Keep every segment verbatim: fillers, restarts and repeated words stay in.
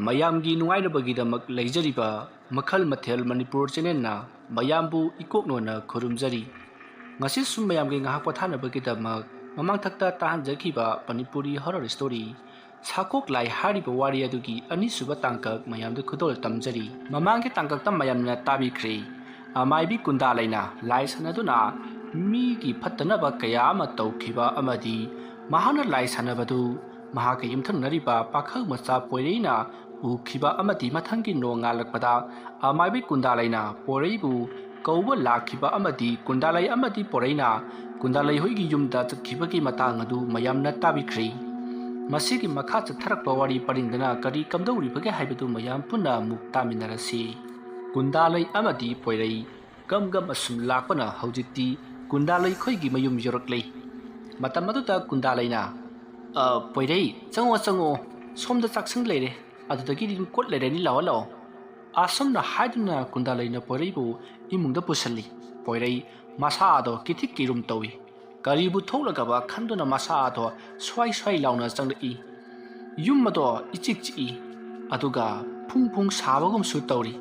ꯃꯌꯥꯝꯒꯤ ꯅꯨꯡꯉꯥꯏꯅꯕꯒꯤꯗꯃꯛ ꯂꯩꯖꯔꯤꯕ ꯃꯈꯜ ꯃꯊꯦꯜ ꯃꯅꯤꯄꯨꯔ ꯆꯦꯅꯦꯜꯅ ꯃꯌꯥꯝꯕꯨ ꯏꯀꯣꯛꯅꯣꯅ ꯈꯨꯔꯨꯝꯖꯔꯤ꯫ ꯉꯁꯤꯁꯨ ꯃꯌꯥꯝꯒꯤ ꯉꯥꯏꯍꯥꯛ ꯄꯣꯊꯥꯅꯕꯒꯤꯗꯃꯛ ꯃꯃꯥꯡꯊꯛꯇ ꯇꯥꯍꯟꯖꯈꯤꯕ ꯃꯅꯤꯄꯨꯔꯤ ꯍꯣꯔꯔ ꯁ꯭ꯇꯣꯔꯤ ꯁꯥꯀꯣꯛ ꯂꯥꯏ ꯍꯥꯏꯔꯤꯕ ꯋꯥꯔꯤ ꯑꯗꯨꯒꯤ ꯑꯅꯤꯁꯨꯕ ꯇꯥꯡꯀꯛ ꯃꯌꯥꯝꯗ ꯈꯨꯗꯣꯜ ꯇꯝꯖꯔꯤ꯫ ꯃꯃꯥꯡꯒꯤ ꯇꯥꯡꯀꯛꯇ ꯃꯌꯥꯝꯅ ꯇꯥꯕꯤꯈ꯭ꯔꯦ ꯑꯃꯥꯏꯕꯤ ꯀꯨꯟꯗꯥꯂꯩꯅ ꯂꯥꯏ ꯁꯥꯟꯅꯗꯨꯅ ꯃꯤꯒꯤ ꯐꯠꯇꯅꯕ ꯀꯌꯥ ꯑꯃ ꯇꯧꯈꯤꯕ ꯑꯃꯗꯤ ꯃꯍꯥꯛꯅ ꯂꯥꯏ ꯁꯥꯟꯅꯕꯗꯨ ꯃꯍꯥꯛꯀ ꯌꯨꯝꯊꯪꯅꯔꯤꯕ ꯄꯥꯈꯪ ꯃꯆꯥ ꯄꯣꯏꯔꯩꯅ ꯎꯈꯤꯕ ꯑꯃꯗꯤ ꯃꯊꯪꯒꯤ ꯅꯣꯡꯉꯥꯜꯂꯛꯄꯗ ꯑꯃꯥꯏꯕꯤ ꯀꯨꯟꯗꯥꯂꯩꯅ ꯄꯣꯏꯔꯩꯕꯨ ꯀꯧꯕ ꯂꯥꯛꯈꯤꯕ ꯑꯃꯗꯤ ꯀꯨꯟꯗꯥꯂꯩ ꯑꯃꯗꯤ ꯄꯣꯏꯔꯩꯅ ꯀꯨꯟꯗꯥꯂꯩ ꯍꯣꯏꯒꯤ ꯌꯨꯝꯗ ꯆꯠꯈꯤꯕꯒꯤ ꯃꯇꯥꯡ ꯑꯗꯨ ꯃꯌꯥꯝꯅ ꯇꯥꯕꯤꯈ꯭ꯔꯦ꯫ ꯃꯁꯤꯒꯤ ꯃꯈꯥ ꯆꯠꯊꯔꯛꯄ ꯋꯥꯔꯤ ꯄꯔꯤꯡꯗꯅ ꯀꯔꯤ ꯀꯝꯗꯧꯔꯤꯕꯒꯦ ꯍꯥꯏꯕꯗꯨ ꯃꯌꯥꯝ ꯄꯨꯟꯅ ꯑꯃꯨꯛ ꯇꯥꯃꯤꯟꯅꯔꯁꯤ꯫ ꯀꯨꯟꯗꯥꯂꯩ ꯑꯃꯗꯤ ꯄꯣꯏꯔꯩ ꯒꯝ ꯒꯝ ꯑꯁꯨꯝ ꯂꯥꯛꯄꯅ ꯍꯧꯖꯤꯛꯇꯤ ꯀꯨꯟꯗꯥꯂꯩ ꯈꯣꯏꯒꯤ ꯃꯌꯨꯝ ꯌꯧꯔꯛꯂꯦ꯫ ꯃꯇꯝ ꯑꯗꯨꯗ ꯀꯨꯟꯗꯥꯂꯩꯅ, "ꯑ, ꯄꯣꯏꯔꯩ, ꯆꯪꯉꯣ, ꯆꯪꯉꯣ, ꯁꯣꯝꯗ ꯆꯥꯛꯁꯪ ꯂꯩꯔꯦ, ꯑꯗꯨꯗꯒꯤ ꯔꯤꯡꯀꯣꯠ ꯂꯩꯔꯅꯤ, ꯂꯥꯛꯑꯣ, ꯂꯥꯛꯑꯣ"꯫ ꯑꯁꯨꯝꯅ ꯍꯥꯏꯗꯨꯅ ꯀꯨꯟꯗꯥꯂꯩꯅ ꯄꯣꯏꯔꯩꯕꯨ ꯏꯃꯨꯡꯗ ꯄꯨꯁꯤꯜꯂꯤ꯫ ꯄꯣꯏꯔꯩ ꯃꯁꯥꯗꯣ ꯀꯤꯊꯤꯛ ꯀꯤꯔꯨꯝ ꯇꯧꯏ꯫ ꯀꯔꯤꯕꯨ ꯊꯣꯛꯂꯒꯕ ꯈꯟꯗꯨꯅ ꯃꯁꯥꯗꯣ ꯁ꯭ꯋꯥꯏ ꯁ꯭ꯋꯥꯏ ꯂꯥꯎꯅ ꯆꯪꯂꯛꯏ꯫ ꯌꯨꯝ ꯑꯗꯣ ꯏꯆꯤꯛ ꯆꯤꯛꯏ, ꯑꯗꯨꯒ ꯐꯨꯡ ꯐꯨꯡ ꯁꯥꯕꯒꯨꯝꯁꯨ ꯇꯧꯔꯤ꯫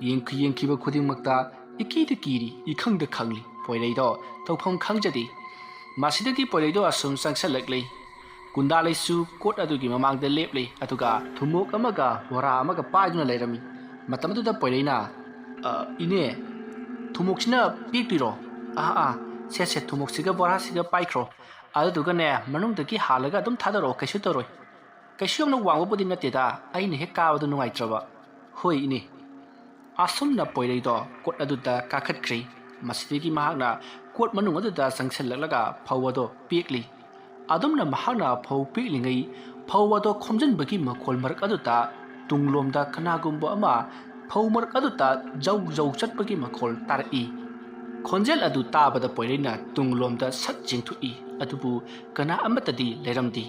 ꯌꯦꯡꯈꯤ-, ꯌꯦꯡꯈꯤꯕ ꯈꯨꯗꯤꯡꯃꯛꯇ ꯏꯀꯤꯗ ꯀꯤꯔꯤ, ꯏꯈꯪꯗ ꯈꯪꯂꯤ꯫ ꯄꯣꯏꯔꯩꯗꯣ ꯇꯧꯐꯝ ꯈꯪꯖꯗꯦ꯫ ꯃꯁꯤꯗꯒꯤ ꯄꯣꯏꯔꯩꯗꯣ ꯑꯁꯨꯝ ꯆꯪꯁꯜꯂꯛꯂꯤ꯫ ꯀꯨꯟꯗꯥꯂꯩꯁꯨ ꯀꯣꯠ ꯑꯗꯨꯒꯤ ꯃꯃꯥꯡꯗ ꯂꯦꯞꯂꯤ, ꯑꯗꯨꯒ ꯊꯨꯝꯃꯣꯛ ꯑꯃꯒ ꯕꯣꯔꯥ ꯑꯃꯒ ꯄꯥꯏꯗꯨꯅ ꯂꯩꯔꯝꯃꯤ꯫ ꯃꯇꯝ ꯑꯗꯨꯗ ꯄꯣꯏꯔꯩꯅ, "ꯑ, ꯏꯅꯦ, ꯊꯨꯝꯃꯣꯛꯁꯤꯅ ꯄꯦꯛꯇꯣꯏꯔꯣ? ꯑꯥ, ꯑꯥ, ꯁꯦ, ꯁꯦ, ꯊꯨꯝꯃꯣꯛꯁꯤꯒ ꯕꯣꯔꯥꯁꯤꯒ ꯄꯥꯏꯈ꯭ꯔꯣ꯫ ꯑꯗꯨꯗꯨꯒꯅꯦ, ꯃꯅꯨꯡꯗꯒꯤ ꯍꯥꯜꯂꯒ ꯑꯗꯨꯝ ꯊꯥꯗꯔꯛꯑꯣ, ꯀꯩꯁꯨ ꯇꯧꯔꯣꯏ꯫ ꯀꯩꯁꯨ ꯌꯥꯝꯅ ꯋꯥꯡꯕꯕꯨꯗꯤ ꯅꯠꯇꯦꯗ, ꯑꯩꯅ ꯍꯦꯛ ꯀꯥꯕꯗ ꯅꯨꯡꯉꯥꯏꯇ꯭ꯔꯕ"꯫ "ꯍꯣꯏ, ꯏꯅꯦ"꯫ ꯑꯁꯨꯝꯅ ꯄꯣꯏꯔꯩꯗꯣ ꯀꯣꯠ ꯑꯗꯨꯗ ꯀꯥꯈꯠꯈ꯭ꯔꯦ꯫ ꯃꯁꯤꯗꯒꯤ ꯃꯍꯥꯛꯅ ꯀꯣꯠ ꯃꯅꯨꯡ ꯑꯗꯨꯗ ꯆꯪꯁꯤꯜꯂꯛꯂꯒ ꯐꯧ ꯑꯗꯣ ꯄꯦꯛꯂꯤ꯫ ꯑꯗꯨꯝꯅ ꯃꯍꯥꯛꯅ ꯐꯧ ꯄꯦꯛꯂꯤꯉꯩ ꯐꯧ ꯑꯗꯣ ꯈꯣꯝꯖꯤꯟꯕꯒꯤ ꯃꯈꯣꯜ ꯃꯔꯛ ꯑꯗꯨꯗ ꯇꯨꯡꯂꯣꯝꯗ ꯀꯅꯥꯒꯨꯝꯕ ꯑꯃ ꯐꯧ ꯃꯔꯛ ꯑꯗꯨꯗ ꯖꯧ ꯖꯧ ꯆꯠꯄꯒꯤ ꯃꯈꯣꯜ ꯇꯥꯔꯛꯏ꯫ ꯈꯣꯟꯖꯦꯜ ꯑꯗꯨ ꯇꯥꯕꯗ ꯄꯣꯏꯔꯩꯅ ꯇꯨꯡꯂꯣꯝꯗ ꯁꯠ ꯌꯦꯡꯊꯣꯛꯏ, ꯑꯗꯨꯕꯨ ꯀꯅꯥ ꯑꯃꯠꯇꯗꯤ ꯂꯩꯔꯝꯗꯦ꯫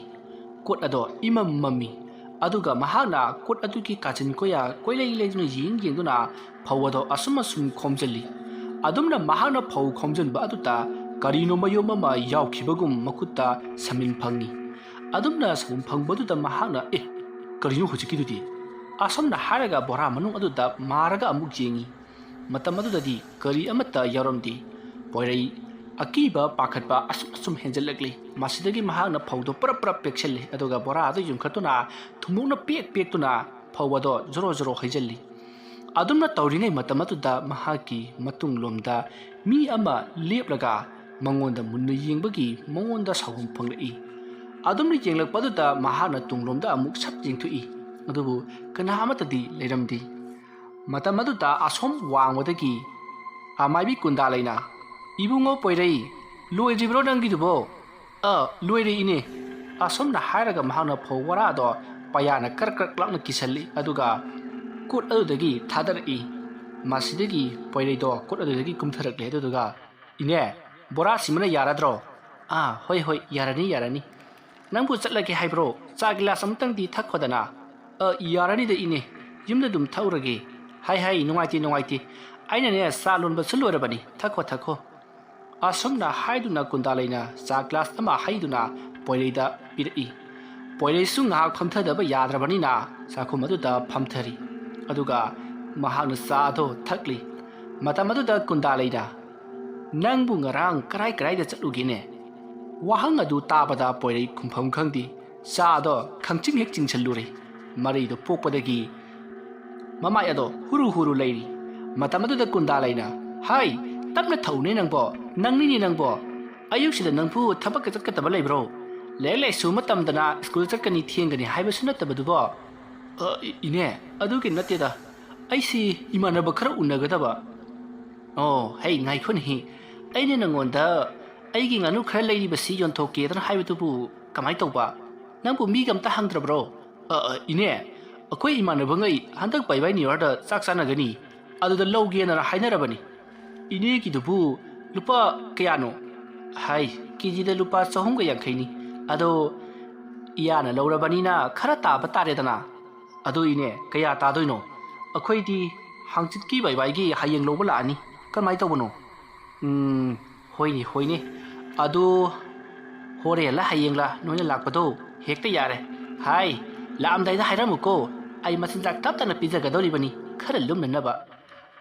ꯀꯣꯠ ꯑꯗꯣ ꯏꯃꯝ ꯃꯝꯃꯤ꯫ ꯑꯗꯨꯒ ꯃꯍꯥꯛꯅ ꯀꯣꯠ ꯑꯗꯨꯒꯤ ꯀꯥꯆꯤꯟ ꯀꯣꯌꯥ ꯀꯣꯏꯂꯩ ꯂꯩꯗꯨꯅ ꯌꯦꯡ ꯌꯦꯡꯗꯨꯅ ꯐꯧ ꯑꯗꯣ ꯑꯁꯨꯝ ꯑꯁꯨꯝ ꯈꯣꯝꯖꯤꯜꯂꯤ꯫ ꯑꯗꯨꯝꯅ ꯃꯍꯥꯛꯅ ꯐꯧ ꯈꯣꯝꯖꯤꯟꯕ ꯑꯗꯨꯗ ꯀꯔꯤꯅꯣ ꯃꯌꯣꯝ ꯑꯃ ꯌꯥꯎꯈꯤꯕꯒꯨꯝ ꯃꯈꯨꯠꯇ ꯁꯃꯤꯟ ꯐꯪꯉꯤ꯫ ꯑꯗꯨꯝꯅ ꯁꯃꯤꯟ ꯐꯪꯕꯗꯨꯗ ꯃꯍꯥꯛꯅ, "ꯑꯦ, ꯀꯔꯤꯅꯣ ꯍꯧꯖꯤꯛꯀꯤꯗꯨꯗꯤ?" ꯑꯁꯨꯝꯅ ꯍꯥꯏꯔꯒ ꯕꯣꯔꯥ ꯃꯅꯨꯡ ꯑꯗꯨꯗ ꯃꯥꯔꯒ ꯑꯃꯨꯛ ꯌꯦꯡꯉꯤ꯫ ꯃꯇꯝ ꯑꯗꯨꯗꯗꯤ ꯀꯔꯤ ꯑꯃꯠꯇ ꯌꯥꯎꯔꯝꯗꯦ꯫ ꯄꯣꯏꯔꯩ ꯑꯀꯤꯕ ꯄꯥꯈꯠꯄ ꯑꯁꯨꯝ ꯑꯁꯨꯝ ꯍꯦꯟꯖꯜꯂꯛꯂꯤ꯫ ꯃꯁꯤꯗꯒꯤ ꯃꯍꯥꯛꯅ ꯐꯧꯗꯣ ꯄꯔꯞ ꯄꯔꯞ ꯄꯦꯛꯁꯜꯂꯤ, ꯑꯗꯨꯒ ꯕꯣꯔꯥ ꯑꯗꯨ ꯌꯨꯡꯈꯠꯇꯨꯅ ꯊꯨꯝꯃꯣꯛꯅ ꯄꯦꯛ ꯄꯦꯛꯇꯨꯅ ꯐꯧ ꯑꯗꯣ ꯖꯣꯔꯣ ꯖꯣꯔꯣ ꯍꯩꯖꯜꯂꯤ꯫ ꯑꯗꯨꯝꯅ ꯇꯧꯔꯤꯉꯩ ꯃꯇꯝ ꯑꯗꯨꯗ ꯃꯍꯥꯛꯀꯤ ꯃꯇꯨꯡꯂꯣꯝꯗ ꯃꯤ ꯑꯃ ꯂꯦꯞꯂꯒ ꯃꯉꯣꯟꯗ ꯃꯨꯟꯅ ꯌꯦꯡꯕꯒꯤ ꯃꯉꯣꯟꯗ ꯁꯥꯎꯍꯨꯝ ꯐꯪꯂꯛꯏ꯫ ꯑꯗꯨꯝꯅ ꯌꯦꯡꯂꯛꯄ ꯑꯗꯨꯗ ꯃꯍꯥꯛꯅ ꯇꯨꯡꯂꯣꯝꯗ ꯑꯃꯨꯛ ꯁꯠ ꯌꯦꯡꯊꯣꯛꯏ꯫ ꯑꯗꯨꯕꯨ ꯀꯅꯥ ꯑꯃꯠꯇꯗꯤ ꯂꯩꯔꯝꯗꯦ꯫ ꯃꯇꯝ ꯑꯗꯨꯗ ꯑꯁꯣꯝ ꯋꯥꯡꯃꯗꯒꯤ ꯑꯃꯥꯏꯕꯤ ꯀꯨꯟꯗꯥ ꯂꯩꯅ, "ꯏꯕꯨꯡꯉꯣ ꯄꯣꯏꯔꯩ, ꯂꯣꯏꯗ꯭ꯔꯤꯕ꯭ꯔꯣ ꯅꯪꯒꯤꯗꯨꯕꯣ?" "ꯑ, ꯂꯣꯏꯔꯦ ꯏꯅꯦ"꯫ ꯑꯁꯨꯝꯅ ꯍꯥꯏꯔꯒ ꯃꯍꯥꯛꯅ ꯐꯧ ꯕꯣꯔꯥꯗꯣ ꯄꯩꯌꯥꯅ ꯀ꯭ꯔꯛ ꯀ꯭ꯔꯛ ꯂꯥꯎꯅ ꯀꯤꯁꯜꯂꯤ, ꯑꯗꯨꯒ ꯀꯣꯠ ꯑꯗꯨꯗꯒꯤ ꯊꯥꯗꯔꯛꯏ꯫ ꯃꯁꯤꯗꯒꯤ ꯄꯣꯏꯔꯩꯗꯣ ꯀꯣꯠ ꯑꯗꯨꯗꯒꯤ ꯀꯨꯝꯊꯔꯛꯂꯦ, ꯑꯗꯨꯗꯨꯒ, "ꯏꯅꯦ, ꯕꯣꯔꯥꯁꯤꯃꯅ ꯌꯥꯔꯗ꯭ꯔꯣ?" "ꯑꯥ, ꯍꯣꯏ, ꯍꯣꯏ, ꯌꯥꯔꯅꯤ, ꯌꯥꯔꯅꯤ꯫ ꯅꯪꯕꯨ ꯆꯠꯂꯒꯦ ꯍꯥꯏꯕ꯭ꯔꯣ? ꯆꯥ ꯒꯤꯂꯥꯁ ꯑꯃꯇꯪꯗꯤ ꯊꯛꯈꯣꯗꯅ"꯫ "ꯑ, ꯌꯥꯔꯅꯤꯗ ꯏꯅꯦ, ꯌꯨꯝꯗ ꯑꯗꯨꯝ ꯊꯛꯎꯔꯒꯦ"꯫ "ꯍꯥꯏ, ꯍꯥꯏ, ꯅꯨꯡꯉꯥꯏꯇꯦ, ꯅꯨꯡꯉꯥꯏꯇꯦ꯫ ꯑꯩꯅꯅꯦ, ꯆꯥ ꯂꯣꯟꯕꯁꯨ ꯂꯣꯏꯔꯕꯅꯤ, ꯊꯛꯈꯣ, ꯊꯛꯈꯣ"꯫ ꯑꯁꯨꯝꯅ ꯍꯥꯏꯗꯨꯅ ꯀꯨꯟꯗꯥ ꯂꯩꯅ ꯆꯥ ꯒ꯭ꯂꯥꯁ ꯑꯃ ꯍꯩꯗꯨꯅ ꯄꯣꯏꯔꯩꯗ ꯄꯤꯔꯛꯏ꯫ ꯄꯣꯏꯔꯩꯁꯨ ꯉꯥꯏꯍꯥꯛ ꯐꯝꯊꯗꯕ ꯌꯥꯗ꯭ꯔꯕꯅꯤꯅ ꯆꯥꯛꯈꯨꯝ ꯑꯗꯨꯗ ꯐꯝꯊꯔꯤ꯫ ꯑꯗꯨꯒ ꯃꯍꯥꯛꯅ ꯆꯥ ꯑꯗꯨ ꯊꯛꯂꯤ꯫ ꯃꯇꯝ ꯑꯗꯨꯗ ꯀꯨꯟꯗꯥ ꯂꯩꯅ, "ꯅꯪꯕꯨ ꯉꯔꯥꯡ ꯀꯔꯥꯏ ꯀꯔꯥꯏꯗ ꯆꯠꯂꯨꯒꯦꯅꯦ?" ꯋꯥꯍꯪ ꯑꯗꯨ ꯇꯥꯕꯗ ꯄꯣꯏꯔꯩ ꯈꯨꯝꯐꯝ ꯈꯪꯗꯦ꯫ ꯆꯥ ꯑꯗꯣ ꯈꯪꯆꯤꯡ ꯍꯦꯛ ꯆꯤꯡꯁꯤꯜꯂꯨꯔꯦ꯫ ꯃꯔꯩꯗꯣ ꯄꯣꯛꯄꯗꯒꯤ ꯃꯃꯥꯏ ꯑꯗꯣ ꯍꯨꯔꯨ ꯍꯨꯔꯨ ꯂꯩꯔꯤ꯫ ꯃꯇꯝ ꯑꯗꯨꯗ ꯀꯨꯟꯗꯥ ꯂꯩꯅ, "ꯍꯥꯏ, ꯇꯞꯅ ꯊꯧꯅꯦ ꯅꯪꯕꯣ, ꯅꯪꯅꯤꯅꯦ ꯅꯪꯕꯣ꯫ ꯑꯌꯨꯛꯁꯤꯗ ꯅꯪꯕꯨ ꯊꯕꯛꯀ ꯆꯠꯀꯗꯕ ꯂꯩꯕ꯭ꯔꯣ? ꯂꯥꯏꯔꯤꯛ ꯂꯥꯏꯁꯨ ꯑꯃ ꯇꯝꯗꯅ ꯁ꯭ꯀꯨꯜ ꯆꯠꯀꯅꯤ, ꯊꯦꯡꯒꯅꯤ ꯍꯥꯏꯕꯁꯨ ꯅꯠꯇꯕꯗꯨꯕꯣ?" "ꯑ, ꯏ-, ꯏꯅꯦ, ꯑꯗꯨꯒꯤ ꯅꯠꯇꯦꯗ꯫ ꯑꯩꯁꯤ ꯏꯃꯥꯟꯅꯕ ꯈꯔ ꯎꯅꯒꯗꯕ"꯫ "ꯑꯣ, ꯍꯩ, ꯉꯥꯏꯈꯣꯅꯦꯍꯦ꯫ ꯑꯩꯅ ꯅꯪꯉꯣꯟꯗ ꯑꯩꯒꯤ ꯉꯥꯅꯨ ꯈꯔ ꯂꯩꯔꯤꯕꯁꯤ ꯌꯣꯟꯊꯣꯛꯀꯦꯗꯅ ꯍꯥꯏꯕꯗꯨꯕꯨ ꯀꯃꯥꯏ ꯇꯧꯕ? ꯅꯪꯕꯨ ꯃꯤꯒ ꯑꯝꯇ ꯍꯪꯗ꯭ꯔꯕ꯭ꯔꯣ?" "ꯑ, ꯑ, ꯏꯅꯦ, ꯑꯩꯈꯣꯏ ꯏꯃꯥꯟꯅꯕꯉꯩ ꯍꯟꯗꯛ ꯕꯥꯏ ꯕꯥꯏ ꯅ꯭ꯌꯨ ꯌꯔꯗ ꯆꯥꯛ ꯆꯥꯅꯒꯅꯤ, ꯑꯗꯨꯗ ꯂꯧꯒꯦꯅ ꯍꯥꯏꯅꯔꯕꯅꯤ"꯫ "ꯏꯅꯦꯒꯤꯗꯨꯕꯨ ꯂꯨꯄꯥ ꯀꯌꯥꯅꯣ?" "ꯍꯥꯏ, ꯀꯦ ꯖꯤꯗ ꯂꯨꯄꯥ ꯆꯍꯨꯝꯒ ꯌꯥꯡꯈꯩꯅꯤ꯫ ꯑꯗꯣ ꯏꯌꯥꯅ ꯂꯧꯔꯕꯅꯤꯅ ꯈꯔ ꯇꯥꯕ ꯇꯥꯔꯦꯗꯅ"꯫ "ꯑꯗꯣ ꯏꯅꯦ, ꯀꯌꯥ ꯇꯥꯗꯣꯏꯅꯣ? ꯑꯩꯈꯣꯏꯗꯤ ꯍꯥꯡꯆꯤꯠꯀꯤ ꯕꯥꯏ ꯕꯥꯏꯒꯤ ꯍꯌꯦꯡ ꯂꯧꯕ ꯂꯥꯛꯑꯅꯤ꯫ ꯀꯔꯝꯍꯥꯏ ꯇꯧꯕꯅꯣ?" "ꯎꯝ, ꯍꯣꯏꯅꯦ, ꯍꯣꯏꯅꯦ꯫ ꯑꯗꯣ ꯍꯣꯔꯦꯟꯂ ꯍꯌꯦꯡꯂ ꯅꯣꯏꯅ ꯂꯥꯛꯄꯗꯣ ꯍꯦꯛꯇ ꯌꯥꯔꯦ꯫ ꯍꯥꯏ, ꯂꯥꯛꯑꯝꯗꯥꯏꯗ ꯍꯥꯏꯔꯝꯃꯨꯀꯣ, ꯑꯩ ꯃꯆꯤꯟꯖꯥꯛ ꯇꯞ ꯇꯞꯅ ꯄꯤꯖꯒꯗꯧꯔꯤꯕꯅꯤ, ꯈꯔ ꯂꯨꯝꯅꯅꯕ꯫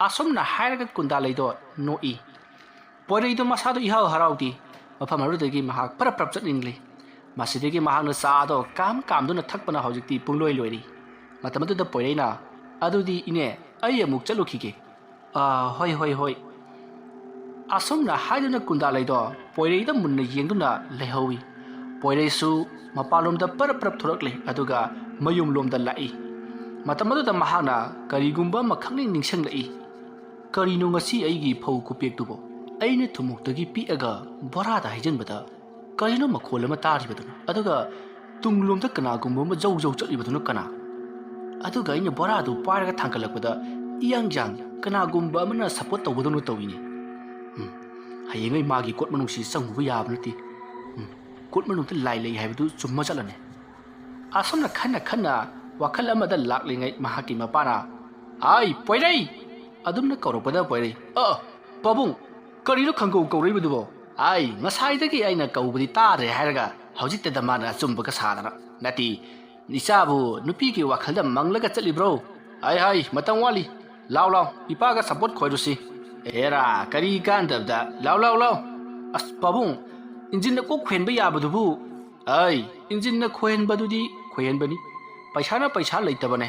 ꯑꯁꯨꯝꯅ ꯍꯥꯏꯔꯒ ꯀꯨꯟꯗꯥ ꯂꯩꯗꯣ ꯅꯣꯛꯏ꯫ ꯄꯣꯏꯔꯩꯗꯣ ꯃꯁꯥꯗꯣ ꯏꯍꯥꯎ ꯍꯔꯥꯎꯗꯦ꯫ ꯃꯐꯝ ꯑꯗꯨꯗꯒꯤ ꯃꯍꯥꯛ ꯄꯔꯞ ꯄꯔꯞ ꯆꯠꯅꯤꯡꯂꯤ꯫ ꯃꯁꯤꯗꯒꯤ ꯃꯍꯥꯛꯅ ꯆꯥꯗꯣ ꯀꯥꯝ ꯀꯥꯝꯗꯨꯅ ꯊꯛꯄꯅ ꯍꯧꯖꯤꯛꯇꯤ ꯄꯨꯡꯂꯣꯏ ꯂꯣꯏꯔꯤ꯫ ꯃꯇꯝ ꯑꯗꯨꯗ ꯄꯣꯏꯔꯩꯅ, "ꯑꯗꯨꯗꯤ ꯏꯅꯦ, ꯑꯩ ꯑꯃꯨꯛ ꯆꯠꯂꯨꯈꯤꯒꯦ꯫" "ꯑꯥ, ꯍꯣꯏ, ꯍꯣꯏ, ꯍꯣꯏ꯫" ꯑꯁꯨꯝꯅ ꯍꯥꯏꯗꯨꯅ ꯀꯨꯟꯗꯥ ꯂꯩꯗꯣ ꯄꯣꯏꯔꯩꯗ ꯃꯨꯟꯅ ꯌꯦꯡꯗꯨꯅ ꯂꯩꯍꯧꯏ꯫ ꯄꯣꯏꯔꯩꯁꯨ ꯃꯄꯥꯟꯂꯣꯝꯗ ꯄꯔꯞ ꯄꯔꯞ ꯊꯣꯔꯛꯂꯦ, ꯑꯗꯨꯒ ꯃꯌꯨꯝꯂꯣꯝꯗ ꯂꯥꯛꯏ꯫ ꯃꯇꯝ ꯑꯗꯨꯗ ꯃꯍꯥꯛꯅ ꯀꯔꯤꯒꯨꯝꯕ ꯑꯃ ꯈꯪꯅꯤꯡ ꯅꯤꯡꯁꯤꯡꯂꯛꯏ꯫ "ꯀꯔꯤꯅꯣ ꯉꯁꯤ ꯑꯩꯒꯤ ꯐꯧ ꯈꯨꯄꯦꯛꯇꯨꯕꯣ? ꯑꯩꯅ ꯊꯨꯝꯃꯣꯛꯇꯒꯤ ꯄꯤꯛꯑꯒ ꯕꯣꯔꯥꯗ ꯍꯩꯖꯤꯟꯕꯗ ꯀꯔꯤꯅꯣ ꯃꯈꯣꯜ ꯑꯃ ꯇꯥꯔꯤꯕꯗꯨꯅ? ꯑꯗꯨꯒ ꯇꯨꯡꯂꯣꯝꯗ ꯀꯅꯥꯒꯨꯝꯕ ꯑꯃ ꯖꯧ ꯖꯧ ꯆꯠꯂꯤꯕꯗꯨꯅ ꯀꯅꯥ? ꯑꯗꯨꯒ ꯑꯩꯅ ꯕꯣꯔꯥꯗꯨ ꯄꯥꯏꯔꯒ ꯊꯥꯡꯒꯠꯂꯛꯄꯗ ꯏꯌꯥꯡ ꯌꯥꯡ ꯀꯅꯥꯒꯨꯝꯕ ꯑꯃꯅ ꯁꯄꯣꯔꯠ ꯇꯧꯕꯗꯧꯅ ꯇꯧꯏꯅꯦ꯫ ꯎꯝ, ꯍꯌꯦꯡꯉꯩ ꯃꯥꯒꯤ ꯀꯣꯠ ꯃꯅꯨꯡꯁꯤ ꯆꯪꯉꯨꯕ ꯌꯥꯕ ꯅꯠꯇꯦ꯫ ꯎꯝ, ꯀꯣꯠ ꯃꯅꯨꯡꯗ ꯂꯥꯏ ꯂꯩ ꯍꯥꯏꯕꯗꯨ ꯆꯨꯝꯃ ꯆꯠꯂꯅꯤ꯫" ꯑꯁꯨꯝꯅ ꯈꯟꯅ ꯈꯟꯅ ꯋꯥꯈꯜ ꯑꯃꯗ ꯂꯥꯛꯂꯤꯉꯩ ꯃꯍꯥꯛꯀꯤ ꯃꯄꯥꯅ, "ꯑꯥꯏ, ꯄꯣꯏꯔꯩ!" ꯑꯗꯨꯝꯅ ꯀꯧꯔꯛꯄꯗ ꯄꯣꯏꯔꯩ, "ꯑ, ꯄꯥꯕꯨꯡ, ꯀꯔꯤꯅꯣ ꯈꯪꯀꯧ ꯀꯧꯔꯛꯏꯕꯗꯨꯕꯣ? ꯑꯥꯏ, ꯉꯁꯥꯏꯗꯒꯤ ꯑꯩꯅ ꯀꯧꯕꯗꯤ ꯇꯥꯗ꯭ꯔꯦ" ꯍꯥꯏꯔꯒ ꯍꯧꯖꯤꯛꯇꯗ ꯃꯥꯅ ꯑꯆꯨꯝꯕꯒ ꯁꯥꯗꯅ꯫ "ꯅꯠꯇꯦ, ꯏꯆꯥꯕꯨ ꯅꯨꯄꯤꯒꯤ ꯋꯥꯈꯜꯗ ꯃꯪꯂꯒ ꯆꯠꯂꯤꯕ꯭ꯔꯣ? ꯍꯥꯏ, ꯍꯥꯏ, ꯃꯇꯝ ꯋꯥꯠꯂꯤ꯫ ꯂꯥꯎ, ꯂꯥꯎ, ꯏꯄꯥꯒ ꯁꯄꯣꯔꯠ ꯈꯣꯏꯔꯨꯁꯤ꯫ ꯑꯦꯔꯥ, ꯀꯔꯤ ꯀꯥꯟꯗꯕꯗ? ꯂꯥꯎ, ꯂꯥꯎ, ꯂꯥꯎ꯫ ꯑꯁ, ꯄꯥꯕꯨꯡ, ꯏꯟꯖꯤꯟꯅ ꯀꯣꯛ ꯈꯣꯏꯍꯟꯕ ꯌꯥꯕꯗꯨꯕꯨ?" "ꯑꯩ, ꯏꯟꯖꯤꯟꯅ ꯈꯣꯏꯍꯟꯕꯗꯨꯗꯤ ꯈꯣꯏꯍꯟꯕꯅꯤ꯫ ꯄꯩꯁꯥꯅ ꯄꯩꯁꯥ ꯂꯩꯇꯕꯅꯦ꯫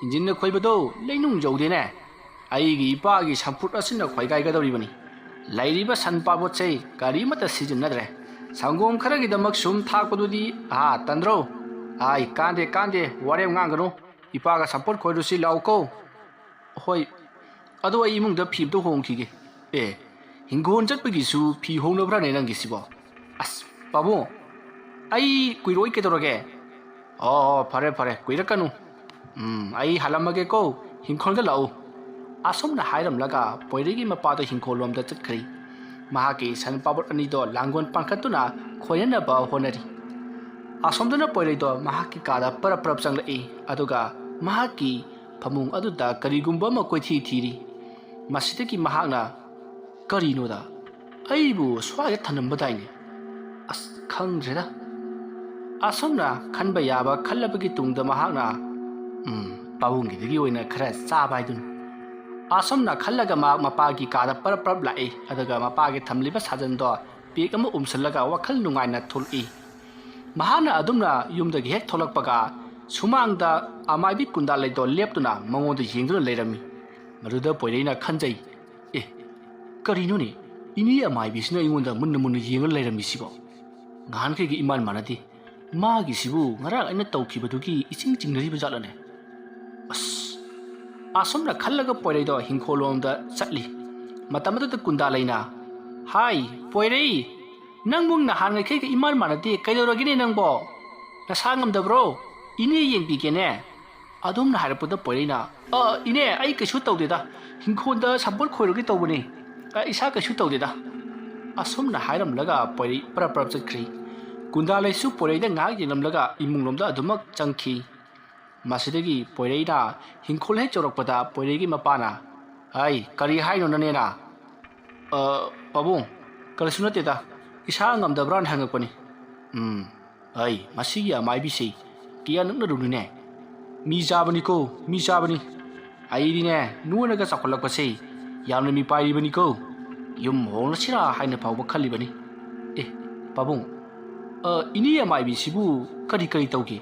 ꯏꯟꯖꯤꯟꯅ ꯈꯣꯏꯕꯗꯣ ꯂꯩꯅꯨꯡ ꯌꯧꯗꯦꯅꯦ꯫ ꯑꯩꯒꯤ ꯏꯄꯥꯒꯤ ꯁꯝꯐꯨꯠ ꯑꯁꯤꯅ ꯈꯣꯏꯒꯥꯏꯒꯗꯧꯔꯤꯕꯅꯤ꯫ ꯂꯩꯔꯤꯕ ꯁꯟ ꯄꯥꯕꯣꯠꯁꯦ ꯀꯔꯤꯃꯠꯇ ꯁꯤꯖꯤꯟꯅꯗ꯭ꯔꯦ꯫ ꯁꯪꯒꯣꯝ ꯈꯔꯒꯤꯗꯃꯛ ꯁꯨꯝ ꯊꯥꯛꯄꯗꯨꯗꯤ ꯑꯍꯥ ꯇꯟꯗ꯭ꯔꯣ? ꯑꯥꯏ, ꯀꯥꯟꯗꯦ, ꯀꯥꯟꯗꯦ, ꯋꯥꯔꯦꯝ ꯉꯥꯡꯒꯅꯨ꯫ ꯏꯄꯥꯒ ꯁꯝꯐꯨꯠ ꯈꯣꯏꯔꯨꯁꯤ ꯂꯥꯛꯎꯀꯣ꯫" "ꯍꯣꯏ, ꯑꯗꯣ ꯑꯩ ꯏꯃꯨꯡꯗ ꯐꯤ ꯑꯝꯇ ꯍꯣꯡꯈꯤꯒꯦ꯫" "ꯑꯦ, ꯍꯤꯡꯒꯣꯜ ꯆꯠꯄꯒꯤꯁꯨ ꯐꯤ ꯍꯣꯡꯅꯕ꯭ꯔꯥꯅꯦ ꯅꯪꯒꯤꯁꯤꯕꯣ?" "ꯑꯁ, ꯄꯥꯕꯨꯡ, ꯑꯩ ꯀꯨꯏꯔꯣꯏ ꯀꯩꯗꯧꯔꯒꯦ?" "ꯑꯣ, ꯐꯔꯦ, ꯐꯔꯦ, ꯀꯨꯏꯔꯛꯀꯅꯨ꯫ ꯎꯝ, ꯑꯩ ꯍꯜꯂꯝꯃꯒꯦꯀꯣ, ꯍꯤꯡꯈꯣꯜꯗ ꯂꯥꯛꯎ꯫" ꯑꯁꯨꯝꯅ ꯍꯥꯏꯔꯝꯂꯒ ꯄꯣꯏꯔꯩꯒꯤ ꯃꯄꯥꯗꯣ ꯍꯤꯡꯈꯣꯜꯂꯣꯝꯗ ꯆꯠꯈ꯭ꯔꯤ꯫ ꯃꯍꯥꯛꯀꯤ ꯁꯟ ꯄꯥꯕꯣꯠ ꯑꯅꯤꯗꯣ ꯂꯥꯡꯒꯣꯜ ꯄꯥꯟꯈꯠꯇꯨꯅ ꯈꯣꯏꯅꯅꯕ ꯍꯣꯠꯅꯔꯤ꯫ ꯑꯁꯣꯝꯗꯅ ꯄꯣꯏꯔꯩꯗꯣ ꯃꯍꯥꯛꯀꯤ ꯀꯥꯗ ꯄꯔꯞ ꯄꯔꯞ ꯆꯪꯂꯛꯏ, ꯑꯗꯨꯒ ꯃꯍꯥꯛꯀꯤ ꯐꯃꯨꯡ ꯑꯗꯨꯗ ꯀꯔꯤꯒꯨꯝꯕ ꯑꯃ ꯀꯣꯏꯊꯤ ꯊꯤꯔꯤ꯫ ꯃꯁꯤꯗꯒꯤ ꯃꯍꯥꯛꯅ, "ꯀꯔꯤꯅꯣꯗ? ꯑꯩꯕꯨ ꯁ꯭ꯋꯥꯏꯗ ꯊꯅꯝꯕꯗꯥꯏꯅꯦ? ꯑꯁ, ꯈꯪꯗ꯭ꯔꯦꯗ꯫" ꯑꯁꯨꯝꯅ ꯈꯟꯕ ꯌꯥꯕ ꯈꯜꯂꯕꯒꯤ ꯇꯨꯡꯗ ꯃꯍꯥꯛꯅ ꯎꯝ, ꯄꯥꯕꯨꯡꯒꯤꯗꯒꯤ ꯑꯣꯏꯅ ꯈꯔ ꯆꯥꯕ ꯍꯥꯏꯗꯨꯅꯤ꯫ ꯑꯁꯨꯝꯅ ꯈꯜꯂꯒ ꯃꯍꯥꯛ ꯃꯄꯥꯒꯤ ꯀꯥꯗ ꯄꯔꯞ ꯄꯔꯞ ꯂꯥꯛꯏ꯫ ꯑꯗꯨꯒ ꯃꯄꯥꯒꯤ ꯊꯝꯂꯤꯕ ꯁꯥꯖꯟꯗꯣ ꯄꯦꯛ ꯑꯃ ꯎꯝꯁꯤꯜꯂꯒ ꯋꯥꯈꯜ ꯅꯨꯡꯉꯥꯏꯅ ꯊꯣꯛꯂꯛꯏ꯫ ꯃꯍꯥꯛꯅ ꯑꯗꯨꯝꯅ ꯌꯨꯝꯗꯒꯤ ꯍꯦꯛ ꯊꯣꯛꯂꯛꯄꯒ ꯁꯨꯃꯥꯡꯗ ꯑꯃꯥꯏꯕꯤ ꯀꯨꯟꯗꯥ ꯂꯩꯗꯣ ꯂꯦꯞꯇꯨꯅ ꯃꯉꯣꯟꯗ ꯌꯦꯡꯗꯨꯅ ꯂꯩꯔꯝꯃꯤ꯫ ꯃꯗꯨꯗ ꯄꯣꯏꯔꯩꯅ ꯈꯟꯖꯩ, "ꯑꯦ, ꯀꯔꯤꯅꯣꯅꯦ? ꯏꯅꯦ ꯑꯃꯥꯏꯕꯤꯁꯤꯅ ꯑꯩꯉꯣꯟꯗ ꯃꯨꯟꯅ ꯃꯨꯟꯅ ꯌꯦꯡꯉ ꯂꯩꯔꯝꯃꯤꯁꯤꯕꯣ? ꯉꯍꯥꯟꯈꯩꯒ ꯏꯃꯥꯟ ꯃꯥꯟꯅꯗꯦ꯫ ꯃꯥꯒꯤꯁꯤꯕꯨ ꯉꯔꯥꯡ ꯑꯩꯅ ꯇꯧꯈꯤꯕꯗꯨꯒꯤ ꯏꯆꯤꯡ ꯆꯤꯡꯅꯔꯤꯕ ꯖꯥꯠꯂꯅꯦ?" ꯑꯁ, ꯑꯁꯨꯝꯅ ꯈꯜꯂꯒ ꯄꯣꯏꯔꯩꯗꯣ ꯍꯤꯡꯈꯣꯜꯂꯣꯝꯗ ꯆꯠꯂꯤ꯫ ꯃꯇꯝ ꯑꯗꯨꯗ ꯀꯨꯟꯗꯥ ꯂꯩꯅ, "ꯍꯥꯏ, ꯄꯣꯏꯔꯩ, ꯅꯪꯕꯨ ꯅꯍꯥꯟꯉꯩꯈꯩꯒ ꯏꯃꯥꯟ ꯃꯥꯟꯅꯗꯦ, ꯀꯩꯗꯧꯔꯒꯦꯅꯦ ꯅꯪꯕꯣ? ꯅꯁꯥ ꯉꯝꯗꯕ꯭ꯔꯣ? ꯏꯅꯦ ꯌꯦꯡꯕꯤꯒꯦꯅꯦ?" ꯑꯗꯨꯝꯅ ꯍꯥꯏꯔꯛꯄꯗ ꯄꯣꯏꯔꯩꯅ, "ꯑ, ꯏꯅꯦ, ꯑꯩ ꯀꯩꯁꯨ ꯇꯧꯗꯦꯗ, ꯍꯤꯡꯈꯣꯜꯗ ꯁꯝꯄꯣꯠ ꯈꯣꯏꯔꯨꯒꯦ ꯇꯧꯕꯅꯤ, ꯑ, ꯏꯁꯥ ꯀꯩꯁꯨ ꯇꯧꯗꯦꯗ"꯫ ꯑꯁꯨꯝꯅ ꯍꯥꯏꯔꯝꯂꯒ ꯄꯣꯏꯔꯩ ꯄꯔꯞ ꯄꯔꯞ ꯆꯠꯈ꯭ꯔꯤ꯫ ꯀꯨꯟꯗꯥꯂꯩꯁꯨ ꯄꯣꯏꯔꯩꯗ ꯉꯥꯏꯍꯥꯛ ꯌꯦꯡꯂꯝꯂꯒ ꯏꯃꯨꯡꯂꯣꯝꯗ ꯑꯗꯨꯃꯛ ꯆꯪꯈꯤ꯫ ꯃꯁꯤꯗꯒꯤ ꯄꯣꯏꯔꯩꯅ ꯍꯤꯡꯈꯣꯜ ꯍꯦꯛ ꯌꯧꯔꯛꯄꯗ ꯄꯣꯏꯔꯩꯒꯤ ꯃꯄꯥꯅ, "ꯍꯥꯏ, ꯀꯔꯤ ꯍꯥꯏꯅꯣ ꯅꯅꯦꯅ?" "ꯑ, ꯄꯥꯕꯨꯡ, ꯀꯔꯤꯁꯨ ꯅꯠꯇꯦꯗ, ꯏꯁꯥ ꯉꯝꯗꯕ꯭ꯔꯥꯅ ꯍꯪꯉꯛꯄꯅꯤ"꯫ "ꯎꯝ, ꯑꯩ ꯃꯁꯤꯒꯤ ꯑꯃꯥꯏꯕꯤꯁꯤ ꯀꯌꯥ ꯅꯛꯅꯔꯨꯅꯨꯅꯦ꯫ ꯃꯤ ꯆꯥꯕꯅꯤꯀꯣ, ꯃꯤ ꯆꯥꯕꯅꯤ꯫ ꯑꯩꯗꯤꯅꯦ, ꯅꯣꯏꯅꯒ ꯆꯥꯎꯈꯠꯂꯛꯄꯁꯦ ꯌꯥꯝꯅ ꯃꯤꯄꯥꯏꯔꯤꯕꯅꯤꯀꯣ꯫ ꯌꯨꯝ ꯍꯣꯡꯂꯁꯤꯔꯥ ꯍꯥꯏꯅ ꯐꯥꯎꯕ ꯈꯜꯂꯤꯕꯅꯤ꯫ ꯑꯦ, ꯄꯥꯕꯨꯡ, ꯑ, ꯏꯅꯦ ꯑꯃꯥꯏꯕꯤꯁꯤꯕꯨ ꯀꯔꯤ ꯀꯔꯤ ꯇꯧꯒꯦ?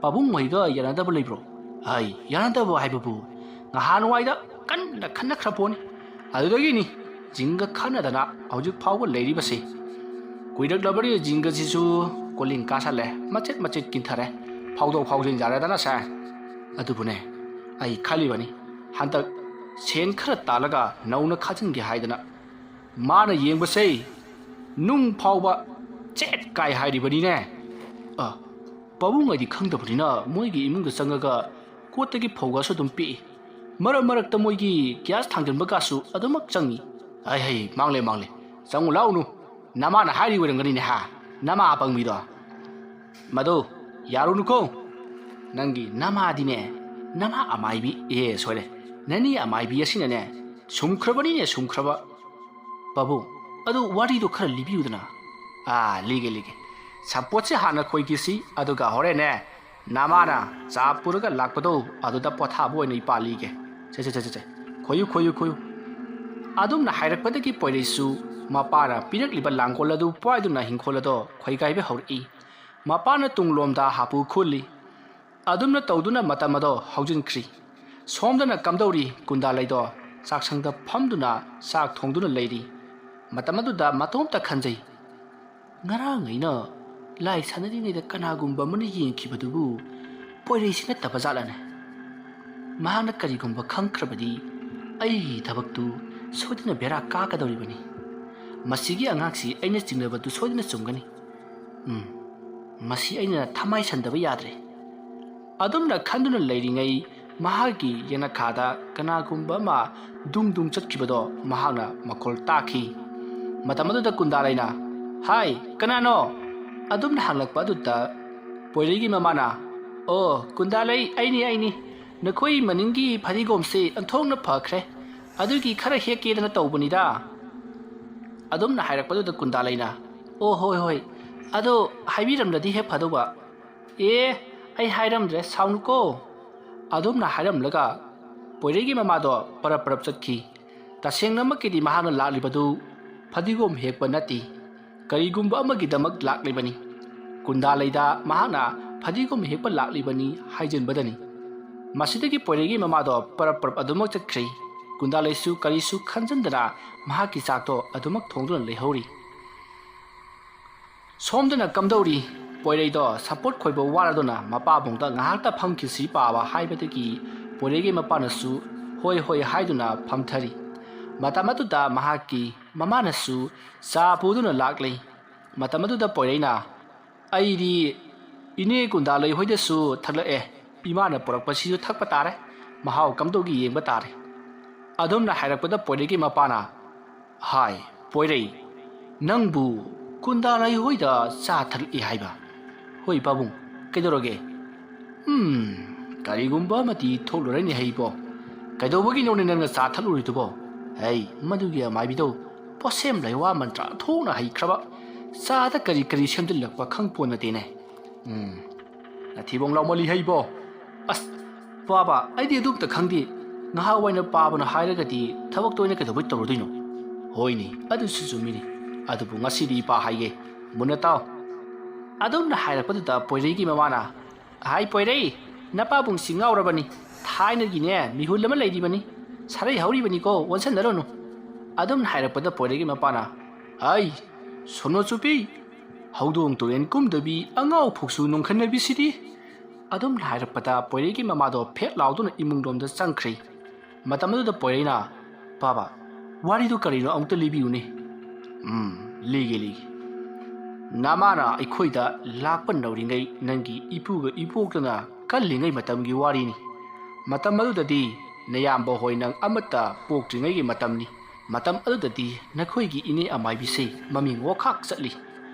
ꯄꯥꯕꯨꯡ ꯍꯣꯏꯒ ꯌꯥꯅꯗꯕ ꯂꯩꯕ꯭ꯔꯣ?" "ꯑꯩ ꯌꯥꯅꯗꯕ ꯍꯥꯏꯕꯕꯨ ꯉꯍꯥꯟꯋꯥꯏꯗ ꯀꯟꯅ ꯈꯟꯅꯈ꯭ꯔ ꯄꯣꯠꯅꯤ꯫ ꯑꯗꯨꯗꯒꯤꯅꯤ ꯖꯤꯡꯒ ꯈꯟꯅꯗꯅ ꯍꯧꯖꯤꯛ ꯐꯥꯎꯕ ꯂꯩꯔꯤꯕꯁꯤ꯫ ꯀꯨꯏꯔꯛꯂꯕꯅꯤ ꯖꯤꯡꯒꯁꯤꯁꯨ ꯀꯣꯂꯤꯡ ꯀꯥꯁꯜꯂꯦ, ꯃꯆꯦꯠ ꯃꯆꯦꯠ ꯀꯤꯟꯊꯔꯦ, ꯐꯥꯎꯗꯣꯛ ꯐꯥꯎꯖꯤꯟ ꯌꯥꯔꯦꯗꯅ ꯁꯦ꯫ ꯑꯗꯨꯕꯨꯅꯦ, ꯑꯩ ꯈꯜꯂꯤꯕꯅꯤ, ꯍꯟꯗꯛ ꯁꯦꯟ ꯈꯔ ꯇꯥꯜꯂꯒ ꯅꯧꯅ ꯈꯥꯖꯤꯟꯒꯦ ꯍꯥꯏꯗꯅ꯫ ꯃꯥꯅ ꯌꯦꯡꯕꯁꯦ ꯅꯨꯡ ꯐꯥꯎꯕ ꯆꯦꯠ ꯀꯥꯏ ꯍꯥꯏꯔꯤꯕꯅꯤꯅꯦ꯫ ꯑ, ꯄꯥꯕꯨꯡ ꯑꯩꯗꯤ ꯈꯪꯗꯕꯅꯤꯅ ꯃꯣꯏꯒꯤ ꯏꯃꯨꯡꯗ ꯆꯪꯉꯒ ꯀꯣꯠꯇꯒꯤ ꯐꯧꯒꯁꯨ ꯑꯗꯨꯝ ꯄꯤꯛꯏ꯫ ꯃꯔꯛ ꯃꯔꯛꯇ ꯃꯣꯏꯒꯤ ꯒ꯭ꯌꯥꯁ ꯊꯥꯡꯖꯤꯟꯕꯒꯁꯨ ꯑꯗꯨꯃꯛ ꯆꯪꯉꯤ꯫ ꯍꯩ ꯍꯩ, ꯃꯥꯡꯂꯦ ꯃꯥꯡꯂꯦ, ꯆꯪꯉꯨ ꯂꯥꯛꯎꯅꯨ꯫ ꯅꯃꯥꯅ ꯍꯥꯏꯔꯤ ꯑꯣꯏꯔꯝꯒꯅꯤꯅꯦ ꯍꯥ, ꯅꯃꯥ ꯑꯄꯪꯕꯤꯗꯣ꯫ ꯃꯗꯨ ꯌꯥꯔꯨꯅꯨꯀꯣ꯫ ꯅꯪꯒꯤ ꯅꯃꯥꯗꯤꯅꯦ, ꯅꯃꯥ ꯑꯃꯥꯏꯕꯤ, ꯑꯦ, ꯁꯣꯏꯔꯦ, ꯅꯅꯦ ꯑꯃꯥꯏꯕꯤ ꯑꯁꯤꯅꯅꯦ ꯁꯨꯝꯈ꯭ꯔꯕꯅꯤꯅꯦ, ꯁꯨꯝꯈ꯭ꯔꯕ꯫ ꯄꯥꯕꯨꯡ, ꯑꯗꯨ ꯋꯥꯔꯤꯗꯣ ꯈꯔ ꯂꯤꯕꯤꯌꯨꯗꯅ꯫ ꯑꯥ, ꯂꯤꯒꯦ, ꯂꯤꯒꯦ꯫ ꯁꯝꯄꯣꯠꯁꯦ ꯍꯥꯟꯅ ꯈꯣꯏꯈꯤꯁꯤ, ꯑꯗꯨꯒ ꯍꯣꯔꯦꯟꯅꯦ, "ꯅꯃꯥꯅ ꯆꯥ ꯄꯨꯔꯒ ꯂꯥꯛꯄꯗꯣ ꯑꯗꯨꯗ ꯄꯣꯊꯥꯕ ꯑꯣꯏꯅ ꯏ ꯄꯥꯜꯂꯤꯒꯦ꯫ ꯁꯦ, ꯁꯦ, ꯁꯦ, ꯁꯦ, ꯁꯦ꯫ ꯈꯣꯏꯌꯨ, ꯈꯣꯏꯌꯨ, ꯈꯣꯏꯌꯨ꯫" ꯑꯗꯨꯝꯅ ꯍꯥꯏꯔꯛꯄꯗꯒꯤ ꯄꯣꯏꯔꯩꯁꯨ ꯃꯄꯥꯅ ꯄꯤꯔꯛꯂꯤꯕ ꯂꯥꯡꯒꯣꯜ ꯑꯗꯨ ꯄꯥꯏꯗꯨꯅ ꯍꯤꯡꯈꯣꯜ ꯑꯗꯣ ꯈꯣꯏꯒꯥꯏꯕ ꯍꯧꯔꯛꯏ꯫ ꯃꯄꯥꯅ ꯇꯨꯡꯂꯣꯝꯗ ꯍꯥꯄꯨ ꯈꯨꯜꯂꯤ꯫ ꯑꯗꯨꯝꯅ ꯇꯧꯗꯨꯅ ꯃꯇꯝ ꯑꯗꯣ ꯍꯧꯖꯤꯟꯈ꯭ꯔꯤ꯫ ꯁꯣꯝꯗꯅ ꯀꯝꯗꯧꯔꯤ ꯀꯨꯟꯗꯥꯂꯩꯗꯣ ꯆꯥꯛꯁꯪꯗ ꯐꯝꯗꯨꯅ ꯆꯥꯛ ꯊꯣꯡꯗꯨꯅ ꯂꯩꯔꯤ꯫ ꯃꯇꯝ ꯑꯗꯨꯗ ꯃꯇꯣꯝꯇ ꯈꯟꯖꯩ, "ꯉꯔꯥꯡ ꯑꯩꯅ ꯂꯥꯏ ꯁꯥꯟꯅꯔꯤꯉꯩꯗ ꯀꯅꯥꯒꯨꯝꯕ ꯑꯃꯅ ꯌꯦꯡꯈꯤꯕꯗꯨꯕꯨ ꯄꯣꯏꯔꯩꯁꯤ ꯅꯠꯇꯕ ꯖꯥꯠꯂꯅꯦ? ꯃꯍꯥꯛꯅ ꯀꯔꯤꯒꯨꯝꯕ ꯈꯪꯈ꯭ꯔꯕꯗꯤ ꯑꯩꯒꯤ ꯊꯕꯛꯇꯨ ꯁꯣꯏꯗꯅ ꯕꯦꯔꯥ ꯀꯥꯒꯗꯧꯔꯤꯕꯅꯤ꯫ ꯃꯁꯤꯒꯤ ꯑꯉꯥꯡꯁꯤ ꯑꯩꯅ ꯆꯤꯡꯅꯕꯗꯨ ꯁꯣꯏꯗꯅ ꯆꯨꯝꯒꯅꯤ꯫ ꯎꯝ, ꯃꯁꯤ ꯑꯩꯅ ꯊꯃꯥꯏ ꯁꯟꯗꯕ ꯌꯥꯗ꯭ꯔꯦ꯫" ꯑꯗꯨꯝꯅ ꯈꯟꯗꯨꯅ ꯂꯩꯔꯤꯉꯩ ꯃꯍꯥꯛꯀꯤ ꯌꯦꯅꯈꯥꯗ ꯀꯅꯥꯒꯨꯝꯕ ꯑꯃ ꯗꯨꯡ ꯗꯨꯡ ꯆꯠꯈꯤꯕꯗꯣ ꯃꯍꯥꯛꯅ ꯃꯈꯣꯜ ꯇꯥꯈꯤ꯫ ꯃꯇꯝ ꯑꯗꯨꯗ ꯀꯨꯟꯗꯥꯂꯩꯅ, "ꯍꯥꯏ, ꯀꯅꯥꯅꯣ?" ꯑꯗꯨꯝꯅ ꯍꯪꯂꯛꯄ ꯑꯗꯨꯗ ꯄꯣꯏꯔꯩꯒꯤ ꯃꯃꯥꯅ, "ꯑꯣ, ꯀꯨꯟꯗꯥꯂꯩ, ꯑꯩꯅꯤ, ꯑꯩꯅꯤ꯫ ꯅꯈꯣꯏ ꯃꯅꯤꯡꯒꯤ ꯐꯗꯤꯒꯣꯝꯁꯦ ꯑꯣꯟꯊꯣꯛꯅ ꯐꯈ꯭ꯔꯦ꯫ ꯑꯗꯨꯒꯤ ꯈꯔ ꯍꯦꯛꯀꯦꯗꯅ ꯇꯧꯕꯅꯤꯗ꯫" ꯑꯗꯨꯝꯅ ꯍꯥꯏꯔꯛꯄꯗꯨꯗ ꯀꯨꯟꯗꯥꯂꯩꯅ, "ꯑꯣ, ꯍꯣꯏ, ꯍꯣꯏ꯫ ꯑꯗꯣ ꯍꯥꯏꯕꯤꯔꯝꯂꯗꯤ ꯍꯦꯛ ꯐꯗꯧꯕ꯫" "ꯑꯦ, ꯑꯩ ꯍꯥꯏꯔꯝꯗ꯭ꯔꯦ, ꯁꯥꯎꯅꯨꯀꯣ꯫" ꯑꯗꯨꯝꯅ ꯍꯥꯏꯔꯝꯂꯒ ꯄꯣꯏꯔꯩꯒꯤ ꯃꯃꯥꯗꯣ ꯄꯔꯞ ꯄꯔꯞ ꯆꯠꯈꯤ꯫ ꯇꯁꯦꯡꯅꯃꯛꯀꯤꯗꯤ ꯃꯍꯥꯛꯅ ꯂꯥꯛꯂꯤꯕꯗꯨ ꯐꯗꯤꯒꯣꯝ ꯍꯦꯛꯄ ꯅꯠꯇꯦ, ꯀꯔꯤꯒꯨꯝꯕ ꯑꯃꯒꯤꯗꯃꯛ ꯂꯥꯛꯂꯤꯕꯅꯤ꯫ ꯀꯨꯟꯗꯥꯂꯩꯗ ꯃꯍꯥꯛꯅ ꯐꯗꯤꯒꯣꯝ ꯍꯦꯛꯄ ꯂꯥꯛꯂꯤꯕꯅꯤ ꯍꯥꯏꯖꯤꯟꯕꯗꯅꯤ꯫ ꯃꯁꯤꯗꯒꯤ ꯄꯣꯏꯔꯩꯒꯤ ꯃꯃꯥꯗꯣ ꯄꯔꯞ ꯄꯔꯞ ꯑꯗꯨꯃꯛ ꯆꯠꯈ꯭ꯔꯤ꯫ ꯀꯨꯟꯗꯥꯂꯩꯁꯨ ꯀꯔꯤꯁꯨ ꯈꯟꯖꯟꯗꯅ ꯃꯍꯥꯛꯀꯤ ꯆꯥꯛꯇꯣ ꯑꯗꯨꯃꯛ ꯊꯣꯡꯗꯨꯅ ꯂꯩꯍꯧꯔꯤ꯫ ꯁꯣꯝꯗꯅ ꯀꯝꯗꯧꯔꯤ? ꯄꯣꯏꯔꯩꯗꯣ ꯁꯝꯄꯣꯠ ꯈꯣꯏꯕ ꯋꯥꯔꯗꯨꯅ ꯃꯄꯥꯕꯨꯡꯗ ꯉꯥꯏꯍꯥꯛꯇ ꯐꯝꯈꯤꯁꯤ ꯄꯥꯕ ꯍꯥꯏꯕꯗꯒꯤ ꯄꯣꯏꯔꯩꯒꯤ ꯃꯄꯥꯅꯁꯨ ꯍꯣꯏ ꯍꯣꯏ ꯍꯥꯏꯗꯨꯅ ꯐꯝꯊꯔꯤ꯫ ꯃꯇꯝ ꯑꯗꯨꯗ ꯃꯍꯥꯛꯀꯤ ꯃꯃꯥꯅꯁꯨ ꯆꯥ ꯄꯨꯗꯨꯅ ꯂꯥꯛꯂꯤ꯫ ꯃꯇꯝ ꯑꯗꯨꯗ ꯄꯣꯏꯔꯩꯅ, "ꯑꯩꯗꯤ ꯏꯅꯦ ꯀꯨꯟꯗꯥꯂꯩ ꯍꯣꯏꯗꯁꯨ ꯊꯛꯂꯛꯑꯦ, ꯏꯃꯥꯅ ꯄꯨꯔꯛꯄꯁꯤꯁꯨ ꯊꯛꯄ ꯇꯥꯔꯦ, ꯃꯍꯥꯎ ꯀꯝꯗꯧꯒꯦ ꯌꯦꯡꯕ ꯇꯥꯔꯦ꯫" ꯑꯗꯨꯝꯅ ꯍꯥꯏꯔꯛꯄꯗ ꯄꯣꯏꯔꯩꯒꯤ ꯃꯄꯥꯅ, "ꯍꯥꯏ, ꯄꯣꯏꯔꯩ, ꯅꯪꯕꯨ ꯀꯨꯟꯗꯥꯂꯩ ꯍꯣꯏꯗ ꯆꯥ ꯊꯛꯂꯛꯏ ꯍꯥꯏꯕ?" "ꯍꯣꯏ ꯄꯥꯕꯨꯡ, ꯀꯩꯗꯧꯔꯒꯦ?" "ꯎꯝ, ꯀꯔꯤꯒꯨꯝꯕ ꯑꯃꯗꯤ ꯊꯣꯛꯂꯨꯔꯅꯤ ꯍꯩꯕꯣ꯫ ꯀꯩꯗꯧꯕꯒꯤꯅꯣꯅꯦ ꯅꯪꯅ ꯆꯥ ꯊꯛꯂꯨꯔꯤꯗꯨꯕꯣ? ꯍꯩ, ꯃꯗꯨꯒꯤ ꯑꯃꯥꯏꯕꯤꯗꯣ ꯄꯣꯠꯁꯦꯝ ꯂꯩꯋꯥ ꯃꯟꯇ꯭ꯔ ꯊꯣꯛꯅ ꯍꯩꯈ꯭ꯔꯕ, ꯆꯥꯗ ꯀꯔꯤ ꯀꯔꯤ ꯁꯦꯝꯖꯤꯜꯂꯛꯄ ꯈꯪꯄꯣꯠ ꯅꯠꯇꯦꯅꯦ꯫ ꯎꯝ, ꯅꯊꯤꯕꯣꯡ ꯂꯥꯎꯃꯜꯂꯤ ꯍꯩꯕꯣ꯫ ꯑꯁ, ꯄꯥꯕ, ꯑꯩꯗꯤ ꯑꯗꯨꯝꯇ ꯈꯪꯗꯦ꯫ ꯉꯍꯥꯛ ꯑꯣꯏꯅ ꯄꯥꯕꯅ ꯍꯥꯏꯔꯒꯗꯤ ꯊꯕꯛꯇꯣ ꯑꯩꯅ ꯀꯩꯗꯧꯕꯩ ꯇꯧꯔꯨꯗꯣꯏꯅꯣ? ꯍꯣꯏꯅꯦ, ꯑꯗꯨꯁꯨ ꯆꯨꯝꯃꯤꯅꯦ꯫ ꯑꯗꯨꯕꯨ ꯉꯁꯤꯗꯤ ꯏꯄꯥ ꯍꯥꯏꯒꯦ, ꯃꯨꯟꯅ ꯇꯥꯎ꯫ ꯑꯗꯨꯝꯅ ꯍꯥꯏꯔꯛꯄꯗꯨꯗ ꯄꯣꯏꯔꯩꯒꯤ ꯃꯃꯥꯅ, "ꯍꯥꯏ ꯄꯣꯏꯔꯩ, ꯅꯄꯥꯕꯨꯡꯁꯤ ꯉꯥꯎꯔꯕꯅꯤ꯫ ꯊꯥꯏꯅꯒꯤꯅꯦ ꯃꯤꯍꯨꯜ ꯑꯃ ꯂꯩꯔꯤꯕꯅꯤ, ꯁꯥꯔꯩ ꯍꯧꯔꯤꯕꯅꯤꯀꯣ, ꯑꯣꯟꯁꯟꯅꯔꯨꯅꯨ"꯫ ꯑꯗꯨꯝꯅ ꯍꯥꯏꯔꯛꯄꯗ ꯄꯣꯏꯔꯩꯒꯤ ꯃꯄꯥꯅ, "ꯍꯥꯏ, ꯁꯣꯅꯣ ꯆꯨꯄꯤ, ꯍꯧꯗꯣꯡ ꯇꯨꯔꯦꯟ ꯀꯨꯝꯗꯕꯤ ꯑꯉꯥꯎ ꯐꯧꯁꯨ ꯅꯣꯡꯈꯟꯅꯕꯤꯁꯤꯗꯤ"꯫ ꯑꯗꯨꯝꯅ ꯍꯥꯏꯔꯛꯄꯗ ꯄꯣꯏꯔꯩꯒꯤ ꯃꯃꯥꯗꯣ ꯐꯦꯠ ꯂꯥꯎꯗꯨꯅ ꯏꯃꯨꯡꯂꯣꯝꯗ ꯆꯪꯈ꯭ꯔꯦ꯫ ꯃꯇꯝ ꯑꯗꯨꯗ ꯄꯣꯏꯔꯩꯅ, "ꯄꯥꯕ, ꯋꯥꯔꯤꯗꯨ ꯀꯔꯤꯅꯣ ꯑꯃꯨꯛꯇ ꯂꯤꯕꯤꯌꯨꯅꯦ"꯫ "ꯎꯝ, ꯂꯤꯒꯦ, ꯂꯤꯒꯦ꯫ ꯅꯃꯥꯅ ꯑꯩꯈꯣꯏꯗ ꯂꯥꯛꯄ ꯅꯧꯔꯤꯉꯩ ꯅꯪꯒꯤ ꯏꯄꯨꯒ ꯏꯕꯣꯛꯇꯅ ꯀꯜꯂꯤꯉꯩ ꯃꯇꯝꯒꯤ ꯋꯥꯔꯤꯅꯤ꯫ ꯃꯇꯝ ꯑꯗꯨꯗꯗꯤ ꯅꯌꯥꯝꯕ ꯍꯣꯏ ꯅꯪ ꯑꯃꯠꯇ ꯄꯣꯛꯇ꯭ꯔꯤꯉꯩꯒꯤ ꯃꯇꯝꯅꯤ꯫ ꯃꯇꯝ ꯑꯗꯨꯗꯗꯤ ꯅꯈꯣꯏꯒꯤ ꯏꯅꯦ ꯑꯃꯥꯏꯕꯤꯁꯦ ꯃꯃꯤꯡ ꯋꯥꯈꯥꯛ ꯆꯠꯂꯤ꯫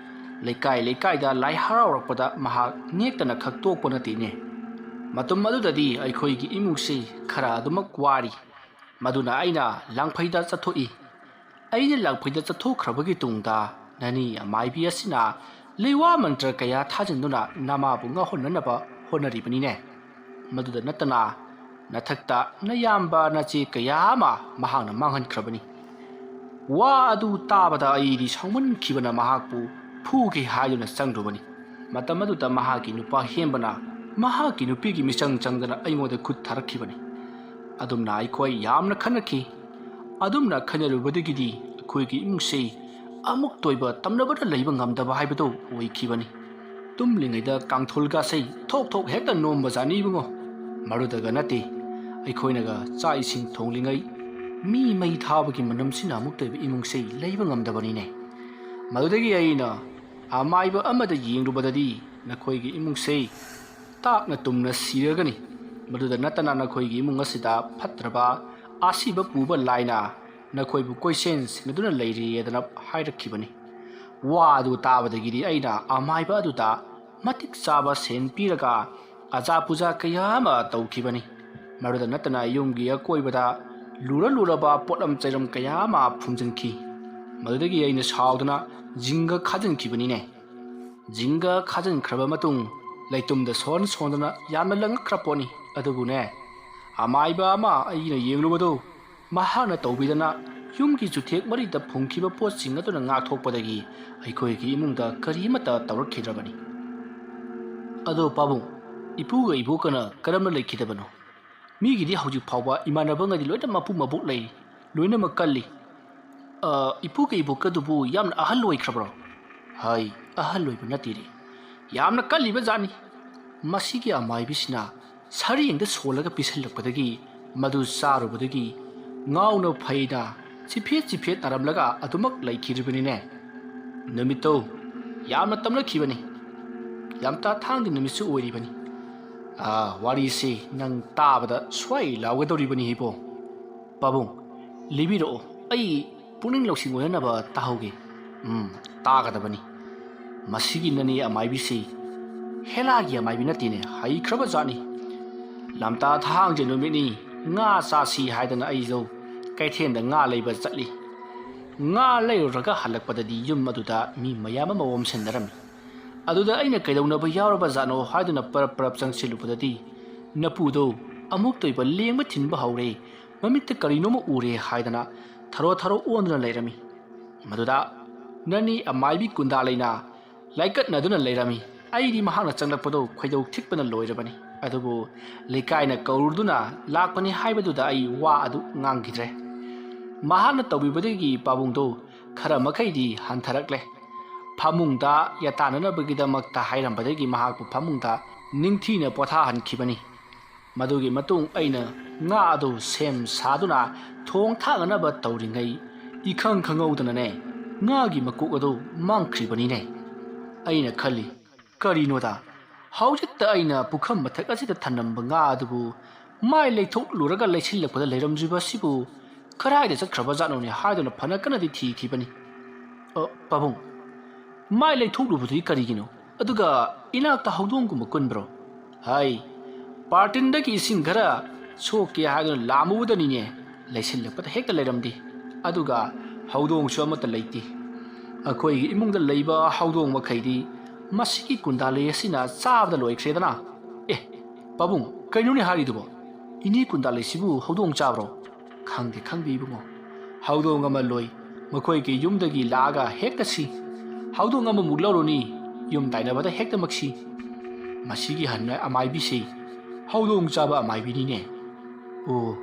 ꯂꯩꯀꯥꯏ ꯂꯩꯀꯥꯏꯗ ꯂꯥꯏ ꯍꯔꯥꯎꯔꯛꯄꯗ ꯃꯍꯥꯛ ꯅꯦꯛꯇꯅ ꯈꯛ ꯇꯣꯛꯄ ꯅꯠꯇꯦꯅꯦ꯫ ꯃꯇꯝ ꯑꯗꯨꯗꯗꯤ ꯑꯩꯈꯣꯏꯒꯤ ꯏꯃꯨꯡꯁꯤ ꯈꯔ ꯑꯗꯨꯃꯛ ꯋꯥꯔꯤ꯫ ꯃꯗꯨꯅ ꯑꯩꯅ ꯂꯥꯡꯐꯩꯗ ꯆꯠꯊꯣꯛꯏ꯫ ꯑꯩꯅ ꯂꯥꯡꯐꯩꯗ ꯆꯠꯊꯣꯛꯈ꯭ꯔꯕꯒꯤ ꯇꯨꯡꯗ ꯅꯅꯤ ꯑꯃꯥꯏꯕꯤ ꯑꯁꯤꯅ ꯂꯩꯋꯥ ꯃꯟꯇ꯭ꯔ ꯀꯌꯥ ꯊꯥꯖꯤꯟꯗꯨꯅ ꯅꯃꯥꯕꯨ ꯉꯥꯎꯍꯟꯅꯅꯕ ꯍꯣꯠꯅꯔꯤꯕꯅꯤꯅꯦ꯫ ꯃꯗꯨꯗ ꯅꯠꯇꯅ ꯅꯊꯛꯇ ꯅꯌꯥꯝꯕ ꯅꯆꯦ ꯀꯌꯥ ꯑꯃ ꯃꯍꯥꯛꯅ ꯃꯥꯡꯍꯟꯈ꯭ꯔꯕꯅꯤ"꯫ ꯋꯥ ꯑꯗꯨ ꯇꯥꯕꯗ ꯑꯩꯗꯤ ꯁꯥꯎꯃꯟꯈꯤꯕꯅ ꯃꯍꯥꯛꯄꯨ ꯐꯨꯒꯦ ꯍꯥꯏꯗꯨꯅ ꯆꯪꯂꯨꯕꯅꯤ꯫ ꯃꯇꯝ ꯑꯗꯨꯗ ꯃꯍꯥꯛꯀꯤ ꯅꯨꯄꯥ ꯍꯦꯝꯕꯅ ꯃꯍꯥꯛꯀꯤ ꯅꯨꯄꯤꯒꯤ ꯃꯤꯆꯪ ꯆꯪꯗꯅ ꯑꯩꯉꯣꯟꯗ ꯈꯨꯠ ꯊꯥꯔꯛꯈꯤꯕꯅꯤ꯫ ꯑꯗꯨꯝꯅ ꯑꯩꯈꯣꯏ ꯌꯥꯝꯅ ꯈꯟꯅꯈꯤ꯫ ꯑꯗꯨꯝꯅ ꯈꯟꯅꯔꯨꯕꯗꯒꯤꯗꯤ ꯑꯩꯈꯣꯏꯒꯤ ꯏꯃꯨꯡꯁꯤ ꯑꯃꯨꯛꯇ ꯑꯣꯏꯕ ꯇꯝꯅꯕꯗ ꯂꯩꯕ ꯉꯝꯗꯕ ꯍꯥꯏꯕꯗꯨ ꯑꯣꯏꯈꯤꯕꯅꯤ꯫ ꯇꯨꯝꯂꯤꯉꯩꯗ ꯀꯥꯡꯊꯣꯜꯒꯁꯦ ꯊꯣꯛ ꯊꯣꯛ ꯍꯦꯛꯇ ꯅꯣꯝꯕꯖꯥꯠꯅꯤ ꯏꯕꯨꯡꯉꯣ꯫ ꯃꯗꯨꯗꯒ ꯅꯠꯇꯦ, ꯑꯩꯈꯣꯏꯅꯒ ꯆꯥꯛ ꯏꯁꯤꯡ ꯊꯣꯡꯂꯤꯉꯩ ꯃꯤ ꯃꯩ ꯊꯥꯕꯒꯤ ꯃꯅꯝꯁꯤꯅ ꯑꯃꯨꯛꯇ ꯑꯣꯏꯕ ꯏꯃꯨꯡꯁꯦ ꯂꯩꯕ ꯉꯝꯗꯕꯅꯤꯅꯦ꯫ ꯃꯗꯨꯗꯒꯤ ꯑꯩꯅ ꯑꯃꯥꯏꯕ ꯑꯃꯗ ꯌꯦꯡꯂꯨꯕꯗꯗꯤ ꯅꯈꯣꯏꯒꯤ ꯏꯃꯨꯡꯁꯦ ꯇꯥꯛꯅ ꯇꯨꯝꯅ ꯁꯤꯔꯒꯅꯤ꯫ ꯃꯗꯨꯗ ꯅꯠꯇꯅ ꯅꯈꯣꯏꯒꯤ ꯏꯃꯨꯡ ꯑꯁꯤꯗ ꯐꯠꯇ꯭ꯔꯕ ꯑꯁꯤꯕ ꯄꯨꯕ ꯂꯥꯏꯅ ꯅꯈꯣꯏꯕꯨ ꯀꯣꯏꯁꯦꯟ ꯁꯦꯟꯅꯗꯨꯅ ꯂꯩꯔꯤꯑꯗꯅ ꯍꯥꯏꯔꯛꯈꯤꯕꯅꯤ꯫ ꯋꯥ ꯑꯗꯨ ꯇꯥꯕꯗꯒꯤꯗꯤ ꯑꯩꯅ ꯑꯃꯥꯏꯕ ꯑꯗꯨꯗ ꯃꯇꯤꯛ ꯆꯥꯕ ꯁꯦꯟ ꯄꯤꯔꯒ ꯑꯖꯥ ꯄꯨꯖꯥ ꯀꯌꯥ ꯑꯃ ꯇꯧꯈꯤꯕꯅꯤ꯫ ꯃꯗꯨꯗ ꯅꯠꯇꯅ ꯌꯨꯝꯒꯤ ꯑꯀꯣꯏꯕꯗ ꯂꯨꯔ ꯂꯨꯔꯕ ꯄꯣꯠꯂꯝ ꯆꯩꯔꯝ ꯀꯌꯥ ꯑꯃ ꯐꯨꯝꯖꯤꯟꯈꯤ꯫ ꯃꯗꯨꯗꯒꯤ ꯑꯩꯅ ꯁꯥꯎꯗꯨꯅ ꯖꯤꯡꯒ ꯈꯥꯖꯤꯟꯈꯤꯕꯅꯤꯅꯦ꯫ ꯖꯤꯡꯒ ꯈꯥꯖꯤꯟꯈ꯭ꯔꯕ ꯃꯇꯨꯡ ꯂꯩꯇꯨꯝꯗ ꯁꯣꯟ ꯁꯣꯟꯗꯅ ꯌꯥꯝꯅ ꯂꯪꯉꯛꯈ꯭ꯔ ꯄꯣꯠꯅꯤ꯫ ꯑꯗꯨꯕꯨꯅꯦ, ꯑꯃꯥꯏꯕ ꯑꯃ ꯑꯩꯅ ꯌꯦꯡꯂꯨꯕꯗꯨ ꯃꯍꯥꯛꯅ ꯇꯧꯕꯤꯗꯅ ꯌꯨꯝꯒꯤ ꯆꯨꯊꯦꯛ ꯃꯔꯤꯗ ꯐꯨꯝꯈꯤꯕ ꯄꯣꯠꯁꯤꯡ ꯑꯗꯨꯅ ꯉꯥꯛꯊꯣꯛꯄꯗꯒꯤ ꯑꯩꯈꯣꯏꯒꯤ ꯏꯃꯨꯡꯗ ꯀꯔꯤ ꯑꯃꯠꯇ ꯇꯧꯔꯛꯈꯤꯗ꯭ꯔꯕꯅꯤ꯫ ꯑꯗꯣ ꯄꯥꯕꯨꯡ, ꯏꯄꯨꯒ ꯏꯕꯣꯛꯀꯅ ꯀꯔꯝꯅ ꯂꯩꯈꯤꯗꯕꯅꯣ? ꯃꯤꯒꯤꯗꯤ ꯍꯧꯖꯤꯛ ꯐꯥꯎꯕ ꯏꯃꯥꯟꯅꯕꯉꯩꯗꯤ ꯂꯣꯏꯅ ꯃꯄꯨ ꯃꯕꯣꯛ ꯂꯩꯔꯤ, ꯂꯣꯏꯅꯃꯛ ꯀꯜꯂꯤ꯫ ꯑ, ꯏꯄꯨꯒ ꯏꯕꯣꯛꯀꯗꯨꯕꯨ ꯌꯥꯝꯅ ꯑꯍꯜ ꯑꯣꯏꯈ꯭ꯔꯕ꯭ꯔꯣ? ꯍꯥꯏ, ꯑꯍꯜ ꯑꯣꯏꯕ ꯅꯠꯇꯦꯅꯦ, ꯌꯥꯝꯅ ꯀꯜꯂꯤꯕ ꯖꯥꯠꯅꯤ꯫ ꯃꯁꯤꯒꯤ ꯑꯃꯥꯏꯕꯤꯁꯤꯅ ꯁꯔꯦꯡꯗ ꯁꯣꯜꯂꯒ ꯄꯤꯁꯜꯂꯛꯄꯗꯒꯤ ꯃꯗꯨ ꯆꯥꯔꯨꯕꯗꯒꯤ ꯉꯥꯎꯅ ꯐꯩꯅ ꯆꯤꯐꯦꯠ ꯆꯤꯐꯦꯠ ꯅꯥꯔꯝꯂꯒ ꯑꯗꯨꯃꯛ ꯂꯩꯈꯤꯗ꯭ꯔꯤꯕꯅꯤꯅꯦ꯫ ꯅꯨꯃꯤꯠꯇꯣ ꯌꯥꯝꯅ ꯇꯝꯂꯛꯈꯤꯕꯅꯤ꯫ ꯂꯝꯇꯥ ꯊꯥꯡꯒꯤ ꯅꯨꯃꯤꯠꯁꯨ ꯑꯣꯏꯔꯤꯕꯅꯤ꯫ ꯑꯥ, ꯋꯥꯔꯤꯁꯤ ꯅꯪ ꯇꯥꯕꯗ ꯁ꯭ꯋꯥꯏ ꯂꯥꯎꯒꯗꯧꯔꯤꯕꯅꯤ ꯏꯕꯣ꯫ ꯄꯥꯕꯨꯡ, ꯂꯤꯕꯤꯔꯛꯑꯣ, ꯑꯩ ꯄꯨꯛꯅꯤꯡ ꯂꯧꯁꯤꯡ ꯑꯣꯏꯅꯅꯕ ꯇꯥꯍꯧꯒꯦ꯫ ꯎꯝ, ꯇꯥꯒꯗꯕꯅꯤ꯫ ꯃꯁꯤꯒꯤ ꯅꯅꯦ ꯑꯃꯥꯏꯕꯤꯁꯤ ꯍꯦꯂꯥꯒꯤ ꯑꯃꯥꯏꯕꯤ ꯅꯠꯇꯦꯅꯦ, ꯍꯩꯈ꯭ꯔꯕ ꯖꯥꯠꯅꯤ꯫ ꯂꯝꯇꯥ ꯊꯥꯡꯖ ꯅꯨꯃꯤꯠꯅꯤ, ꯉꯥ ꯆꯥꯁꯤ ꯍꯥꯏꯗꯅ ꯑꯩꯁꯨ ꯀꯩꯊꯦꯜꯗ ꯉꯥ ꯂꯩꯕ ꯆꯠꯂꯤ꯫ ꯉꯥ ꯂꯩꯔꯨꯔꯒ ꯍꯜꯂꯛꯄꯗꯗꯤ ꯌꯨꯝ ꯑꯗꯨꯗ ꯃꯤ ꯃꯌꯥꯝ ꯑꯃ ꯑꯣꯝꯁꯤꯟꯅꯔꯝꯃꯤ꯫ ꯑꯗꯨꯗ ꯑꯩꯅ ꯀꯩꯗꯧꯅꯕ ꯌꯥꯎꯔꯕ ꯖꯥꯠꯅꯣ ꯍꯥꯏꯗꯨꯅ ꯄꯔꯞ ꯄꯔꯞ ꯆꯪꯁꯤꯜꯂꯨꯕꯗꯗꯤ ꯅꯄꯨꯗꯣ ꯑꯃꯨꯛꯇ ꯑꯣꯏꯕ ꯂꯦꯡꯕ ꯊꯤꯟꯕ ꯍꯧꯔꯦ꯫ ꯃꯃꯤꯠꯇ ꯀꯔꯤꯅꯣꯃ ꯎꯔꯦ ꯍꯥꯏꯗꯅ ꯊꯔꯣ ꯊꯔꯣ ꯑꯣꯟꯗꯨꯅ ꯂꯩꯔꯝꯃꯤ꯫ ꯃꯗꯨꯗ ꯅꯅꯤ ꯑꯃꯥꯏꯕꯤ ꯀꯨꯟꯗꯥ ꯂꯩꯅ ꯂꯥꯏꯀꯠꯅꯗꯨꯅ ꯂꯩꯔꯝꯃꯤ꯫ ꯑꯩꯗꯤ ꯃꯍꯥꯛꯅ ꯆꯪꯂꯛꯄꯗꯨ ꯈꯣꯏꯗꯧ ꯊꯤꯠꯄꯅ ꯂꯣꯏꯔꯕꯅꯤ꯫ ꯑꯗꯨꯕꯨ ꯂꯩꯀꯥꯏꯅ ꯀꯧꯔꯨꯗꯨꯅ ꯂꯥꯛꯄꯅꯤ ꯍꯥꯏꯕꯗꯨꯗ ꯑꯩ ꯋꯥ ꯑꯗꯨ ꯉꯥꯡꯈꯤꯗ꯭ꯔꯦ꯫ ꯃꯍꯥꯛꯅ ꯇꯧꯕꯤꯕꯗꯒꯤ ꯄꯥꯕꯨꯡꯗꯨ ꯈꯔ ꯃꯈꯩꯗꯤ ꯍꯟꯊꯔꯛꯂꯦ꯫ ꯐꯃꯨꯡꯗ ꯌꯥꯇꯥꯅꯅꯕꯒꯤꯗꯃꯛꯇ ꯍꯥꯏꯔꯝꯕꯗꯒꯤ ꯃꯍꯥꯛꯄꯨ ꯐꯃꯨꯡꯗ ꯅꯤꯡꯊꯤꯅ ꯄꯣꯊꯥꯍꯟꯈꯤꯕꯅꯤ꯫ ꯃꯗꯨꯒꯤ ꯃꯇꯨꯡ ꯑꯩꯅ ꯉꯥ ꯑꯗꯨ ꯁꯦꯝ ꯁꯥꯗꯨꯅ ꯊꯣꯡ ꯊꯥꯛꯅꯅꯕ ꯇꯧꯔꯤꯉꯩ ꯏꯈꯪ ꯈꯪꯍꯧꯗꯅꯅꯦ, ꯉꯥꯒꯤ ꯃꯀꯣꯛ ꯑꯗꯨ ꯃꯥꯡꯈ꯭ꯔꯤꯕꯅꯤꯅꯦ꯫ ꯑꯩꯅ ꯈꯜꯂꯤ, ꯀꯔꯤꯅꯣꯗ, ꯍꯧꯖꯤꯛꯇ ꯑꯩꯅ ꯄꯨꯈꯝ ꯃꯊꯛ ꯑꯁꯤꯗ ꯊꯝꯂꯝꯕ ꯉꯥ ꯑꯗꯨꯕꯨ ꯃꯥꯏ ꯂꯩꯊꯣꯛꯂꯨꯔꯒ ꯂꯩꯁꯤꯜꯂꯛꯄꯗ ꯂꯩꯔꯝꯗ꯭ꯔꯤꯕ ꯑꯁꯤꯕꯨ ꯀꯗꯥꯏꯗ ꯆꯠꯈ꯭ꯔꯕ ꯖꯥꯠꯅꯣꯅꯦ ꯍꯥꯏꯗꯨꯅ ꯐꯅ ꯀꯟꯅꯗꯤ ꯊꯤꯈꯤꯕꯅꯤ꯫ "ꯑ, ꯄꯥꯕꯨꯡ, ꯃꯥꯏ ꯂꯩꯊꯣꯛꯂꯨꯕꯗꯨꯗꯤ ꯀꯔꯤꯒꯤꯅꯣ? ꯑꯗꯨꯒ ꯏꯅꯥꯛꯇ ꯍꯧꯗꯣꯡꯒꯨꯝꯕ ꯀꯨꯟꯕ꯭ꯔꯣ?" "ꯍꯥꯏ, ꯕꯥꯔꯇꯤꯟꯗꯒꯤ ꯏꯁꯤꯡ ꯈꯔ ꯁꯣꯛꯀꯦ ꯍꯥꯏꯗꯨꯅ ꯂꯥꯝꯃꯨꯕꯗꯅꯤꯅꯦ, ꯂꯩꯁꯤꯜꯂꯛꯄꯗ ꯍꯦꯛꯇ ꯂꯩꯔꯝꯗꯦ꯫ ꯑꯗꯨꯒ ꯍꯧꯗꯣꯡꯁꯨ ꯑꯃꯠꯇ ꯂꯩꯇꯦ꯫ ꯑꯩꯈꯣꯏꯒꯤ ꯏꯃꯨꯡꯗ ꯂꯩꯕ ꯍꯧꯗꯣꯡ ꯃꯈꯩꯗꯤ "ꯃꯁꯤꯒꯤ ꯀꯨꯟꯗꯥꯂꯩ ꯑꯁꯤꯅ ꯆꯥꯕꯗ ꯂꯣꯏꯈ꯭ꯔꯦꯗꯅ꯫ ꯑꯦ, ꯄꯥꯕꯨꯡ, ꯀꯩꯅꯣꯅꯦ ꯍꯥꯏꯔꯤꯗꯨꯕꯣ? ꯏꯅꯦ ꯀꯨꯟꯗꯥꯂꯩꯁꯤꯕꯨ ꯍꯧꯗꯣꯡ ꯆꯥꯕ꯭ꯔꯣ?" "ꯈꯪꯗꯦ, ꯈꯪꯗꯦ ꯏꯕꯨꯡꯉꯣ꯫ ꯍꯧꯗꯣꯡ ꯑꯃ ꯂꯣꯏ, ꯃꯈꯣꯏꯒꯤ ꯌꯨꯝꯗꯒꯤ ꯂꯥꯛꯑꯒ ꯍꯦꯛꯇ ꯁꯤ꯫ ꯍꯧꯗꯣꯡ ꯑꯃꯃꯨꯛ ꯂꯧꯔꯨꯅꯤ, ꯌꯨꯝ ꯇꯥꯏꯅꯕꯗ ꯍꯦꯛꯇ ꯃꯛꯁꯤ꯫ ꯃꯁꯤꯒꯤ ꯍꯟꯅ ꯑꯃꯥꯏꯕꯤꯁꯤ ꯍꯧꯗꯣꯡ ꯆꯥꯕ ꯑꯃꯥꯏꯕꯤꯅꯤꯅꯦ꯫ ꯑꯣ,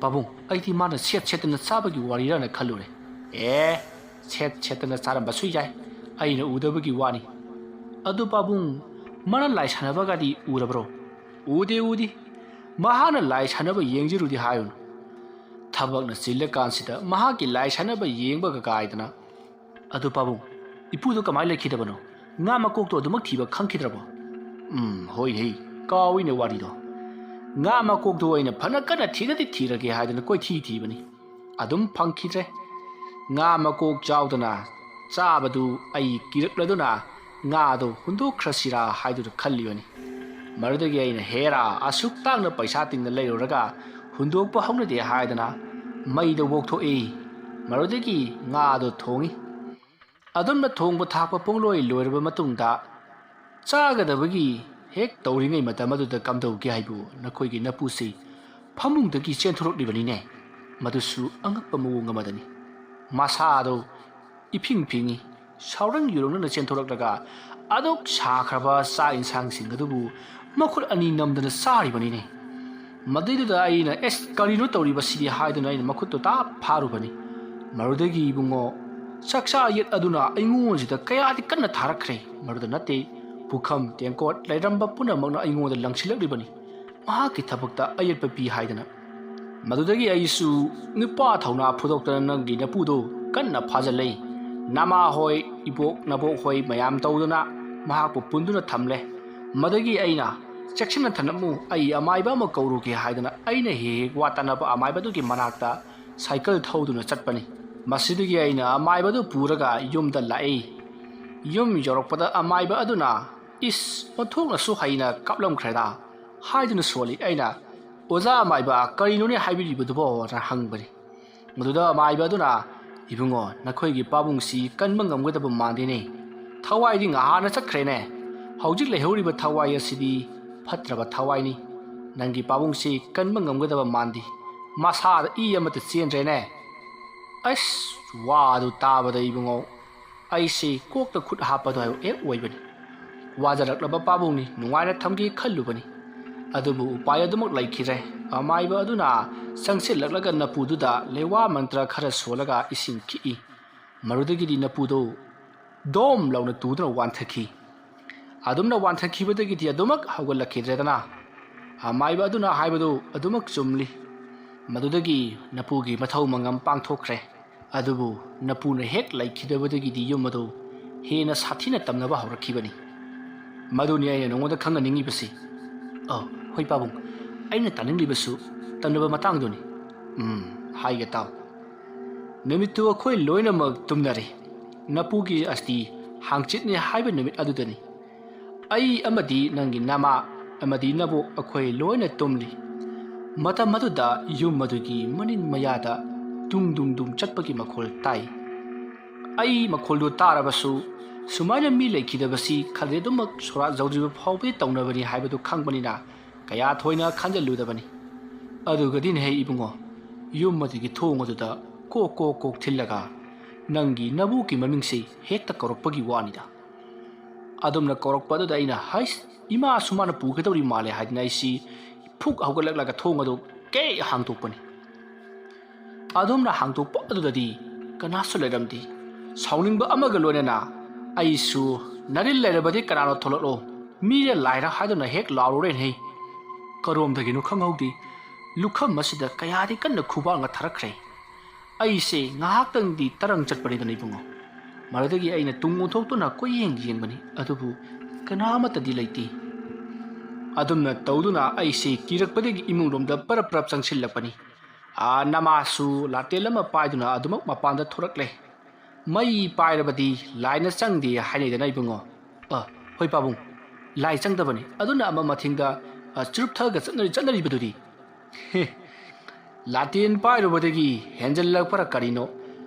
ꯄꯥꯕꯨꯡ, ꯑꯩꯗꯤ ꯃꯥꯅ ꯁꯦꯠ ꯁꯦꯠꯇꯅ ꯆꯥꯕꯒꯤ ꯋꯥꯔꯤꯔꯅ ꯈꯜꯂꯨꯔꯦ꯫ ꯑꯦ, ꯁꯦꯠ ꯁꯦꯠꯇꯅ ꯆꯥꯔꯝꯕꯁꯨ ꯌꯥꯏ, ꯑꯩꯅ ꯎꯗꯕꯒꯤ ꯋꯥꯅꯤ꯫ ꯑꯗꯨ ꯄꯥꯕꯨꯡ, ꯃꯥꯅ ꯂꯥꯏ ꯁꯥꯟꯅꯕꯒꯗꯤ ꯎꯔꯕ꯭ꯔꯣ?" "ꯎꯗꯦ, ꯎꯗꯦ꯫ ꯃꯍꯥꯛꯅ ꯂꯥꯏ ꯁꯥꯟꯅꯕ ꯌꯦꯡꯖꯔꯨꯗꯦ ꯍꯥꯏꯌꯨꯅ꯫ ꯊꯕꯛꯅ ꯆꯤꯜꯂꯀꯥꯟꯁꯤꯗ ꯃꯍꯥꯛꯀꯤ ꯂꯥꯏ ꯁꯥꯟꯅꯕ ꯌꯦꯡꯕꯒ ꯀꯥꯏꯗꯅ꯫ ꯑꯗꯨ ꯄꯥꯕꯨꯡ, ꯏꯄꯨꯗꯣ ꯀꯃꯥꯏꯅ ꯂꯩꯈꯤꯗꯕꯅꯣ? ꯉꯥ ꯃꯀꯣꯛꯇꯣ ꯑꯗꯨꯃꯛ ꯊꯤꯕ ꯈꯪꯈꯤꯗ꯭ꯔꯕꯣ?" "ꯎꯝ, ꯍꯣꯏꯅꯦ, ꯀꯥꯎꯏꯅꯦ ꯋꯥꯔꯤꯗꯣ꯫ ꯉꯥ ꯃꯀꯣꯛꯇꯣ ꯑꯩꯅ ꯐꯅ ꯀꯟꯅ ꯊꯤꯔꯗꯤ ꯊꯤꯔꯒꯦ ꯍꯥꯏꯗꯅ ꯀꯣꯏꯊꯤ ꯊꯤꯕꯅꯤ꯫ ꯑꯗꯨꯝ ꯐꯪꯈꯤꯗ꯭ꯔꯦ꯫ ꯉꯥ ꯃꯀꯣꯛ ꯆꯥꯎꯗꯅ ꯆꯥꯕꯗꯨ ꯑꯩ ꯀꯤꯔꯛꯂꯗꯨꯅ ꯉꯥꯗꯣ ꯍꯨꯟꯗꯣꯛꯈ꯭ꯔꯁꯤꯔꯥ ꯍꯥꯏꯗꯨꯅ ꯈꯜꯂꯤꯕꯅꯤ꯫ ꯃꯗꯨꯗꯒꯤ ꯑꯩꯅ, ꯍꯦꯔꯥ, ꯑꯁꯨꯛ ꯇꯥꯡꯅ ꯄꯩꯁꯥ ꯇꯤꯡꯅ ꯂꯩꯔꯨꯔꯒ ꯍꯨꯟꯗꯣꯛꯄ ꯍꯧꯅꯗꯦ ꯍꯥꯏꯗꯅ ꯃꯩꯗ ꯑꯣꯛꯊꯣꯛꯏ꯫ ꯃꯗꯨꯗꯒꯤ ꯉꯥꯗꯣ ꯊꯣꯡꯉꯤ꯫ ꯑꯗꯨꯝꯅ ꯊꯣꯡꯕ ꯊꯥꯛꯄ ꯄꯨꯡꯂꯣꯏ ꯂꯣꯏꯔꯕ ꯃꯇꯨꯡꯗ, ꯆꯥꯒꯗꯕꯒꯤ ꯍꯦꯛ ꯇꯧꯔꯤꯉꯩ ꯃꯇꯝ ꯑꯗꯨꯗ ꯀꯝꯗꯧꯒꯦ ꯍꯥꯏꯕꯨ, ꯅꯈꯣꯏꯒꯤ ꯅꯄꯨꯁꯤ ꯐꯃꯨꯡꯗꯒꯤ ꯆꯦꯟꯊꯣꯔꯛꯂꯤꯕꯅꯤꯅꯦ꯫ ꯃꯗꯨꯁꯨ ꯑꯉꯛꯄ ꯃꯑꯣꯡ ꯑꯃꯗꯅꯤ꯫ ꯃꯁꯥꯗꯣ ꯏꯐꯤꯡ ꯐꯤꯡꯉꯤ, ꯁꯥꯎꯔꯪ ꯌꯨꯔꯪꯅꯅ ꯆꯦꯟꯊꯣꯔꯛꯂꯒ ꯑꯗꯨꯛ ꯁꯥꯈ꯭ꯔꯕ ꯆꯥꯛ ꯏꯟꯁꯥꯡꯁꯤꯡ ꯑꯗꯨꯕꯨ ꯃꯈꯨꯠ ꯑꯅꯤ ꯅꯝꯗꯅ ꯆꯥꯔꯤꯕꯅꯤꯅꯦ꯫ ꯃꯗꯨꯏꯗꯨꯗ ꯑꯩꯅ, "ꯑꯦꯁ, ꯀꯔꯤꯅꯣ ꯇꯧꯔꯤꯕꯁꯤꯗꯤ?" ꯍꯥꯏꯗꯨꯅ ꯑꯩꯅ ꯃꯈꯨꯠꯇꯣ ꯇꯥꯞ ꯐꯥꯔꯨꯕꯅꯤ꯫ ꯃꯗꯨꯗꯒꯤ ꯏꯕꯨꯡꯉꯣ, ꯆꯥꯛꯆꯥ ꯌꯦꯠ ꯑꯗꯨꯅ ꯑꯩꯉꯣꯟꯁꯤꯗ ꯀꯌꯥꯗꯤ ꯀꯟꯅ ꯊꯥꯔꯛꯈ꯭ꯔꯦ꯫ ꯃꯗꯨꯗ ꯅꯠꯇꯦ, ꯄꯨꯈꯝ ꯇꯦꯡꯀꯣꯠ ꯂꯩꯔꯝꯕ ꯄꯨꯝꯅꯃꯛꯅ ꯑꯩꯉꯣꯟꯗ ꯂꯪꯁꯤꯜꯂꯛꯂꯤꯕꯅꯤ꯫ ꯃꯍꯥꯛꯀꯤ ꯊꯕꯛꯇ ꯑꯌꯦꯠꯄ ꯄꯤ ꯍꯥꯏꯗꯅ꯫ ꯃꯗꯨꯗꯒꯤ ꯑꯩꯁꯨ ꯅꯨꯄꯥ ꯊꯧꯅꯥ ꯐꯨꯗꯣꯛꯇꯅ ꯅꯪꯒꯤ ꯅꯄꯨꯗꯣ ꯀꯟꯅ ꯐꯥꯖꯤꯜꯂꯦ꯫ ꯅꯃꯥ ꯍꯣꯏ, ꯏꯕꯣꯛ ꯅꯕꯣꯛ ꯍꯣꯏ ꯃꯌꯥꯝ ꯇꯧꯗꯨꯅ ꯃꯍꯥꯛꯄꯨ ꯄꯨꯟꯗꯨꯅ ꯊꯝꯂꯦ꯫ ꯃꯗꯒꯤ ꯑꯩꯅ, "ꯆꯦꯛꯁꯤꯟꯅ ꯊꯝꯂꯝꯃꯨ, ꯑꯩ ꯑꯃꯥꯏꯕ ꯑꯃ ꯀꯧꯔꯨꯒꯦ" ꯍꯥꯏꯗꯨꯅ ꯑꯩꯅ ꯍꯦꯛ ꯍꯦꯛ ꯋꯥ ꯇꯥꯅꯕ ꯑꯃꯥꯏꯕꯗꯨꯒꯤ ꯃꯅꯥꯛꯇ ꯁꯥꯏꯀꯜ ꯊꯧꯗꯨꯅ ꯆꯠꯄꯅꯤ꯫ ꯃꯁꯤꯗꯒꯤ ꯑꯩꯅ ꯑꯃꯥꯏꯕꯗꯨ ꯄꯨꯔꯒ ꯌꯨꯝꯗ ꯂꯥꯛꯏ꯫ ꯌꯨꯝ ꯌꯧꯔꯛꯄꯗ ꯑꯃꯥꯏꯕ ꯑꯗꯨꯅ, "ꯏꯁ, ꯑꯣꯟꯊꯣꯛꯅꯁꯨ ꯍꯩꯅ ꯀꯥꯞꯂꯝꯈ꯭ꯔꯦꯗ" ꯍꯥꯏꯗꯨꯅ ꯁꯣꯜꯂꯤ꯫ ꯑꯩꯅ, "ꯑꯣꯖꯥ ꯑꯃꯥꯏꯕ, ꯀꯔꯤꯅꯣꯅꯦ ꯍꯥꯏꯕꯤꯔꯤꯕꯗꯨꯕꯣ?" ꯅ ꯍꯪꯕꯅꯤ꯫ ꯃꯗꯨꯗ ꯑꯃꯥꯏꯕ ꯑꯗꯨꯅ, "ꯏꯕꯨꯡꯉꯣ, ꯅꯈꯣꯏꯒꯤ ꯄꯥꯕꯨꯡꯁꯤ ꯀꯟꯕ ꯉꯝꯒꯗꯕ ꯃꯥꯟꯗꯦꯅꯦ꯫ ꯊꯋꯥꯏꯗꯤ ꯉꯍꯥꯟꯅ ꯆꯠꯈ꯭ꯔꯦꯅꯦ꯫ ꯍꯧꯖꯤꯛ ꯂꯩꯍꯧꯔꯤꯕ ꯊꯋꯥꯏ ꯑꯁꯤꯗꯤ ꯐꯠꯇ꯭ꯔꯕ ꯊꯋꯥꯏꯅꯤ꯫ ꯅꯪꯒꯤ ꯄꯥꯕꯨꯡꯁꯤ ꯀꯟꯕ ꯉꯝꯒꯗꯕ ꯃꯥꯟꯗꯦ꯫ ꯃꯁꯥꯗ ꯏ ꯑꯃꯠꯇ ꯆꯦꯟꯗ꯭ꯔꯦꯅꯦ꯫ ꯑꯁ, ꯋꯥꯗꯨ ꯇꯥꯕꯗ ꯏꯕꯨꯡꯉꯣ, ꯑꯩꯁꯤ ꯀꯣꯛꯇ ꯈꯨꯠ ꯍꯥꯞꯄꯗꯣ ꯍꯦꯛ ꯑꯣꯏꯕꯅꯤ꯫ ꯋꯥꯖꯔꯛꯂꯕ ꯄꯥꯕꯨꯡꯅꯤ, ꯅꯨꯡꯉꯥꯏꯅ ꯊꯝꯒꯦ ꯈꯜꯂꯨꯕꯅꯤ꯫ ꯑꯗꯨꯕꯨ ꯎꯄꯥꯏ ꯑꯗꯨꯃꯛ ꯂꯩꯈꯤꯗ꯭ꯔꯦ꯫ ꯑꯃꯥꯏꯕ ꯑꯗꯨꯅ ꯆꯪꯁꯤꯜꯂꯛꯂꯒ ꯅꯄꯨꯗꯨꯗ ꯂꯩꯋꯥ ꯃꯟꯇ꯭ꯔ ꯈꯔ ꯁꯣꯜꯂꯒ ꯏꯁꯤꯡ ꯈꯤꯛꯏ꯫ ꯃꯗꯨꯗꯒꯤꯗꯤ ꯅꯄꯨꯗꯨ ꯗꯣꯝ ꯂꯥꯎꯅ ꯇꯨꯗꯨꯅ ꯋꯥꯟꯊꯈꯤ꯫ ꯑꯗꯨꯝꯅ ꯋꯥꯟꯊꯈꯤꯕꯗꯒꯤꯗꯤ ꯑꯗꯨꯃꯛ ꯍꯧꯒꯠꯂꯛꯈꯤꯗ꯭ꯔꯦꯗꯅ꯫ ꯑꯃꯥꯏꯕ ꯑꯗꯨꯅ ꯍꯥꯏꯕꯗꯨ ꯑꯗꯨꯃꯛ ꯆꯨꯝꯂꯤ꯫ ꯃꯗꯨꯗꯒꯤ ꯅꯄꯨꯒꯤ ꯃꯊꯧ ꯃꯉꯝ ꯄꯥꯡꯊꯣꯛꯈ꯭ꯔꯦ꯫ ꯑꯗꯨꯕꯨ ꯅꯄꯨꯅ ꯍꯦꯛ ꯂꯩꯈꯤꯗꯕꯗꯒꯤꯗꯤ ꯌꯨꯝ ꯑꯗꯨ ꯍꯦꯟꯅ ꯁꯥꯊꯤꯅ ꯇꯝꯅꯕ ꯍꯧꯔꯛꯈꯤꯕꯅꯤ꯫ ꯃꯗꯨꯅꯤ ꯑꯩꯅ ꯅꯉꯣꯟꯗ ꯈꯪꯍꯟꯅꯤꯡꯉꯤꯕꯁꯤ꯫ ꯑꯣ, ꯍꯣꯏ ꯄꯥꯕꯨꯡ, ꯑꯩꯅ ꯇꯥꯅꯤꯡꯂꯤꯕꯁꯨ ꯇꯝꯅꯕ ꯃꯇꯥꯡꯗꯨꯅꯤ꯫ ꯎꯝ, ꯍꯥꯏꯒꯦ ꯇꯥꯎ꯫ ꯅꯨꯃꯤꯠꯇꯨ ꯑꯩꯈꯣꯏ ꯂꯣꯏꯅꯃꯛ ꯇꯨꯝꯅꯔꯦ꯫ ꯅꯄꯨꯒꯤ ꯑꯁꯇꯤ ꯍꯥꯡꯆꯤꯠꯅꯤ ꯍꯥꯏꯕ ꯅꯨꯃꯤꯠ ꯑꯗꯨꯗꯅꯤ꯫ ꯑꯩ ꯑꯃꯗꯤ ꯅꯪꯒꯤ ꯅꯃꯥ ꯑꯃꯗꯤ ꯅꯕꯣꯛ ꯑꯩꯈꯣꯏ ꯂꯣꯏꯅ ꯇꯨꯝꯂꯤ꯫ ꯃꯇꯝ ꯑꯗꯨꯗ ꯌꯨꯝ ꯑꯗꯨꯒꯤ ꯃꯅꯤꯡ ꯃꯌꯥꯗ ꯗꯨꯡ ꯗꯨꯡ ꯗꯨꯡ ꯆꯠꯄꯒꯤ ꯃꯈꯣꯜ ꯇꯥꯏ꯫ ꯑꯩ ꯃꯈꯣꯜꯗꯨ ꯇꯥꯔꯕꯁꯨ ꯁꯨꯃꯥꯏꯅ ꯃꯤ ꯂꯩꯈꯤꯗꯕꯁꯤ ꯈꯜꯂꯦ ꯑꯗꯨꯃꯛ ꯁꯣꯔꯥꯠ ꯌꯧꯗ꯭ꯔꯤꯕ ꯐꯥꯎꯕꯗꯤ ꯇꯧꯅꯕꯅꯤ ꯍꯥꯏꯕꯗꯨ ꯈꯪꯕꯅꯤꯅ ꯀꯌꯥ ꯊꯣꯏꯅ ꯈꯟꯖꯤꯜꯂꯨꯗꯕꯅꯤ꯫ ꯑꯗꯨꯒꯗꯤꯅꯦꯍꯦ ꯏꯕꯨꯡꯉꯣ, ꯌꯨꯝ ꯑꯗꯨꯒꯤ ꯊꯣꯡ ꯑꯗꯨꯗ ꯀꯣꯛ ꯀꯣꯛ ꯀꯣꯛ ꯊꯤꯜꯂꯒ ꯅꯪꯒꯤ ꯅꯕꯨꯛꯀꯤ ꯃꯃꯤꯡꯁꯤ ꯍꯦꯛꯇ ꯀꯧꯔꯛꯄꯒꯤ ꯋꯥꯅꯤꯗ꯫ ꯑꯗꯨꯝꯅ ꯀꯧꯔꯛꯄ ꯑꯗꯨꯗ ꯑꯩꯅ, "ꯍꯩꯁ, ꯏꯃꯥꯁꯨ ꯃꯥꯅ ꯄꯨꯒꯗꯧꯔꯤ ꯃꯥꯜꯂꯦ" ꯍꯥꯏꯗꯅ ꯑꯩꯁꯤ ꯐꯨꯛ ꯍꯧꯒꯠꯂꯛꯂꯒ ꯊꯣꯡ ꯑꯗꯨ ꯀꯦꯛ ꯍꯥꯡꯗꯣꯛꯄꯅꯤ꯫ ꯑꯗꯨꯝꯅ ꯍꯥꯡꯗꯣꯛꯄ ꯑꯗꯨꯗꯗꯤ ꯀꯅꯥꯁꯨ ꯂꯩꯔꯝꯗꯦ꯫ ꯁꯥꯎꯅꯤꯡꯕ ꯑꯃꯒ ꯂꯣꯏꯅꯅ ꯑꯩꯁꯨ, "ꯅꯔꯤꯜ ꯂꯩꯔꯕꯗꯤ ꯀꯅꯥꯅꯣ ꯊꯣꯛꯂꯛꯂꯣ, ꯃꯤꯔꯦ ꯂꯥꯏꯔ ꯍꯥꯏꯗꯨꯅ ꯍꯦꯛ ꯂꯥꯎꯔꯨꯔꯦꯅꯦ"꯫ ꯀꯔꯣꯝꯗꯒꯤꯅꯣ ꯈꯪꯍꯧꯗꯦ, ꯂꯨꯈꯝ ꯑꯁꯤꯗ ꯀꯌꯥꯗꯤ ꯀꯟꯅ ꯈꯨꯕꯥꯛꯅ ꯊꯥꯔꯛꯈ꯭ꯔꯦ꯫ ꯑꯩꯁꯦ ꯉꯥꯏꯍꯥꯛꯇꯪꯗꯤ ꯇꯔꯪ ꯆꯠꯄꯅꯤꯗꯅ ꯏꯕꯨꯡꯉꯣ꯫ ꯃꯗꯨꯗꯒꯤ ꯑꯩꯅ ꯇꯨꯡ ꯑꯣꯟꯊꯣꯛꯇꯨꯅ ꯀꯣꯏꯌꯦꯡ ꯌꯦꯡꯕꯅꯤ, ꯑꯗꯨꯕꯨ ꯀꯅꯥ ꯑꯃꯠꯇꯗꯤ ꯂꯩꯇꯦ꯫ ꯑꯗꯨꯝꯅ ꯇꯧꯗꯨꯅ ꯑꯩꯁꯦ ꯀꯤꯔꯛꯄꯗꯒꯤ ꯏꯃꯨꯡꯂꯣꯝꯗ ꯄꯔꯞ ꯄꯔꯞ ꯆꯪꯁꯤꯜꯂꯛꯄꯅꯤ꯫ ꯑꯥ, ꯅꯃꯥꯁꯨ ꯂꯥꯇꯦꯜ ꯑꯃ ꯄꯥꯏꯗꯨꯅ ꯑꯗꯨꯃꯛ ꯃꯄꯥꯟꯗ ꯊꯣꯔꯛꯂꯦ꯫ ꯃꯩ ꯄꯥꯏꯔꯕꯗꯤ ꯂꯥꯏꯅ ꯆꯪꯗꯦ ꯍꯥꯏꯅꯩꯗꯅ ꯏꯕꯨꯡꯉꯣ꯫ ꯑ, ꯍꯣꯏ ꯄꯥꯕꯨꯡ, ꯂꯥꯏ ꯆꯪꯗꯕꯅꯤ꯫ ꯑꯗꯨꯅ ꯑꯃ ꯃꯊꯤꯡꯗ, ꯑ, ꯆꯨꯔꯨꯞ ꯊꯛꯑꯒ ꯆꯠꯅꯔꯤ-, ꯆꯠꯅꯔꯤꯕꯗꯨꯗꯤ꯫ ꯍꯦ, ꯂꯥꯇꯦꯟ ꯄꯥꯏꯔꯨꯕꯗꯒꯤ ꯍꯦꯟꯖꯜꯂꯛꯄꯔ ꯀꯔꯤꯅꯣ?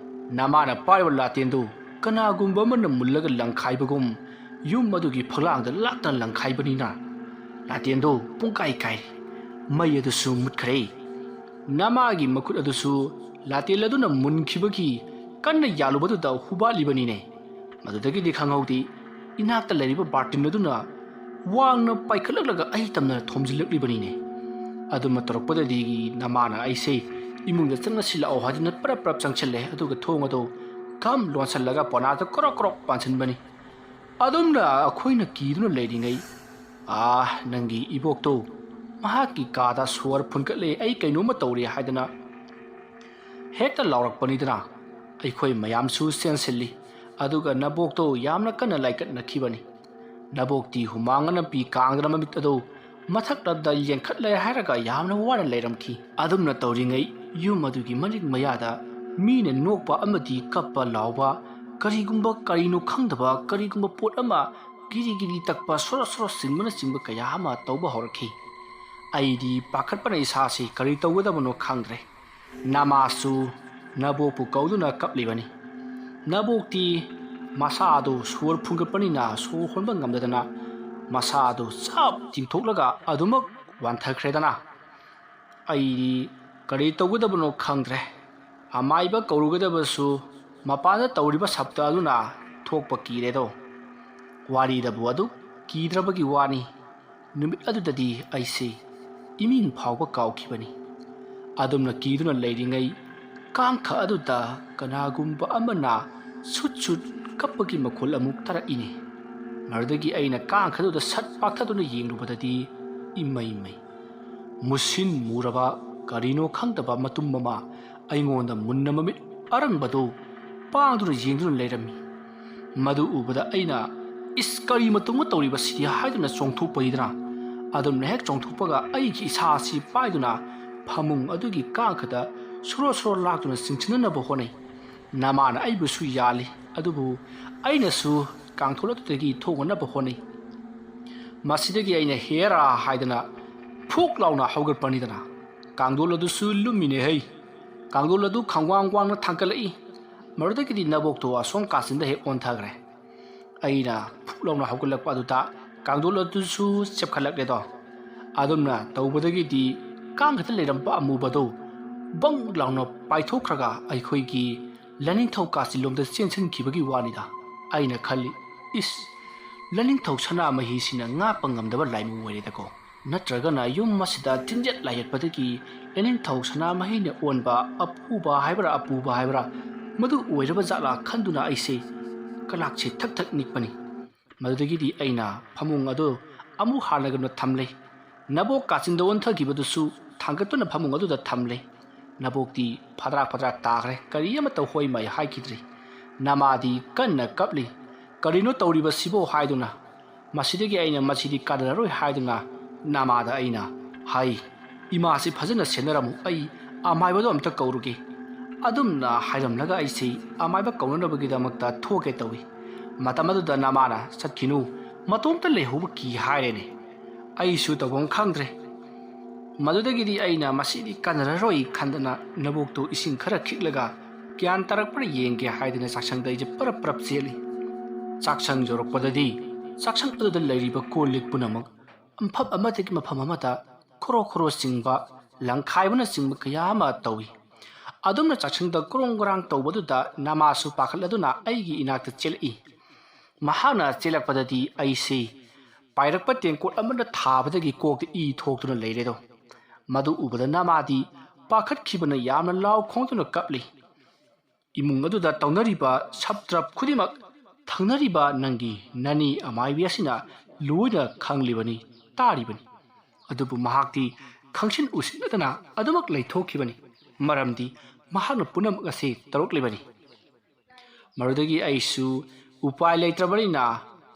ꯅꯃꯥꯅ ꯄꯥꯏꯔꯤꯕ ꯂꯥꯇꯦꯟꯗꯨ ꯀꯅꯥꯒꯨꯝꯕ ꯑꯃꯅ ꯃꯨꯜꯂꯒ ꯂꯪꯈꯥꯏꯕꯒꯨꯝ ꯌꯨꯝ ꯑꯗꯨꯒꯤ ꯐꯛꯂꯥꯡꯗ ꯂꯥꯛꯇꯅ ꯂꯪꯈꯥꯏꯕꯅꯤꯅ ꯂꯥꯇꯦꯟꯗꯨ ꯄꯨꯡꯀꯥꯏ ꯀꯥꯏꯔꯦ꯫ ꯃꯩ ꯑꯗꯨꯁꯨ ꯃꯨꯠꯈ꯭ꯔꯦ꯫ ꯅꯃꯥꯒꯤ ꯃꯈꯨꯠ ꯑꯗꯨꯁꯨ ꯂꯥꯇꯦꯟ ꯑꯗꯨꯅ ꯃꯨꯟꯈꯤꯕꯒꯤ ꯀꯟꯅ ꯌꯥꯜꯂꯨꯕꯗꯨꯗ ꯍꯨꯕꯥꯠꯂꯤꯕꯅꯤꯅꯦ꯫ ꯃꯗꯨꯗꯒꯤꯗꯤ ꯈꯪꯍꯧꯗꯦ, ꯏꯅꯥꯛꯇ ꯂꯩꯔꯤꯕ ꯕꯥꯔꯇꯤꯟ ꯑꯗꯨꯅ ꯋꯥꯡꯅ ꯄꯥꯏꯈꯠꯂꯛꯂꯒ ꯑꯩ ꯇꯝꯅ ꯊꯣꯝꯖꯤꯜꯂꯛꯂꯤꯕꯅꯤꯅꯦ꯫ ꯑꯗꯨꯃ ꯇꯧꯔꯛꯄꯗꯗꯤ ꯅꯃꯥꯅ ꯑꯩꯁꯦ ꯏꯃꯨꯡꯗ ꯆꯪꯉꯁꯤ ꯂꯥꯛꯑꯣ ꯍꯥꯏꯗꯨꯅ ꯄꯔꯞ ꯄꯔꯞ ꯆꯪꯁꯤꯜꯂꯦ, ꯑꯗꯨꯒ ꯊꯣꯡ ꯑꯗꯨ ꯀꯝ ꯂꯣꯟꯁꯤꯜꯂꯒ ꯄꯅꯥꯗ ꯀ꯭ꯔꯣꯛ ꯀ꯭ꯔꯣꯛ ꯄꯥꯟꯁꯤꯟꯕꯅꯤ꯫ ꯑꯗꯨꯝꯅ ꯑꯩꯈꯣꯏꯅ ꯀꯤꯗꯨꯅ ꯂꯩꯔꯤꯉꯩ, "ꯑꯥ, ꯅꯪꯒꯤ ꯏꯕꯣꯛꯇꯣ ꯃꯍꯥꯛꯀꯤ ꯀꯥꯗ ꯁꯣꯔ ꯐꯨꯟꯒꯠꯂꯦ, ꯑꯩ ꯀꯩꯅꯣꯝꯃ ꯇꯧꯔꯦ" ꯍꯥꯏꯗꯅ ꯍꯦꯛꯇ ꯂꯥꯎꯔꯛꯄꯅꯤꯗꯅ꯫ ꯑꯩꯈꯣꯏ ꯃꯌꯥꯝꯁꯨ ꯆꯦꯟꯁꯤꯜꯂꯤ, ꯑꯗꯨꯒ ꯅꯕꯣꯛꯇꯣ ꯌꯥꯝꯅ ꯀꯟꯅ ꯂꯥꯏꯀꯠꯅꯈꯤꯕꯅꯤ꯫ ꯅꯕꯣꯛꯇꯤ ꯍꯨꯃꯥꯡ ꯑꯅꯞꯄꯤ ꯀꯥꯡꯗꯅ ꯃꯃꯤꯠ ꯑꯗꯨ ꯃꯊꯛꯂꯣꯝꯗ ꯌꯦꯡꯈꯠꯂꯦ ꯍꯥꯏꯔꯒ ꯌꯥꯝꯅ ꯋꯥꯅ ꯂꯩꯔꯝꯈꯤ꯫ ꯑꯗꯨꯝꯅ ꯇꯧꯔꯤꯉꯩ ꯌꯨꯝ ꯑꯗꯨꯒꯤ ꯃꯅꯤꯡ ꯃꯌꯥꯗ ꯃꯤꯅ ꯅꯣꯛꯄ ꯑꯃꯗꯤ ꯀꯞꯄ ꯂꯥꯎꯕ, ꯀꯔꯤꯒꯨꯝꯕ ꯀꯔꯤꯅꯣ ꯈꯪꯗꯕ ꯀꯔꯤꯒꯨꯝꯕ ꯄꯣꯠ ꯑꯃ ꯒꯤꯔꯤ ꯒꯤꯔꯤ ꯇꯛꯄ, ꯁꯣꯔꯣ ꯁꯣꯔꯣ ꯆꯤꯡꯕꯅꯆꯤꯡꯕ ꯀꯌꯥ ꯑꯃ ꯇꯧꯕ ꯍꯧꯔꯛꯈꯤ꯫ ꯑꯩꯗꯤ ꯄꯥꯈꯠꯄꯅ ꯏꯁꯥꯁꯤ ꯀꯔꯤ ꯇꯧꯒꯗꯕꯅꯣ ꯈꯪꯗ꯭ꯔꯦ꯫ ꯅꯃꯥꯁꯨ ꯅꯕꯣꯛꯄꯨ ꯀꯧꯗꯨꯅ ꯀꯞꯂꯤꯕꯅꯤ꯫ ꯅꯕꯣꯛꯇꯤ ꯃꯁꯥꯗꯨ ꯁꯣꯔ ꯐꯨꯟꯒꯠꯄꯅꯤꯅ ꯁꯣꯔ ꯍꯣꯟꯕ ꯉꯝꯗꯗꯅ ꯃꯁꯥꯗꯨ ꯆꯞ ꯇꯤꯡꯊꯣꯛꯂꯒ ꯑꯗꯨꯃꯛ ꯋꯥꯟꯊꯈ꯭ꯔꯦꯗꯅ꯫ ꯑꯩꯗꯤ ꯀꯔꯤ ꯇꯧꯒꯗꯕꯅꯣ ꯈꯪꯗ꯭ꯔꯦ꯫ ꯑꯃꯥꯏꯕ ꯀꯧꯔꯨꯒꯗꯕꯁꯨ ꯃꯄꯥꯟꯗ ꯇꯧꯔꯤꯕ ꯁꯞꯇ ꯑꯗꯨꯅ ꯊꯣꯛꯄ ꯀꯤꯔꯦꯗꯣ꯫ ꯋꯥꯔꯤꯗꯕꯨ ꯑꯗꯨꯛ ꯀꯤꯗ꯭ꯔꯕꯒꯤ ꯋꯥꯅꯤ꯫ ꯅꯨꯃꯤꯠ ꯑꯗꯨꯗꯗꯤ ꯑꯩꯁꯦ ꯏꯃꯤꯡ ꯐꯥꯎꯕ ꯀꯥꯎꯈꯤꯕꯅꯤ꯫ ꯑꯗꯨꯝꯅ ꯀꯤꯗꯨꯅ ꯂꯩꯔꯤꯉꯩ ꯀꯥꯡꯈ ꯑꯗꯨꯗ ꯀꯅꯥꯒꯨꯝꯕ ꯑꯃꯅ ꯁꯨꯠ ꯁꯨꯠ ꯀꯞꯄꯒꯤ ꯃꯈꯣꯜ ꯑꯃꯨꯛ ꯇꯥꯔꯛꯏꯅꯦ꯫ ꯃꯗꯨꯗꯒꯤ ꯑꯩꯅ ꯀꯥꯡꯈ ꯑꯗꯨꯗ ꯁꯠ ꯄꯥꯛꯊꯗꯨꯅ ꯌꯦꯡꯂꯨꯕꯗꯗꯤ ꯏꯃꯩ ꯃꯩ꯫ ꯃꯨꯁꯤꯟ ꯃꯨꯔꯕ ꯀꯔꯤꯅꯣ ꯈꯪꯗꯕ ꯃꯇꯨꯝ ꯑꯃ ꯑꯩꯉꯣꯟꯗ ꯃꯨꯟꯅ ꯃꯃꯤꯠ ꯑꯔꯪꯕꯗꯨ ꯄꯥꯡꯗꯨꯅ ꯌꯦꯡꯗꯨꯅ ꯂꯩꯔꯝꯃꯤ꯫ ꯃꯗꯨ ꯎꯕꯗ ꯑꯩꯅ, "ꯏꯁ, ꯀꯔꯤ ꯃꯇꯨꯡ ꯇꯧꯔꯤꯕ ꯁꯤꯗꯤ?" ꯍꯥꯏꯗꯨꯅ ꯆꯣꯡꯊꯣꯛꯄꯅꯤꯗꯅ꯫ ꯑꯗꯨꯝꯅ ꯍꯦꯛ ꯆꯣꯡꯊꯣꯛꯄꯒ ꯑꯩꯒꯤ ꯏꯁꯥ ꯑꯁꯤ ꯄꯥꯏꯗꯨꯅ ꯐꯃꯨꯡ ꯑꯗꯨꯒꯤ ꯀꯥꯡꯈꯗ ꯁꯣꯔꯣ ꯁꯣꯔꯣ ꯂꯥꯛꯇꯨꯅ ꯆꯤꯡꯁꯤꯟꯅꯅꯕ ꯍꯣꯠꯅꯩ꯫ ꯅꯃꯥꯅ ꯑꯩꯕꯨꯁꯨ ꯌꯥꯜꯂꯤ, ꯑꯗꯨꯕꯨ ꯑꯩꯅꯁꯨ ꯀꯥꯡꯊꯣꯜ ꯑꯗꯨꯗꯒꯤ ꯊꯣꯛꯅꯅꯕ ꯍꯣꯠꯅꯩ꯫ ꯃꯁꯤꯗꯒꯤ ꯑꯩꯅ "ꯍꯦꯔꯥ" ꯍꯥꯏꯗꯅ ꯐꯨꯛ ꯂꯥꯎꯅ ꯍꯧꯒꯠꯄꯅꯤꯗꯅ꯫ ꯀꯥꯡꯊꯣꯜ ꯑꯗꯨꯁꯨ ꯂꯨꯝꯃꯤꯅꯦ ꯍꯩ꯫ ꯀꯥꯡꯊꯣꯜ ꯑꯗꯨ ꯈꯪꯋꯥꯡ ꯋꯥꯡꯅ ꯊꯥꯡꯒꯠꯂꯛꯏ꯫ ꯃꯗꯨꯗꯒꯤꯗꯤ ꯅꯕꯣꯛꯇꯣ ꯑꯁꯣꯝ ꯀꯥꯆꯤꯟꯗ ꯍꯦꯛ ꯑꯣꯟꯊꯈ꯭ꯔꯦ꯫ ꯑꯩꯅ ꯐꯨꯛ ꯂꯥꯎꯅ ꯍꯧꯒꯠꯂꯛꯄ ꯑꯗꯨꯗ ꯀꯥꯡꯗꯣꯜ ꯑꯗꯨꯁꯨ ꯆꯦꯞꯈꯠꯂꯛꯂꯦꯗꯣ꯫ ꯑꯗꯨꯝꯅ ꯇꯧꯕꯗꯒꯤꯗꯤ ꯀꯥꯡ ꯈꯛꯇ ꯂꯩꯔꯝꯕ ꯑꯃꯨꯕꯗꯣ ꯕꯪ ꯂꯥꯎꯅ ꯄꯥꯏꯊꯣꯛꯈ꯭ꯔꯒ ꯑꯩꯈꯣꯏꯒꯤ ꯂꯥꯏꯅꯤꯡꯊꯧ ꯀꯥꯆꯤꯟꯂꯣꯝꯗ ꯆꯦꯟꯁꯤꯟꯈꯤꯕꯒꯤ ꯋꯥꯅꯤꯗ꯫ ꯑꯩꯅ ꯈꯜꯂꯤ, ꯏꯁ, ꯂꯥꯏꯅꯤꯡꯊꯧ ꯁꯅꯥꯃꯍꯤꯁꯤꯅ ꯉꯥꯛꯄ ꯉꯝꯗꯕ ꯂꯥꯏꯃꯨ ꯑꯣꯏꯔꯦꯗꯀꯣ꯫ ꯅꯠꯇ꯭ꯔꯒꯅ ꯌꯨꯝ ꯑꯁꯤꯗ ꯇꯤꯟꯖꯠ ꯂꯥꯏꯌꯦꯠꯄꯗꯒꯤ ꯂꯥꯏꯅꯤꯡꯊꯧ ꯁꯅꯥꯃꯍꯤꯅ ꯑꯣꯟꯕ ꯑꯄꯨꯕ ꯍꯥꯏꯕ꯭ꯔꯥ ꯑꯄꯨꯕ ꯍꯥꯏꯕ꯭ꯔꯥ, ꯃꯗꯨ ꯑꯣꯏꯔꯕ ꯖꯥꯠꯂꯥ ꯈꯟꯗꯨꯅ ꯑꯩꯁꯦ ꯀꯂꯥꯛꯁꯦ ꯊꯛ ꯊꯛ ꯅꯤꯛꯄꯅꯤ꯫ ꯃꯗꯨꯗꯒꯤꯗꯤ ꯑꯩꯅ ꯐꯃꯨꯡ ꯑꯗꯨ ꯑꯃꯨꯛ ꯍꯥꯟꯅꯒꯨꯝꯅ ꯊꯝꯂꯦ꯫ ꯅꯕꯣꯛ ꯀꯥꯆꯤꯟꯗ ꯑꯣꯟꯊꯈꯤꯕꯗꯨꯁꯨ ꯊꯥꯡꯒꯠꯇꯨꯅ ꯐꯃꯨꯡ ꯑꯗꯨꯗ ꯊꯝꯂꯦ꯫ ꯅꯕꯣꯛꯇꯤ ꯐꯗ꯭ꯔꯥꯛ ꯐꯗ꯭ꯔꯥꯛ ꯇꯥꯈ꯭ꯔꯦ, ꯀꯔꯤ ꯑꯃꯠꯇ ꯍꯣꯏ ꯃꯥꯏ ꯍꯥꯏꯈꯤꯗ꯭ꯔꯦ꯫ ꯅꯃꯥꯗꯤ ꯀꯟꯅ ꯀꯞꯂꯤ꯫ "ꯀꯔꯤꯅꯣ ꯇꯧꯔꯤꯕꯁꯤꯕꯣ?" ꯍꯥꯏꯗꯨꯅ꯫ ꯃꯁꯤꯗꯒꯤ ꯑꯩꯅ ꯃꯁꯤꯗꯤ ꯀꯥꯟꯅꯔꯔꯣꯏ ꯍꯥꯏꯗꯨꯅ ꯅꯃꯥꯗ ꯑꯩꯅ ꯍꯥꯏ, "ꯏꯃꯥꯁꯤ ꯐꯖꯅ ꯁꯦꯟꯅꯔꯝꯃꯨ, ꯑꯩ ꯑꯃꯥꯏꯕꯗꯣ ꯑꯝꯇ ꯀꯧꯔꯨꯒꯦ"꯫ ꯑꯗꯨꯝꯅ ꯍꯥꯏꯔꯝꯂꯒ ꯑꯩꯁꯤ ꯑꯃꯥꯏꯕ ꯀꯧꯅꯅꯕꯒꯤꯗꯃꯛꯇ ꯊꯣꯛꯀꯦ ꯇꯧꯏ꯫ ꯃꯇꯝ ꯑꯗꯨꯗ ꯅꯃꯥꯅ, "ꯆꯠꯈꯤꯅꯨ, ꯃꯇꯣꯝꯇ ꯂꯩꯍꯧꯕ ꯀꯤ" ꯍꯥꯏꯔꯦꯅꯦ꯫ ꯑꯩꯁꯨ ꯇꯧꯐꯝ ꯈꯪꯗ꯭ꯔꯦ꯫ ꯃꯗꯨꯗꯒꯤꯗꯤ ꯑꯩꯅ ꯃꯁꯤꯗꯤ ꯀꯥꯟꯅꯔꯔꯣꯏ ꯈꯟꯗꯅ ꯅꯕꯣꯛꯇꯨ ꯏꯁꯤꯡ ꯈꯔ ꯈꯤꯛꯂꯒ ꯒ꯭ꯌꯥꯟ ꯇꯥꯔꯛꯄ꯭ꯔꯥ ꯌꯦꯡꯒꯦ ꯍꯥꯏꯗꯨꯅ ꯆꯥꯛꯁꯪꯗ ꯑꯩꯁꯦ ꯄꯔꯞ ꯄꯔꯞ ꯆꯦꯜꯂꯤ꯫ ꯆꯥꯛꯁꯪ ꯌꯧꯔꯛꯄꯗꯗꯤ ꯆꯥꯛꯁꯪ ꯑꯗꯨꯗ ꯂꯩꯔꯤꯕ ꯀꯣꯜ ꯂꯤꯛ ꯄꯨꯝꯅꯃꯛ ꯃꯐꯝ ꯑꯃꯗꯒꯤ ꯃꯐꯝ ꯑꯃꯗ ꯈꯣꯔꯣ ꯈꯣꯔꯣ ꯆꯤꯡꯕ, ꯂꯪꯈꯥꯏꯕꯅꯆꯤꯡꯕ ꯀꯌꯥ ꯑꯃ ꯇꯧꯏ꯫ ꯑꯗꯨꯝꯅ ꯆꯥꯛꯁꯪꯗ ꯀ꯭ꯔꯣꯡ ꯀ꯭ꯔꯥꯡ ꯇꯧꯕꯗꯨꯗ ꯅꯃꯥꯁꯨ ꯄꯥꯈꯠꯂꯗꯨꯅ ꯑꯩꯒꯤ ꯏꯅꯥꯛꯇ ꯆꯦꯜꯂꯛꯏ꯫ ꯃꯍꯥꯛꯅ ꯆꯦꯜꯂꯛꯄꯗꯗꯤ ꯑꯩꯁꯤ ꯄꯥꯏꯔꯛꯄ ꯇꯦꯡꯀꯣꯠ ꯑꯃꯗ ꯊꯥꯕꯗꯒꯤ ꯀꯣꯛꯇ ꯏ ꯊꯣꯛꯇꯨꯅ ꯂꯩꯔꯦꯗꯣ꯫ ꯃꯗꯨ ꯎꯕꯗ ꯅꯃꯥꯗꯤ ꯄꯥꯈꯠꯈꯤꯕꯅ ꯌꯥꯝꯅ ꯂꯥꯎ ꯈꯣꯡꯗꯨꯅ ꯀꯞꯂꯤ꯫ ꯏꯃꯨꯡ ꯑꯗꯨꯗ ꯇꯧꯅꯔꯤꯕ ꯁꯞꯇ꯭ꯔꯞ ꯈꯨꯗꯤꯡꯃꯛ ꯊꯪꯅꯔꯤꯕ ꯅꯪꯒꯤ ꯅꯅꯦ ꯑꯃꯥꯏꯕꯤ ꯑꯁꯤꯅ ꯂꯣꯏꯅ ꯈꯪꯂꯤꯕꯅꯤ, ꯇꯥꯔꯤꯕꯅꯤ꯫ ꯑꯗꯨꯕꯨ ꯃꯍꯥꯛꯇꯤ ꯈꯪꯁꯤꯟ ꯎꯁꯤꯟꯅꯗꯅ ꯑꯗꯨꯃꯛ ꯂꯩꯊꯣꯛꯈꯤꯕꯅꯤ, ꯃꯔꯝꯗꯤ ꯃꯍꯥꯛꯅ ꯄꯨꯝꯅꯃꯛ ꯑꯁꯤ ꯇꯧꯔꯛꯂꯤꯕꯅꯤ꯫ ꯃꯗꯨꯗꯒꯤ ꯑꯩꯁꯨ ꯎꯄꯥꯏ ꯂꯩꯇ꯭ꯔꯕꯅꯤꯅ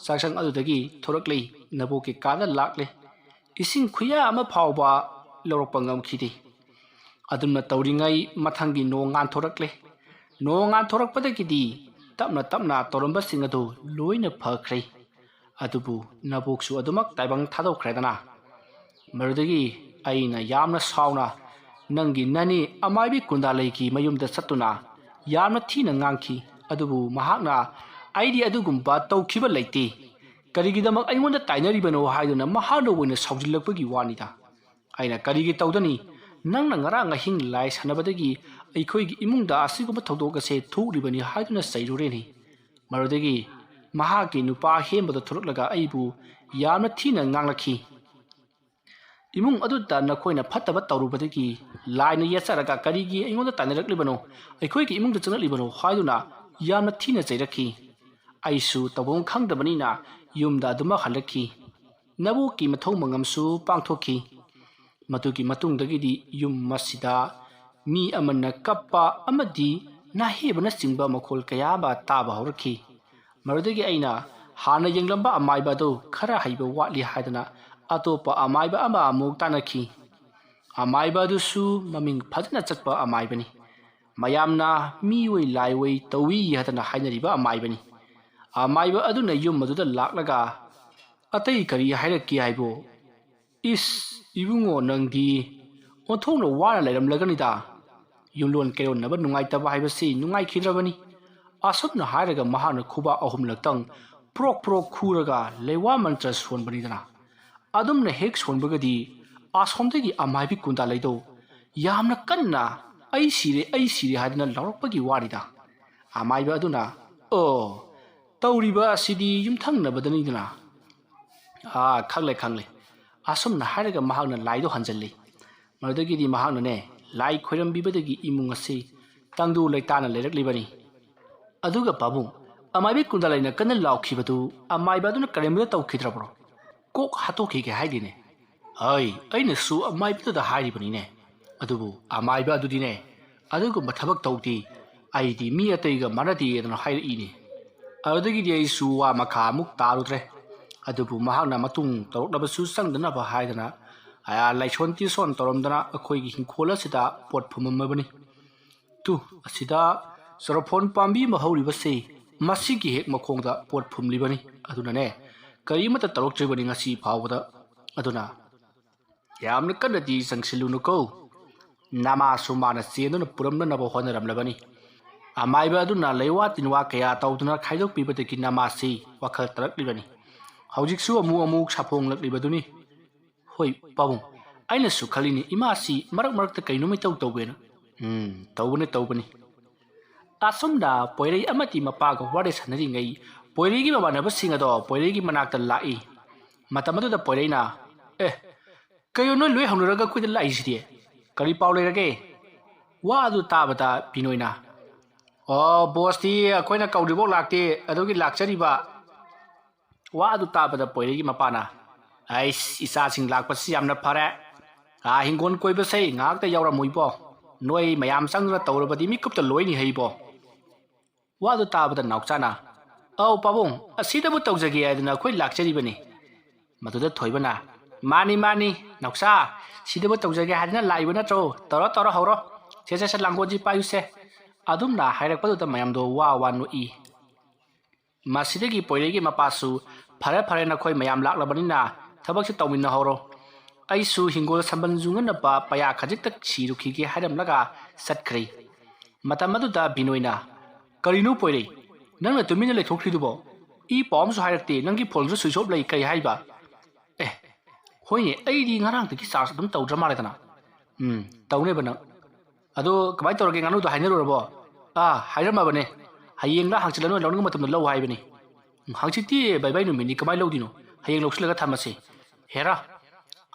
ꯆꯥꯛꯁꯪ ꯑꯗꯨꯗꯒꯤ ꯊꯣꯔꯛꯂꯦ, ꯅꯕꯣꯛꯀꯤ ꯀꯥꯗ ꯂꯥꯛꯂꯦ꯫ ꯏꯁꯤꯡ ꯈꯨꯌꯥ ꯑꯃ ꯐꯥꯎꯕ ꯂꯧꯔꯛꯄ ꯉꯝꯈꯤꯗꯦ꯫ ꯑꯗꯨꯝꯅ ꯇꯧꯔꯤꯉꯩ ꯃꯊꯪꯒꯤ ꯅꯣꯡ ꯉꯥꯟꯊꯣꯔꯛꯂꯦ꯫ ꯅꯣꯡ ꯉꯥꯟꯊꯣꯔꯛꯄꯗꯒꯤꯗꯤ ꯇꯞꯅ ꯇꯞꯅ ꯇꯧꯔꯝꯕꯁꯤꯡ ꯑꯗꯨ ꯂꯣꯏꯅ ꯐꯈ꯭ꯔꯦ꯫ ꯑꯗꯨꯕꯨ ꯅꯕꯣꯛꯁꯨ ꯑꯗꯨꯃꯛ ꯇꯥꯏꯕꯪ ꯊꯥꯗꯣꯛꯈ꯭ꯔꯦꯗꯅ꯫ ꯃꯗꯨꯗꯒꯤ ꯑꯩꯅ ꯌꯥꯝꯅ ꯁꯥꯎꯅ ꯅꯪꯒꯤ ꯅꯅꯦ ꯑꯃꯥꯏꯕꯤ ꯀꯨꯟꯗꯥꯂꯩꯒꯤ ꯃꯌꯨꯝꯗ ꯆꯠꯇꯨꯅ ꯌꯥꯝꯅ ꯊꯤꯅ ꯉꯥꯡꯈꯤ꯫ ꯑꯗꯨꯕꯨ ꯃꯍꯥꯛꯅ "ꯑꯩꯗꯤ ꯑꯗꯨꯒꯨꯝꯕ ꯇꯧꯈꯤꯕ ꯂꯩꯇꯦ, ꯀꯔꯤꯒꯤꯗꯃꯛ ꯑꯩꯉꯣꯟꯗ ꯇꯥꯏꯅꯔꯤꯕꯅꯣ?" ꯍꯥꯏꯗꯨꯅ ꯃꯍꯥꯛꯅ ꯑꯣꯏꯅ ꯁꯥꯎꯖꯤꯜꯂꯛꯄꯒꯤ ꯋꯥꯅꯤꯗ꯫ ꯑꯩꯅ "ꯀꯔꯤꯒꯤ ꯇꯧꯗꯅꯤ? ꯅꯪꯅ ꯉꯔꯥꯡ ꯑꯍꯤꯡ ꯂꯥꯏ ꯁꯥꯟꯅꯕꯗꯒꯤ ꯑꯩꯈꯣꯏꯒꯤ ꯏꯃꯨꯡꯗ ꯑꯁꯤꯒꯨꯝꯕ ꯊꯧꯗꯣꯛ ꯑꯁꯦ ꯊꯣꯛꯂꯤꯕꯅꯤ" ꯍꯥꯏꯗꯨꯅ ꯆꯩꯔꯨꯔꯦꯅꯦ꯫ ꯃꯗꯨꯗꯒꯤ ꯃꯍꯥꯛꯀꯤ ꯅꯨꯄꯥ ꯑꯍꯦꯟꯕꯗ ꯊꯣꯛꯂꯛꯂꯒ ꯑꯩꯕꯨ ꯌꯥꯝꯅ ꯊꯤꯅ ꯉꯥꯡꯂꯛꯈꯤ꯫ "ꯏꯃꯨꯡ ꯑꯗꯨꯗ ꯅꯈꯣꯏꯅ ꯐꯠꯇꯕ ꯇꯧꯔꯨꯕꯗꯒꯤ ꯂꯥꯏꯅ ꯌꯦꯠꯆꯔꯒ ꯀꯔꯤꯒꯤ ꯑꯩꯉꯣꯟꯗ ꯇꯥꯏꯅꯔꯛꯂꯤꯕꯅꯣ? ꯑꯩꯈꯣꯏꯒꯤ ꯏꯃꯨꯡꯗ ꯆꯪꯂꯛꯂꯤꯕꯅꯣ?" ꯍꯥꯏꯗꯨꯅ ꯌꯥꯝꯅ ꯊꯤꯅ ꯆꯩꯔꯛꯈꯤ꯫ ꯑꯩꯁꯨ ꯇꯧꯐꯝ ꯈꯪꯗꯕꯅꯤꯅ ꯌꯨꯝꯗ ꯑꯗꯨꯃꯛ ꯍꯜꯂꯛꯈꯤ꯫ ꯅꯕꯣꯛꯀꯤ ꯃꯊꯧ ꯃꯉꯝꯁꯨ ꯄꯥꯡꯊꯣꯛꯈꯤ꯫ ꯃꯗꯨꯒꯤ ꯃꯇꯨꯡꯗꯒꯤꯗꯤ ꯌꯨꯝ ꯑꯁꯤꯗ ꯃꯤ ꯑꯃꯅ ꯀꯞꯄ ꯑꯃꯗꯤ ꯅꯥꯍꯦꯕꯅꯆꯤꯡꯕ ꯃꯈꯣꯜ ꯀꯌꯥ ꯑꯃ ꯇꯥꯕ ꯍꯧꯔꯛꯈꯤ꯫ ꯃꯗꯨꯗꯒꯤ ꯑꯩꯅ ꯍꯥꯟꯅ ꯌꯦꯡꯂꯝꯕ ꯑꯃꯥꯏꯕ ꯑꯗꯨ ꯈꯔ ꯍꯩꯕ ꯋꯥꯠꯂꯤ ꯍꯥꯏꯗꯅ ꯑꯇꯣꯞꯄ ꯑꯃꯥꯏꯕ ꯑꯃ ꯑꯃꯨꯛ ꯇꯥꯟꯅꯈꯤ꯫ ꯑꯃꯥꯏꯕ ꯑꯗꯨꯁꯨ ꯃꯃꯤꯡ ꯐꯖꯅ ꯆꯠꯄ ꯑꯃꯥꯏꯕꯅꯤ꯫ ꯃꯌꯥꯝꯅ ꯃꯤꯑꯣꯏ ꯂꯥꯏꯑꯣꯏ ꯇꯧꯏ ꯍꯥꯏꯗꯅ ꯍꯥꯏꯅꯔꯤꯕ ꯑꯃꯥꯏꯕꯅꯤ꯫ ꯑꯃꯥꯏꯕ ꯑꯗꯨꯅ ꯌꯨꯝ ꯑꯗꯨꯗ ꯂꯥꯛꯂꯒ "ꯑꯇꯩ ꯀꯔꯤ ꯍꯥꯏꯔꯛꯀꯦ ꯍꯥꯏꯕꯣ? ꯏꯁ, ꯏꯕꯨꯡꯉꯣ, ꯅꯪꯗꯤ ꯑꯣꯟꯊꯣꯛꯅ ꯋꯥꯅ ꯂꯩꯔꯝꯂꯒꯅꯤꯗ꯫ ꯌꯨꯝꯂꯣꯟ ꯀꯩꯔꯣꯟꯅꯕ ꯅꯨꯡꯉꯥꯏꯇꯕ ꯍꯥꯏꯕꯁꯤ ꯅꯨꯡꯉꯥꯏꯈꯤꯗ꯭ꯔꯕꯅꯤ"꯫ ꯑꯁꯨꯝꯅ ꯍꯥꯏꯔꯒ ꯃꯍꯥꯛꯅ ꯈꯨꯕꯥꯛ ꯑꯍꯨꯝꯂꯛꯇꯪ ꯄ꯭ꯔꯣꯛ ꯄ꯭ꯔꯣꯛ ꯈꯨꯔꯒ ꯂꯩꯋꯥ ꯃꯟꯇ꯭ꯔ ꯁꯣꯟꯕꯅꯤꯗꯅ꯫ ꯑꯗꯨꯝꯅ ꯍꯦꯛ ꯁꯣꯟꯕꯒꯗꯤ ꯑꯁꯣꯝꯗꯒꯤ ꯑꯃꯥꯏꯕꯤ ꯀꯨꯟꯗꯥ ꯂꯩꯗꯧ ꯌꯥꯝꯅ ꯀꯟꯅ "ꯑꯩ ꯁꯤꯔꯦ, ꯑꯩ ꯁꯤꯔꯦ" ꯍꯥꯏꯗꯅ ꯂꯥꯎꯔꯛꯄꯒꯤ ꯋꯥꯅꯤꯗ꯫ ꯑꯃꯥꯏꯕ ꯑꯗꯨꯅ "ꯑꯣ, ꯇꯧꯔꯤꯕ ꯑꯁꯤꯗꯤ ꯌꯨꯝꯊꯪꯅꯕꯗꯅꯤꯗꯅ"꯫ "ꯑꯥ, ꯈꯪꯂꯦ, ꯈꯪꯂꯦ"꯫ ꯑꯁꯨꯝꯅ ꯍꯥꯏꯔꯒ ꯃꯍꯥꯛꯅ ꯂꯥꯏꯗꯣ ꯍꯟꯖꯜꯂꯤ꯫ ꯃꯗꯨꯗꯒꯤꯗꯤ ꯃꯍꯥꯛꯅꯅꯦ, ꯂꯥꯏ ꯈꯣꯏꯔꯝꯕꯤꯕꯗꯒꯤ ꯏꯃꯨꯡ ꯑꯁꯤ ꯇꯪꯗꯨ ꯂꯩꯇꯥꯅ ꯂꯩꯔꯛꯂꯤꯕꯅꯤ꯫ ꯑꯗꯨꯒ ꯄꯥꯕꯨꯡ, ꯑꯃꯥꯏꯕꯤ ꯀꯨꯟꯗꯥꯂꯩꯅ ꯀꯟꯅ ꯂꯥꯎꯈꯤꯕꯗꯨ ꯑꯃꯥꯏꯕ ꯑꯗꯨꯅ ꯀꯔꯦꯝꯕꯗ ꯇꯧꯈꯤꯗ꯭ꯔꯕ꯭ꯔꯣ? ꯀꯣꯛ ꯍꯥꯠꯇꯣꯛꯈꯤꯒꯦ ꯍꯥꯏꯗꯦꯅꯦ꯫ ꯍꯩ, ꯑꯩꯅꯁꯨ ꯑꯃꯥꯏꯕꯗꯨꯗ ꯍꯥꯏꯔꯤꯕꯅꯤꯅꯦ꯫ ꯑꯗꯨꯕꯨ ꯑꯃꯥꯏꯕ ꯑꯗꯨꯗꯤꯅꯦ, "ꯑꯗꯨꯒꯨꯝꯕ ꯊꯕꯛ ꯇꯧꯗꯦ꯫ ꯑꯩꯗꯤ ꯃꯤ ꯑꯇꯩꯒ ꯃꯥꯟꯅꯗꯦ" ꯑꯗꯨꯅ ꯍꯥꯏꯔꯛꯏꯅꯦ꯫ ꯑꯗꯨꯗꯒꯤꯗꯤ ꯑꯩꯁꯨ ꯋꯥ ꯃꯈꯥ ꯑꯃꯨꯛ ꯇꯥꯔꯨꯗ꯭ꯔꯦ꯫ ꯑꯗꯨꯕꯨ ꯃꯍꯥꯛꯅ ꯃꯇꯨꯡ ꯇꯧꯔꯛꯅꯕꯁꯨ ꯆꯪꯗꯅꯕ ꯍꯥꯏꯗꯅ, ꯑꯌꯥ, ꯂꯥꯏꯁꯣꯟ ꯇꯤꯁꯣꯟ ꯇꯧꯔꯝꯗꯅ ꯑꯩꯈꯣꯏꯒꯤ ꯍꯤꯡꯈꯣꯜ ꯑꯁꯤꯗ ꯄꯣꯠ ꯐꯨꯝꯃꯝꯃꯕꯅꯤ꯫ ꯇꯨ, ꯑꯁꯤꯗ ꯆꯣꯔꯐꯣꯟ ꯄꯥꯝꯕꯤ ꯑꯃ ꯍꯧꯔꯤꯕꯁꯤ, ꯃꯁꯤꯒꯤ ꯍꯦꯛ ꯃꯈꯣꯡꯗ ꯄꯣꯠ ꯐꯨꯝꯂꯤꯕꯅꯤ꯫ ꯑꯗꯨꯅꯅꯦ, ꯀꯔꯤꯃꯠꯇ ꯇꯧꯔꯛꯇ꯭ꯔꯤꯕꯅꯤ ꯉꯁꯤ ꯐꯥꯎꯕꯗ꯫ ꯑꯗꯨꯅ ꯌꯥꯝꯅ ꯀꯟꯅꯗꯤ ꯆꯪꯁꯤꯜꯂꯨꯅꯨꯀꯣ꯫ ꯅꯃꯥꯁꯨ ꯃꯥꯅ ꯆꯦꯟꯗꯨꯅ ꯄꯨꯔꯝꯅꯅꯕ ꯍꯣꯠꯅꯔꯝꯂꯕꯅꯤ꯫ ꯑꯃꯥꯏꯕ ꯑꯗꯨꯅ ꯂꯩꯋꯥ ꯇꯤꯟꯋꯥ ꯀꯌꯥ ꯇꯧꯗꯨꯅ ꯈꯥꯏꯗꯣꯛꯄꯤꯕꯗꯒꯤ ꯅꯃꯥꯁꯤ ꯋꯥꯈꯜ ꯇꯥꯔꯛꯂꯤꯕꯅꯤ꯫ ꯍꯧꯖꯤꯛꯁꯨ ꯑꯃꯨꯛ ꯑꯃꯨꯛ ꯁꯥꯐꯣꯡꯂꯛꯂꯤꯕꯗꯨꯅꯤ꯫ ꯍꯣꯏ ꯄꯥꯕꯨꯡ, ꯑꯩꯅꯁꯨ ꯈꯜꯂꯤꯅꯤ, ꯏꯃꯥꯁꯤ ꯃꯔꯛ ꯃꯔꯛꯇ ꯀꯩꯅꯣꯝ ꯏꯇꯧ ꯇꯧꯋꯦꯅ꯫ ꯎꯝ, ꯇꯧꯕꯅꯤ, ꯇꯧꯕꯅꯤ꯫ ꯑꯁꯨꯝꯅ ꯄꯣꯏꯔꯩ ꯑꯃꯗꯤ ꯃꯄꯥꯒ ꯋꯥꯔꯤ ꯁꯥꯟꯅꯔꯤꯉꯩ, ꯄꯣꯏꯔꯩꯒꯤ ꯃꯃꯥꯟꯅꯕꯁꯤꯡ ꯑꯗꯣ ꯄꯣꯏꯔꯩꯒꯤ ꯃꯅꯥꯛꯇ ꯂꯥꯛꯏ꯫ ꯃꯇꯝ ꯑꯗꯨꯗ ꯄꯣꯏꯔꯩꯅ, "ꯑꯦ, ꯀꯩꯅꯣ ꯅꯣꯏ ꯂꯣꯏ ꯍꯧꯅꯔꯒ ꯑꯩꯈꯣꯏꯗ ꯂꯥꯛꯏꯁꯤꯗꯤ? ꯀꯔꯤ ꯄꯥꯎ ꯂꯩꯔꯒꯦ?" ꯋꯥ ꯑꯗꯨ ꯇꯥꯕꯗ ꯕꯤꯅꯣꯏꯅ, "ꯑꯣ, ꯕꯣꯁꯇꯤ ꯑꯩꯈꯣꯏꯅ ꯀꯧꯗ꯭ꯔꯤꯐꯥꯎ ꯂꯥꯛꯇꯦ, ꯑꯗꯨꯒꯤ ꯂꯥꯛꯆꯔꯤꯕ?" ꯋꯥ ꯑꯗꯨ ꯇꯥꯕꯗ ꯄꯣꯏꯔꯩꯒꯤ ꯃꯄꯥꯅ, "ꯑꯩꯁ, ꯏꯆꯥꯁꯤꯡ ꯂꯥꯛꯄꯁꯤ ꯌꯥꯝꯅ ꯐꯔꯦ꯫ ꯑꯥ, ꯍꯤꯡꯒꯣꯜ ꯀꯣꯏꯕꯁꯦ ꯉꯥꯏꯍꯥꯛꯇ ꯌꯥꯎꯔꯝꯃꯨ ꯏꯕꯣ꯫ ꯅꯣꯏ ꯃꯌꯥꯝ ꯆꯪꯗꯨꯅ ꯇꯧꯔꯕꯗꯤ ꯃꯤꯀꯨꯞꯇ ꯂꯣꯏꯅꯤ ꯍꯩ ꯏꯕꯣ꯫" ꯋꯥ ꯑꯗꯨ ꯇꯥꯕꯗ ꯅꯥꯎꯆꯥꯅ, "ꯑꯧ ꯄꯥꯕꯨꯡ, ꯑꯁꯤꯗꯕꯨ ꯇꯧꯖꯒꯦ ꯍꯥꯏꯗꯅ ꯑꯩꯈꯣꯏ ꯂꯥꯛꯆꯔꯤꯕꯅꯤ꯫" ꯃꯗꯨꯗ ꯊꯣꯏꯕꯅ, "ꯃꯥꯅꯤ, ꯃꯥꯅꯤ, ꯅꯥꯎꯆꯥ, ꯁꯤꯗꯕꯨ ꯇꯧꯖꯒꯦ ꯍꯥꯏꯗꯅ ꯂꯥꯛꯏꯕ ꯅꯠꯇ꯭ꯔꯣ? ꯇꯧꯔꯣ, ꯇꯧꯔꯣ, ꯍꯧꯔꯣ꯫ ꯁꯦ, ꯁꯦ, ꯁꯦ, ꯂꯥꯡꯒꯣꯜꯁꯤ ꯄꯥꯏꯌꯨꯁꯦ꯫" ꯑꯗꯨꯝꯅ ꯍꯥꯏꯔꯛꯄꯗꯨꯗ ꯃꯌꯥꯝꯗꯣ ꯋꯥ ꯋꯥ ꯅꯣꯛꯏ꯫ ꯃꯁꯤꯗꯒꯤ ꯄꯣꯏꯔꯩꯒꯤ ꯃꯄꯥꯁꯨ, "ꯐꯔꯦ, ꯐꯔꯦ, ꯅꯈꯣꯏ ꯃꯌꯥꯝ ꯂꯥꯛꯂꯕꯅꯤꯅ ꯊꯕꯛꯁꯤ ꯇꯧꯃꯤꯟꯅꯍꯧꯔꯣ꯫ ꯑꯩꯁꯨ ꯍꯤꯡꯒꯣꯜ ꯁꯝꯕꯜ ꯌꯨꯡꯅꯅꯕ ꯄꯌꯥ ꯈꯖꯤꯛꯇ ꯁꯤꯔꯨꯈꯤꯒꯦ" ꯍꯥꯏꯔꯝꯂꯒ ꯆꯠꯈ꯭ꯔꯦ꯫ ꯃꯇꯝ ꯑꯗꯨꯗ ꯕꯤꯅꯣꯏꯅ, "ꯀꯔꯤꯅꯣ ꯄꯣꯏꯔꯩ? ꯅꯪꯅ ꯇꯨꯃꯤꯟꯅ ꯂꯩꯊꯣꯛꯈ꯭ꯔꯤꯗꯨꯕꯣ? ꯏ ꯄꯥꯎ ꯑꯃꯁꯨ ꯍꯥꯏꯔꯛꯇꯦ, ꯅꯪꯒꯤ ꯐꯣꯟꯁꯨ switch off ꯂꯩ, ꯀꯔꯤ ꯍꯥꯏꯕ?" "ꯑꯦ, ꯍꯣꯏꯅꯦ, ꯑꯩꯗꯤ ꯉꯔꯥꯡꯗꯒꯤ charge ꯑꯗꯨꯝ ꯇꯧꯗ꯭ꯔ ꯃꯥꯜꯂꯦꯗꯅ꯫" "ꯎꯝ, ꯇꯧꯅꯦꯕ ꯅꯪ꯫ ꯑꯗꯣ ꯀꯃꯥꯏꯅ ꯇꯧꯔꯒꯦ, ꯉꯥꯅꯨꯗꯣ ꯍꯥꯏꯅꯔꯨꯔꯕꯣ?" "ꯑꯥ, ꯍꯥꯏꯔꯝꯃꯕꯅꯦ꯫ ꯍꯌꯦꯡꯂ ꯍꯪꯆꯤꯠꯂ ꯅꯣꯏ ꯂꯧꯅꯤꯡꯕ ꯃꯇꯝꯗ ꯂꯧ ꯍꯥꯏꯕꯅꯤ꯫" "ꯎꯝ, ꯍꯪꯆꯤꯠꯇꯤ ꯕꯥꯏ ꯕꯥꯏ ꯅꯨꯃꯤꯠꯅꯤ, ꯀꯃꯥꯏꯅ ꯂꯧꯗꯣꯏꯅꯣ? ꯍꯌꯦꯡ ꯂꯧꯁꯤꯜꯂꯒ ꯊꯝꯃꯁꯤ꯫" "ꯍꯦꯔꯥ,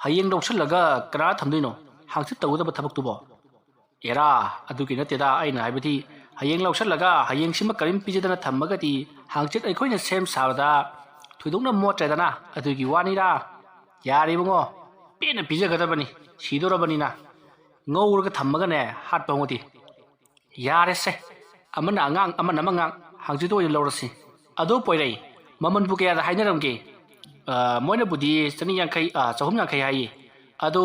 ꯍꯌꯦꯡ ꯂꯧꯁꯤꯜꯂꯒ ꯀꯅꯥ ꯊꯝꯗꯣꯏꯅꯣ? ꯍꯪꯆꯤꯠ ꯇꯧꯒꯗꯕ ꯊꯕꯛꯇꯨꯕꯣ?" "ꯑꯦꯔꯥ, ꯑꯗꯨꯒꯤ ꯅꯠꯇꯦꯗ, ꯑꯩꯅ ꯍꯥꯏꯕꯗꯤ ꯍꯌꯦꯡ ꯂꯧꯁꯤꯜꯂꯒ ꯍꯌꯦꯡꯁꯤꯃ ꯀꯔꯤꯝ ꯄꯤꯖꯗꯅ ꯊꯝꯃꯒꯗꯤ ꯍꯪꯆꯤꯠ ꯑꯩꯈꯣꯏꯅ ꯁꯦꯝ ꯁꯥꯕꯗ ꯊꯣꯏꯗꯣꯛꯅ ꯃꯣꯠꯇ꯭ꯔꯦꯗꯅ, ꯑꯗꯨꯒꯤ ꯋꯥꯅꯤꯗ꯫" "ꯌꯥꯔꯦ ꯏꯕꯨꯡꯉꯣ, ꯄꯦꯟꯅ ꯄꯤꯖꯒꯗꯕꯅꯤ, ꯁꯤꯗꯣꯔꯕꯅꯤꯅ꯫ ꯉꯧꯔꯒ ꯊꯝꯃꯒꯅꯦ ꯍꯥꯠꯄ ꯍꯧꯉꯗꯤ꯫" "ꯌꯥꯔꯦꯁꯦ, ꯑꯃꯅ ꯑꯉꯥꯡ ꯑꯃꯅ ꯑꯃꯉꯥꯡ, ꯍꯪꯆꯤꯠꯇ ꯑꯣꯏꯅ ꯂꯧꯔꯁꯤ꯫ ꯑꯗꯣ ꯄꯣꯏꯔꯩ, ꯃꯃꯜꯕꯨ ꯀꯌꯥꯗ ꯍꯥꯏꯅꯔꯝꯒꯦ?" "ꯑ, ꯃꯣꯏꯅꯕꯨꯗꯤ ꯆꯅꯤ ꯌꯥꯡꯈꯩ, ꯑ, ꯆꯍꯨꯝ ꯌꯥꯡꯈꯩ ꯍꯥꯏꯌꯦ꯫ ꯑꯗꯣ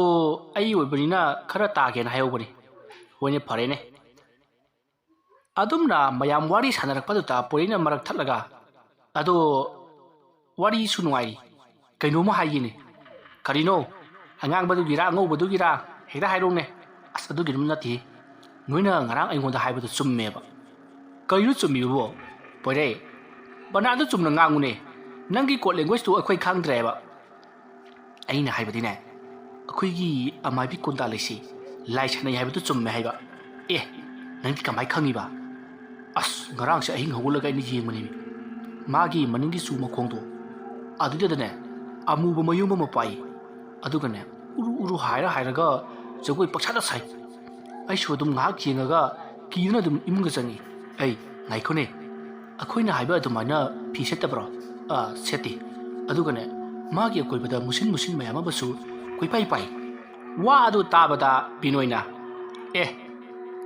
ꯑꯩ ꯑꯣꯏꯕꯅꯤꯅ ꯈꯔ ꯇꯥꯒꯦꯅ ꯍꯥꯏꯍꯧꯕꯅꯤ꯫" "ꯍꯣꯏꯅꯦ, ꯐꯔꯦꯅꯦ꯫" ꯑꯗꯨꯝꯅ ꯃꯌꯥꯝ ꯋꯥꯔꯤ ꯁꯥꯟꯅꯔꯛꯄꯗꯨꯗ ꯄꯣꯏꯔꯩꯅ ꯃꯔꯛ ꯊꯠꯂꯒ, "ꯑꯗꯣ ꯋꯥꯔꯤꯁꯨ ꯅꯨꯡꯉꯥꯏꯔꯤ, ꯀꯩꯅꯣꯝꯃ ꯍꯥꯏꯒꯦꯅꯦ꯫" "ꯀꯔꯤꯅꯣ? ꯑꯉꯥꯡꯕꯗꯨꯒꯤꯔꯥ, ꯑꯉꯧꯕꯗꯨꯒꯤꯔꯥ? ꯍꯦꯛꯇ ꯍꯥꯏꯔꯛꯎꯅꯦ꯫" "ꯑꯁ, ꯑꯗꯨꯒꯤꯗꯨꯝ ꯅꯠꯇꯦ꯫ ꯅꯣꯏꯅ ꯉꯔꯥꯡ ꯑꯩꯉꯣꯟꯗ ꯍꯥꯏꯕꯗꯣ ꯆꯨꯝꯃꯦꯕ꯫ ꯀꯩꯅꯣ ꯆꯨꯝꯃꯤꯕꯕꯣ? ꯄꯣꯏꯔꯩ, ꯕꯅꯥꯟꯗꯣ ꯆꯨꯝꯅ ꯉꯥꯡꯉꯨꯅꯦ꯫ ꯅꯪꯒꯤ code languageꯇꯨ ꯑꯩꯈꯣꯏ ꯈꯪꯗ꯭ꯔꯦꯕ꯫ ꯑꯩꯅ ꯍꯥꯏꯕꯗꯤꯅꯦ, ꯑꯩꯈꯣꯏꯒꯤ ꯑꯃꯥꯏꯕꯤ ꯀꯣꯟꯗꯥ ꯂꯩꯁꯤ ꯂꯥꯏ ꯁꯥꯟꯅꯩ ꯍꯥꯏꯕꯗꯨ ꯆꯨꯝꯃꯦ ꯍꯥꯏꯕ꯫ ꯑꯦ, ꯅꯪꯗꯤ ꯀꯃꯥꯏ ꯈꯪꯉꯤꯕ? ꯑꯁ, ꯉꯔꯥꯡꯁꯦ ꯑꯍꯤꯡ ꯍꯧꯒꯠꯂꯒ ꯑꯩꯅ ꯌꯦꯡꯕꯅꯦꯃꯤ꯫ ꯃꯥꯒꯤ ꯃꯅꯤꯡꯒꯤ ꯆꯨ ꯃꯈꯣꯡꯗꯣ, ꯑꯗꯨꯗꯨꯗꯅꯦ ꯑꯃꯨꯕ ꯃꯌꯨꯝ ꯑꯃ ꯄꯥꯏ꯫ ꯑꯗꯨꯒꯅꯦ ꯎꯔꯨ ꯎꯔꯨ ꯍꯥꯏꯔ ꯍꯥꯏꯔꯒ ꯖꯒꯣꯏ ꯄꯪꯁꯥꯗ ꯁꯥꯏ꯫ ꯑꯩꯁꯨ ꯑꯗꯨꯝ ꯉꯥꯏꯍꯥꯛ ꯌꯦꯡꯉꯒ ꯀꯤꯗꯨꯅ ꯑꯗꯨꯝ ꯏꯃꯨꯡꯗ ꯆꯪꯉꯤ꯫ ꯑꯩ, ꯉꯥꯏꯈꯣꯅꯦ, ꯑꯩꯈꯣꯏꯅ ꯍꯥꯏꯕ ꯑꯗꯨꯃꯥꯏꯅ ꯐꯤ ꯁꯦꯠꯇꯕ꯭ꯔꯣ? ꯑꯥ, ꯁꯦꯠꯇꯦ꯫ ꯑꯗꯨꯒꯅꯦ ꯃꯥꯒꯤ ꯑꯀꯣꯏꯕꯗ ꯃꯨꯁꯤꯟ ꯃꯨꯁꯤꯟ ꯃꯌꯥꯝ ꯑꯃꯁꯨ ꯀꯣꯏꯄꯥꯏ ꯄꯥꯏ꯫ ꯋꯥ ꯑꯗꯨ ꯇꯥꯕꯗ ꯕꯤꯅꯣꯏꯅ, "ꯑꯦ,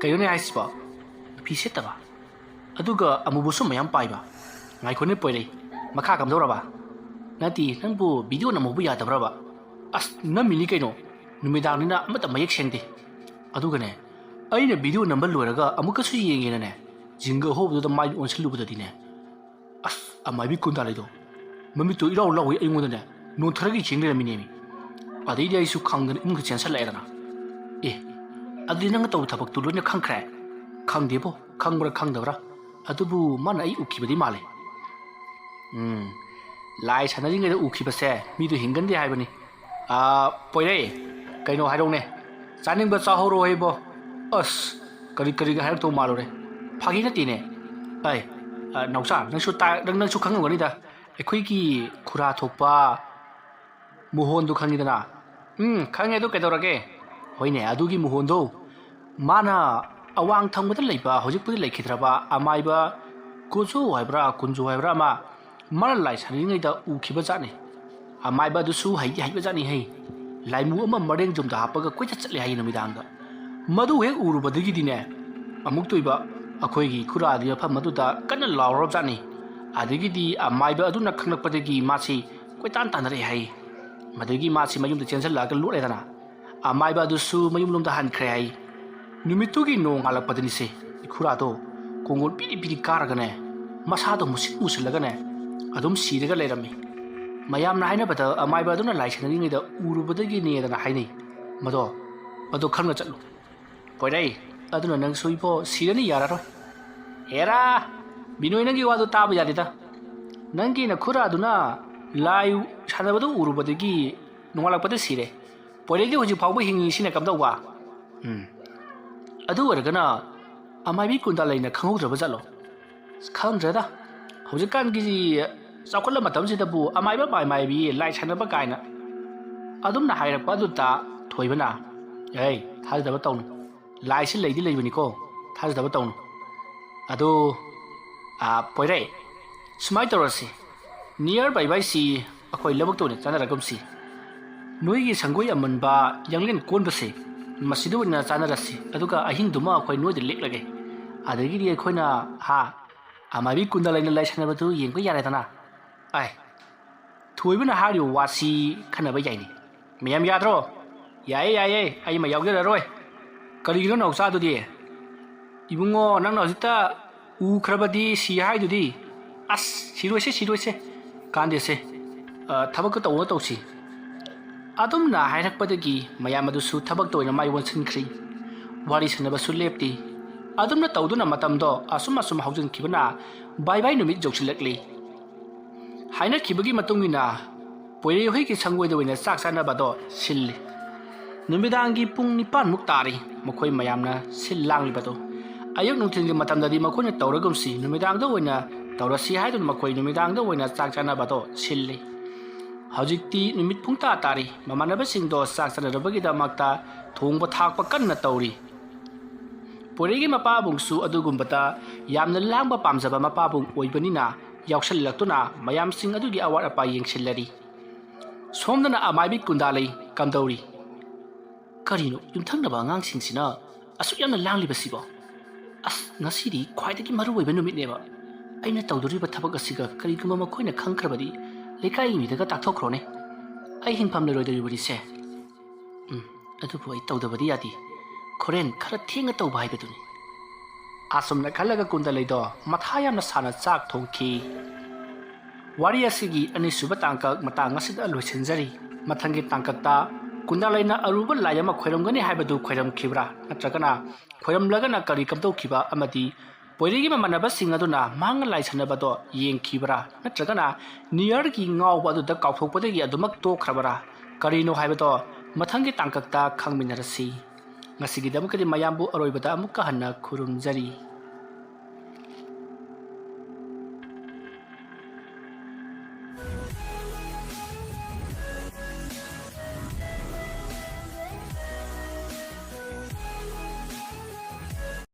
ꯀꯩꯅꯣꯅꯦ ꯍꯥꯏꯁꯤꯕꯣ? ꯐꯤ ꯁꯦꯠꯇꯕ? ꯑꯗꯨꯒ ꯑꯃꯨꯕꯁꯨ ꯃꯌꯥꯝ ꯄꯥꯏꯕ? ꯉꯥꯏꯈꯣꯅꯦ ꯄꯣꯏꯔꯩ, ꯃꯈꯥ ꯀꯝꯗꯧꯔꯕ?" "ꯅꯠꯇꯦ, ꯅꯪꯕꯨ video ꯅꯝꯍꯧꯕ ꯌꯥꯗꯕ꯭ꯔꯕ?" "ꯑꯁ, ꯅꯝꯃꯤꯅꯤ ꯀꯩꯅꯣ, ꯅꯨꯃꯤꯗꯥꯡꯅꯤꯅ ꯑꯃꯠꯇ ꯃꯌꯦꯛ ꯁꯦꯡꯗꯦ꯫ ꯑꯗꯨꯒꯅꯦ, ꯑꯩꯅ video ꯅꯝꯕ ꯂꯣꯏꯔꯒ ꯑꯃꯨꯛꯀꯁꯨ ꯌꯦꯡꯒꯦꯅꯅꯦ, ꯖꯤꯡꯒ ꯑꯍꯧꯕꯗꯨꯗ ꯃꯥꯏ ꯑꯣꯟꯁꯤꯜꯂꯨꯕꯗꯗꯤꯅꯦ, ꯑꯁ, ꯑꯃꯥꯏꯕꯤ ꯀꯨꯟꯗꯥꯂꯩꯗꯣ ꯃꯃꯤꯠꯇꯣ ꯏꯔꯥꯎ ꯂꯥꯎꯒꯩ ꯑꯩꯉꯣꯟꯗꯅꯦ ꯅꯣꯟꯊꯔꯒ ꯌꯦꯡ ꯂꯩꯔꯝꯃꯤꯅꯦꯃꯤ꯫ ꯑꯗꯩꯗꯤ ꯑꯩꯁꯨ ꯈꯪꯗꯅ ꯏꯃꯨꯡꯗ ꯆꯦꯟꯁꯜꯂꯛꯑꯦꯗꯅ꯫ ꯑꯦ, ꯑꯗꯨꯗꯤ ꯅꯪꯅ ꯇꯧꯕ ꯊꯕꯛꯇꯨ ꯂꯣꯏꯅ ꯈꯪꯈ꯭ꯔꯦ?" "ꯈꯪꯗꯦꯕꯣ, ꯈꯪꯕ꯭ꯔꯥ ꯈꯪꯗꯕ꯭ꯔꯥ, ꯑꯗꯨꯕꯨ ꯃꯥꯅ ꯑꯩ ꯎꯈꯤꯕꯗꯤ ꯃꯥꯜꯂꯦ꯫" "ꯎꯝ, ꯂꯥꯏ ꯁꯥꯟꯅꯔꯤꯉꯩꯗ ꯎꯈꯤꯕꯁꯦ ꯃꯤꯗꯨ ꯍꯤꯡꯒꯟꯗꯦ ꯍꯥꯏꯕꯅꯤ꯫ ꯑꯥ, ꯄꯣꯏꯔꯩ, ꯀꯩꯅꯣ ꯍꯥꯏꯔꯧꯅꯦ, ꯆꯥꯅꯤꯡꯕ ꯆꯥꯍꯧꯔꯣ ꯍꯩꯕꯣ꯫" "ꯑꯁ, ꯀꯔꯤ ꯀꯔꯤꯒ ꯍꯥꯏꯔꯛꯇꯧ ꯃꯥꯜꯂꯨꯔꯦ, ꯐꯥꯒꯤ ꯅꯠꯇꯦꯅꯦ꯫" "ꯑꯩ, ꯑ, ꯅꯥꯎꯆꯥ, ꯅꯪꯁꯨ ꯇꯥ-, ꯅꯪ, ꯅꯪꯁꯨ ꯈꯪꯉꯝꯒꯅꯤꯗ, ꯑꯩꯈꯣꯏꯒꯤ ꯈꯨꯔꯥ ꯊꯣꯛꯄ ꯃꯣꯍꯣꯟꯗꯨ ꯈꯪꯉꯤꯗꯅ?" "ꯎꯝ, ꯈꯪꯉꯦ, ꯑꯗꯨ ꯀꯩꯗꯧꯔꯒꯦ?" "ꯍꯣꯏꯅꯦ, ꯑꯗꯨꯒꯤ ꯃꯣꯍꯣꯟꯗꯣ, ꯃꯥꯅ ꯑꯋꯥꯡ ꯊꯪꯕꯗ ꯂꯩꯕ, ꯍꯧꯖꯤꯛꯄꯨꯗꯤ ꯂꯩꯈꯤꯗ꯭ꯔꯕ ꯑꯃꯥꯏꯕ ꯀꯨꯖꯨ ꯍꯥꯏꯕ꯭ꯔꯥ ꯀꯨꯟꯖꯨ ꯍꯥꯏꯕ꯭ꯔꯥ ꯑꯃ, ꯃꯥꯅ ꯂꯥꯏ ꯁꯥꯟꯅꯔꯤꯉꯩꯗ ꯎꯈꯤꯕ ꯖꯥꯠꯅꯤ꯫ ꯑꯃꯥꯏꯕ ꯑꯗꯨꯁꯨ ꯍꯩꯗꯤ ꯍꯩꯕ ꯖꯥꯠꯅꯤ ꯍꯩ꯫ ꯂꯥꯏꯃꯨ ꯑꯃ ꯃꯔꯦꯡ ꯖꯨꯝꯗ ꯍꯥꯞꯄꯒ ꯀꯣꯏꯆꯠ ꯆꯠꯂꯦ ꯍꯥꯏꯌꯦ ꯅꯨꯃꯤꯗꯥꯡꯗ꯫ ꯃꯗꯨ ꯍꯦꯛ ꯎꯔꯨꯕꯗꯒꯤꯗꯤꯅꯦ, ꯑꯃꯨꯛꯇꯣꯏꯕ ꯑꯩꯈꯣꯏꯒꯤ ꯈꯨꯔꯥꯒꯤ ꯃꯐꯝ ꯑꯗꯨꯗ ꯀꯟꯅ ꯂꯥꯎꯔꯕ ꯖꯥꯠꯅꯤ꯫ ꯑꯗꯒꯤꯗꯤ ꯑꯃꯥꯏꯕ ꯑꯗꯨꯅ ꯈꯪꯂꯛꯄꯗꯒꯤ ꯃꯥꯁꯤ ꯀꯣꯏꯇꯥꯟ ꯇꯥꯟꯅꯔꯛꯑꯦ ꯍꯥꯏꯌꯦ꯫ ꯃꯗꯒꯤ ꯃꯥꯁꯤ ꯃꯌꯨꯝꯗ ꯆꯦꯟꯁꯤꯜꯂꯛꯑꯒ ꯂꯣꯠꯂꯦꯗꯅ꯫ ꯑꯃꯥꯏꯕ ꯑꯗꯨꯁꯨ ꯃꯌꯨꯝꯂꯣꯝꯗ ꯍꯟꯈ꯭ꯔꯦ ꯍꯥꯏ꯫ ꯅꯨꯃꯤꯠꯇꯨꯒꯤ ꯅꯣꯡꯉꯥꯜꯂꯛꯄꯗꯅꯤꯁꯦ, ꯏꯈꯨꯔꯥꯗꯣ ꯀꯣꯡꯒꯣꯜ ꯄꯤꯔꯤ ꯄꯤꯔꯤ ꯀꯥꯔꯒꯅꯦ, ꯃꯁꯥꯗꯣ ꯃꯨꯁꯤꯟ ꯃꯨꯁꯤꯜꯂꯒꯅꯦ, ꯑꯗꯨꯝ ꯁꯤꯔꯒ ꯂꯩꯔꯝꯃꯤ꯫ ꯃꯌꯥꯝꯅ ꯍꯥꯏꯅꯕꯗ ꯑꯃꯥꯏꯕ ꯑꯗꯨꯅ ꯂꯥꯏ ꯁꯥꯟꯅꯔꯤꯉꯩꯗ ꯎꯔꯨꯕꯗꯒꯤꯅꯦꯗꯅ ꯍꯥꯏꯅꯩ꯫ ꯃꯗꯣ, ꯃꯗꯣ ꯈꯪꯅ ꯆꯠꯂꯨ꯫ ꯄꯣꯏꯔꯩ, ꯑꯗꯨꯅ ꯅꯪꯁꯨ ꯏꯕꯣ ꯁꯤꯔꯅꯤ, ꯌꯥꯔꯔꯣꯏ꯫ ꯍꯦꯔꯥ, ꯕꯤꯅꯣꯏ, ꯅꯪꯒꯤ ꯋꯥꯗꯨ ꯇꯥꯕ ꯌꯥꯗꯦꯗ꯫ ꯅꯪꯒꯤ ꯅꯈꯨꯔꯥꯗꯨꯅ ꯂꯥꯏ ꯁꯥꯟꯅꯕꯗꯨ ꯎꯔꯨꯕꯗꯒꯤ ꯅꯣꯡꯉꯥꯜꯂꯛꯄꯗ ꯁꯤꯔꯦ꯫ ꯄꯣꯏꯔꯩꯗꯤ ꯍꯧꯖꯤꯛ ꯐꯥꯎꯕ ꯍꯤꯡꯉꯤꯁꯤꯅ ꯀꯝꯗꯧꯕ? ꯎꯝ꯫ ꯑꯗꯨ ꯑꯣꯏꯔꯒꯅ ꯑꯃꯥꯏꯕꯤ ꯀꯨꯟꯗꯥꯂꯩꯅ ꯈꯪꯍꯧꯗ꯭ꯔꯕ ꯖꯥꯠꯂꯣ? ꯑꯁ, ꯈꯪꯗ꯭ꯔꯦꯗ꯫ ꯍꯧꯖꯤꯛꯀꯥꯟꯒꯤ ꯆꯥꯎꯈꯠꯂ ꯃꯇꯝꯁꯤꯗꯕꯨ ꯑꯃꯥꯏꯕ ꯃꯥꯏꯃꯥꯏꯕꯤ ꯂꯥꯏ ꯁꯥꯟꯅꯕ ꯀꯥꯏꯅ꯫ ꯑꯗꯨꯝꯅ ꯍꯥꯏꯔꯛꯄ ꯑꯗꯨꯗ ꯊꯣꯏꯕꯅ, "ꯑꯦ, ꯊꯥꯖꯗꯕ ꯇꯧꯅꯨ꯫ ꯂꯥꯏꯁꯤ ꯂꯩꯗꯤ ꯂꯩꯕꯅꯤꯀꯣ, ꯊꯥꯖꯗꯕ ꯇꯧꯅꯨ꯫ ꯑꯗꯣ, ꯑꯥ, ꯄꯣꯏꯔꯩ, ꯁꯨꯃꯥꯏꯅ ꯇꯧꯔꯁꯤ꯫ ꯅꯤꯌꯔ ꯕꯥꯏ ꯕꯥꯏꯁꯤ ꯑꯩꯈꯣꯏ ꯂꯧꯕꯨꯛꯇ ꯑꯣꯏꯅ ꯆꯥꯅꯔꯒꯨꯝꯁꯤ꯫ ꯅꯣꯏꯒꯤ ꯁꯪꯒꯣꯏ ꯑꯃꯟꯕ ꯌꯥꯡꯂꯦꯟ ꯀꯣꯟꯕꯁꯦ, ꯃꯁꯤꯗ ꯑꯣꯏꯅ ꯆꯥꯅꯔꯁꯤ꯫ ꯑꯗꯨꯒ ꯑꯍꯤꯡꯗꯨꯃ ꯑꯩꯈꯣꯏ ꯅꯣꯏꯗ ꯂꯦꯛꯂꯒꯦ꯫ ꯑꯗꯒꯤꯗꯤ ꯑꯩꯈꯣꯏꯅ, ꯍꯥ, ꯑꯃꯥꯏꯕꯤ ꯀꯨꯟꯗꯥꯂꯩꯅ ꯂꯥꯏ ꯁꯥꯟꯅꯕꯗꯨ ꯌꯦꯡꯕ ꯌꯥꯔꯦꯗꯅ꯫ ꯑꯥꯏ, ꯊꯣꯏꯕꯅ ꯍꯥꯏꯔꯤꯕ ꯋꯥꯁꯤ ꯈꯟꯅꯕ ꯌꯥꯏꯅꯦ꯫ ꯃꯌꯥꯝ ꯌꯥꯗ꯭ꯔꯣ? ꯌꯥꯏꯌꯦ, ꯌꯥꯏꯌꯦ, ꯑꯩ ꯑꯃ ꯌꯥꯎꯖꯔꯔꯣꯏ꯫ ꯀꯔꯤꯒꯤꯅꯣ ꯅꯥꯎꯆꯥꯗꯨꯗꯤ? ꯏꯕꯨꯡꯉꯣ, ꯅꯪꯅ ꯍꯧꯖꯤꯛꯇ ꯎꯈ꯭ꯔꯕꯗꯤ ꯁꯤ ꯍꯥꯏꯗꯨꯗꯤ? ꯑꯁ, ꯁꯤꯔꯣꯏꯁꯦ, ꯁꯤꯔꯣꯏꯁꯦ꯫ ꯀꯥꯟꯗꯦꯁꯦ꯫ ꯑ, ꯊꯕꯛꯇꯣ ꯇꯧꯅ ꯇꯧꯁꯤ꯫ ꯑꯗꯨꯝꯅ ꯍꯥꯏꯔꯛꯄꯗꯒꯤ ꯃꯌꯥꯝ ꯑꯗꯨꯁꯨ ꯊꯕꯛꯇ ꯑꯣꯏꯅ ꯃꯥꯏ ꯑꯣꯟꯁꯤꯟꯈ꯭ꯔꯤ꯫ ꯋꯥꯔꯤ ꯁꯥꯟꯅꯕꯁꯨ ꯂꯦꯞꯇꯦ꯫ ꯑꯗꯨꯝꯅ ꯇꯧꯗꯨꯅ ꯃꯇꯝꯗꯣ ꯑꯁꯨꯝ ꯑꯁꯨꯝ ꯍꯧꯖꯤꯟꯈꯤꯕꯅ ꯕꯥꯏ ꯕꯥꯏ ꯅꯨꯃꯤꯠ ꯌꯧꯁꯤꯜꯂꯛꯂꯤ꯫ ꯍꯥꯏꯅꯈꯤꯕꯒꯤ ꯃꯇꯨꯡ ꯏꯟꯅ ꯄꯣꯏꯔꯩ ꯍꯣꯏꯒꯤ ꯁꯪꯒꯣꯏꯗ ꯑꯣꯏꯅ ꯆꯥꯛ ꯆꯥꯅꯕꯗꯣ ꯁꯤꯜꯂꯤ꯫ ꯅꯨꯃꯤꯗꯥꯡꯒꯤ ꯄꯨꯡ ꯅꯤꯄꯥꯟꯃꯨꯛ ꯇꯥꯔꯤ ꯃꯈꯣꯏ ꯃꯌꯥꯝꯅ ꯁꯤꯜ ꯂꯥꯡꯂꯤꯕꯗꯣ꯫ ꯑꯌꯨꯛ ꯅꯨꯡꯊꯤꯜꯒꯤ ꯃꯇꯝꯗꯗꯤ ꯃꯈꯣꯏꯅ ꯇꯧꯔꯒꯨꯝꯁꯤ, ꯅꯨꯃꯤꯗꯥꯡꯗ ꯑꯣꯏꯅ ꯇꯧꯔꯁꯤ ꯍꯥꯏꯗꯨꯅ ꯃꯈꯣꯏ ꯅꯨꯃꯤꯗꯥꯡꯗ ꯑꯣꯏꯅ ꯆꯥꯛ ꯆꯥꯅꯕꯗꯣ ꯁꯤꯜꯂꯤ꯫ ꯍꯧꯖꯤꯛꯇꯤ ꯅꯨꯃꯤꯠ ꯄꯨꯡꯇꯥ ꯇꯥꯔꯤ꯫ ꯃꯃꯥꯟꯅꯕꯁꯤꯡꯗꯣ ꯆꯥꯛ ꯆꯥꯅꯅꯕꯒꯤꯗꯃꯛꯇ ꯊꯣꯡꯕ ꯊꯥꯛꯄ ꯀꯟꯅ ꯇꯧꯔꯤ꯫ ꯄꯣꯏꯔꯩꯒꯤ ꯃꯄꯥꯕꯨꯡꯁꯨ ꯑꯗꯨꯒꯨꯝꯕꯗ ꯌꯥꯝꯅ ꯂꯥꯡꯕ ꯄꯥꯝꯖꯕ ꯃꯄꯥꯕꯨꯡ ꯑꯣꯏꯕꯅꯤꯅ ꯌꯥꯎꯁꯜꯂꯛꯇꯨꯅ ꯃꯌꯥꯝꯁꯤꯡ ꯑꯗꯨꯒꯤ ꯑꯋꯥꯠ ꯑꯄꯥ ꯌꯦꯡꯁꯤꯜꯂꯔꯤ꯫ ꯁꯣꯝꯗꯅ ꯑꯃꯥꯏꯕꯤ ꯀꯨꯟꯗꯥꯂꯩ ꯀꯝꯗꯧꯔꯤ? ꯀꯔꯤꯅꯣ ꯌꯨꯝꯊꯪꯅꯕ ꯑꯉꯥꯡꯁꯤꯡꯁꯤꯅ ꯑꯁꯨꯛ ꯌꯥꯝꯅ ꯂꯥꯡꯂꯤꯕꯁꯤꯕꯣ? ꯑꯁ, ꯉꯁꯤꯗꯤ ꯈ꯭ꯋꯥꯏꯗꯒꯤ ꯃꯔꯨ ꯑꯣꯏꯕ ꯅꯨꯃꯤꯠꯅꯦꯕ꯫ ꯑꯩꯅ ꯇꯧꯗꯣꯔꯤꯕ ꯊꯕꯛ ꯑꯁꯤꯒ ꯀꯔꯤꯒꯨꯝꯕ ꯃꯈꯣꯏꯅ ꯈꯪꯈ꯭ꯔꯕꯗꯤ ꯂꯩꯀꯥꯏꯒꯤ ꯃꯤꯗꯒ ꯇꯥꯛꯊꯣꯛꯈ꯭ꯔꯣꯅꯦ꯫ ꯑꯩ ꯍꯤꯡꯐꯝ ꯂꯩꯔꯣꯏꯗꯧꯔꯤꯕꯅꯤꯁꯦ꯫ ꯎꯝ, ꯑꯗꯨꯕꯨ ꯑꯩ ꯇꯧꯗꯕꯗꯤ ꯌꯥꯗꯦ꯫ ꯈꯣꯔꯦꯟ ꯈꯔ ꯊꯦꯡꯅ ꯇꯧꯕ ꯍꯥꯏꯕꯗꯨꯅꯤ꯫ ꯑꯁꯨꯝꯅ ꯈꯜꯂꯒ ꯀꯨꯟꯗꯥꯂꯩꯗꯣ ꯃꯊꯥ ꯌꯥꯝꯅ ꯁꯥꯅ ꯆꯥꯛ ꯊꯣꯡꯈꯤ꯫ ꯋꯥꯔꯤ ꯑꯁꯤꯒꯤ ꯑꯅꯤꯁꯨꯕ ꯇꯥꯡꯀꯛ ꯃꯇꯥꯡ ꯑꯁꯤꯗ ꯂꯣꯏꯁꯤꯟꯖꯔꯤ꯫ ꯃꯊꯪꯒꯤ ꯇꯥꯡꯀꯛꯇ ꯀꯨꯟꯗꯥꯂꯩꯅ ꯑꯔꯨꯕ ꯂꯥꯏ ꯑꯃ ꯈꯣꯏꯔꯝꯒꯅꯤ ꯍꯥꯏꯕꯗꯨ ꯈꯣꯏꯔꯝꯈꯤꯕ꯭ꯔꯥ, ꯅꯠꯇ꯭ꯔꯒꯅ ꯈꯣꯏꯔꯝꯂꯒꯅ ꯀꯔꯤ ꯀꯝꯗꯧꯈꯤꯕ ꯑꯃꯗꯤ ꯄꯣꯏꯔꯩꯒꯤ ꯃꯃꯥꯟꯅꯕꯁꯤꯡ ꯑꯗꯨꯅ ꯃꯍꯥꯛꯅ ꯂꯥꯏ ꯁꯥꯟꯅꯕꯗꯣ ꯌꯦꯡꯈꯤꯕ꯭ꯔꯥ, ꯅꯠꯇ꯭ꯔꯒꯅ New Yearꯒꯤ ꯉꯥꯎꯕ ꯑꯗꯨꯗ ꯀꯥꯎꯊꯣꯛꯄꯗꯒꯤ ꯑꯗꯨꯃꯛ ꯇꯣꯛꯈ꯭ꯔꯕꯔꯥ? ꯀꯔꯤꯅꯣ ꯍꯥꯏꯕꯗꯣ ꯃꯊꯪꯒꯤ ꯇꯥꯡꯀꯛꯇ ꯈꯪꯃꯤꯟꯅꯔꯁꯤ꯫ ꯉꯁꯤꯒꯤꯗꯃꯛꯇꯗꯤ ꯃꯌꯥꯝꯕꯨ ꯑꯔꯣꯏꯕꯗ ꯑꯃꯨꯛꯀ ꯍꯟꯅ ꯈꯨꯔꯨꯝꯖꯔꯤ꯫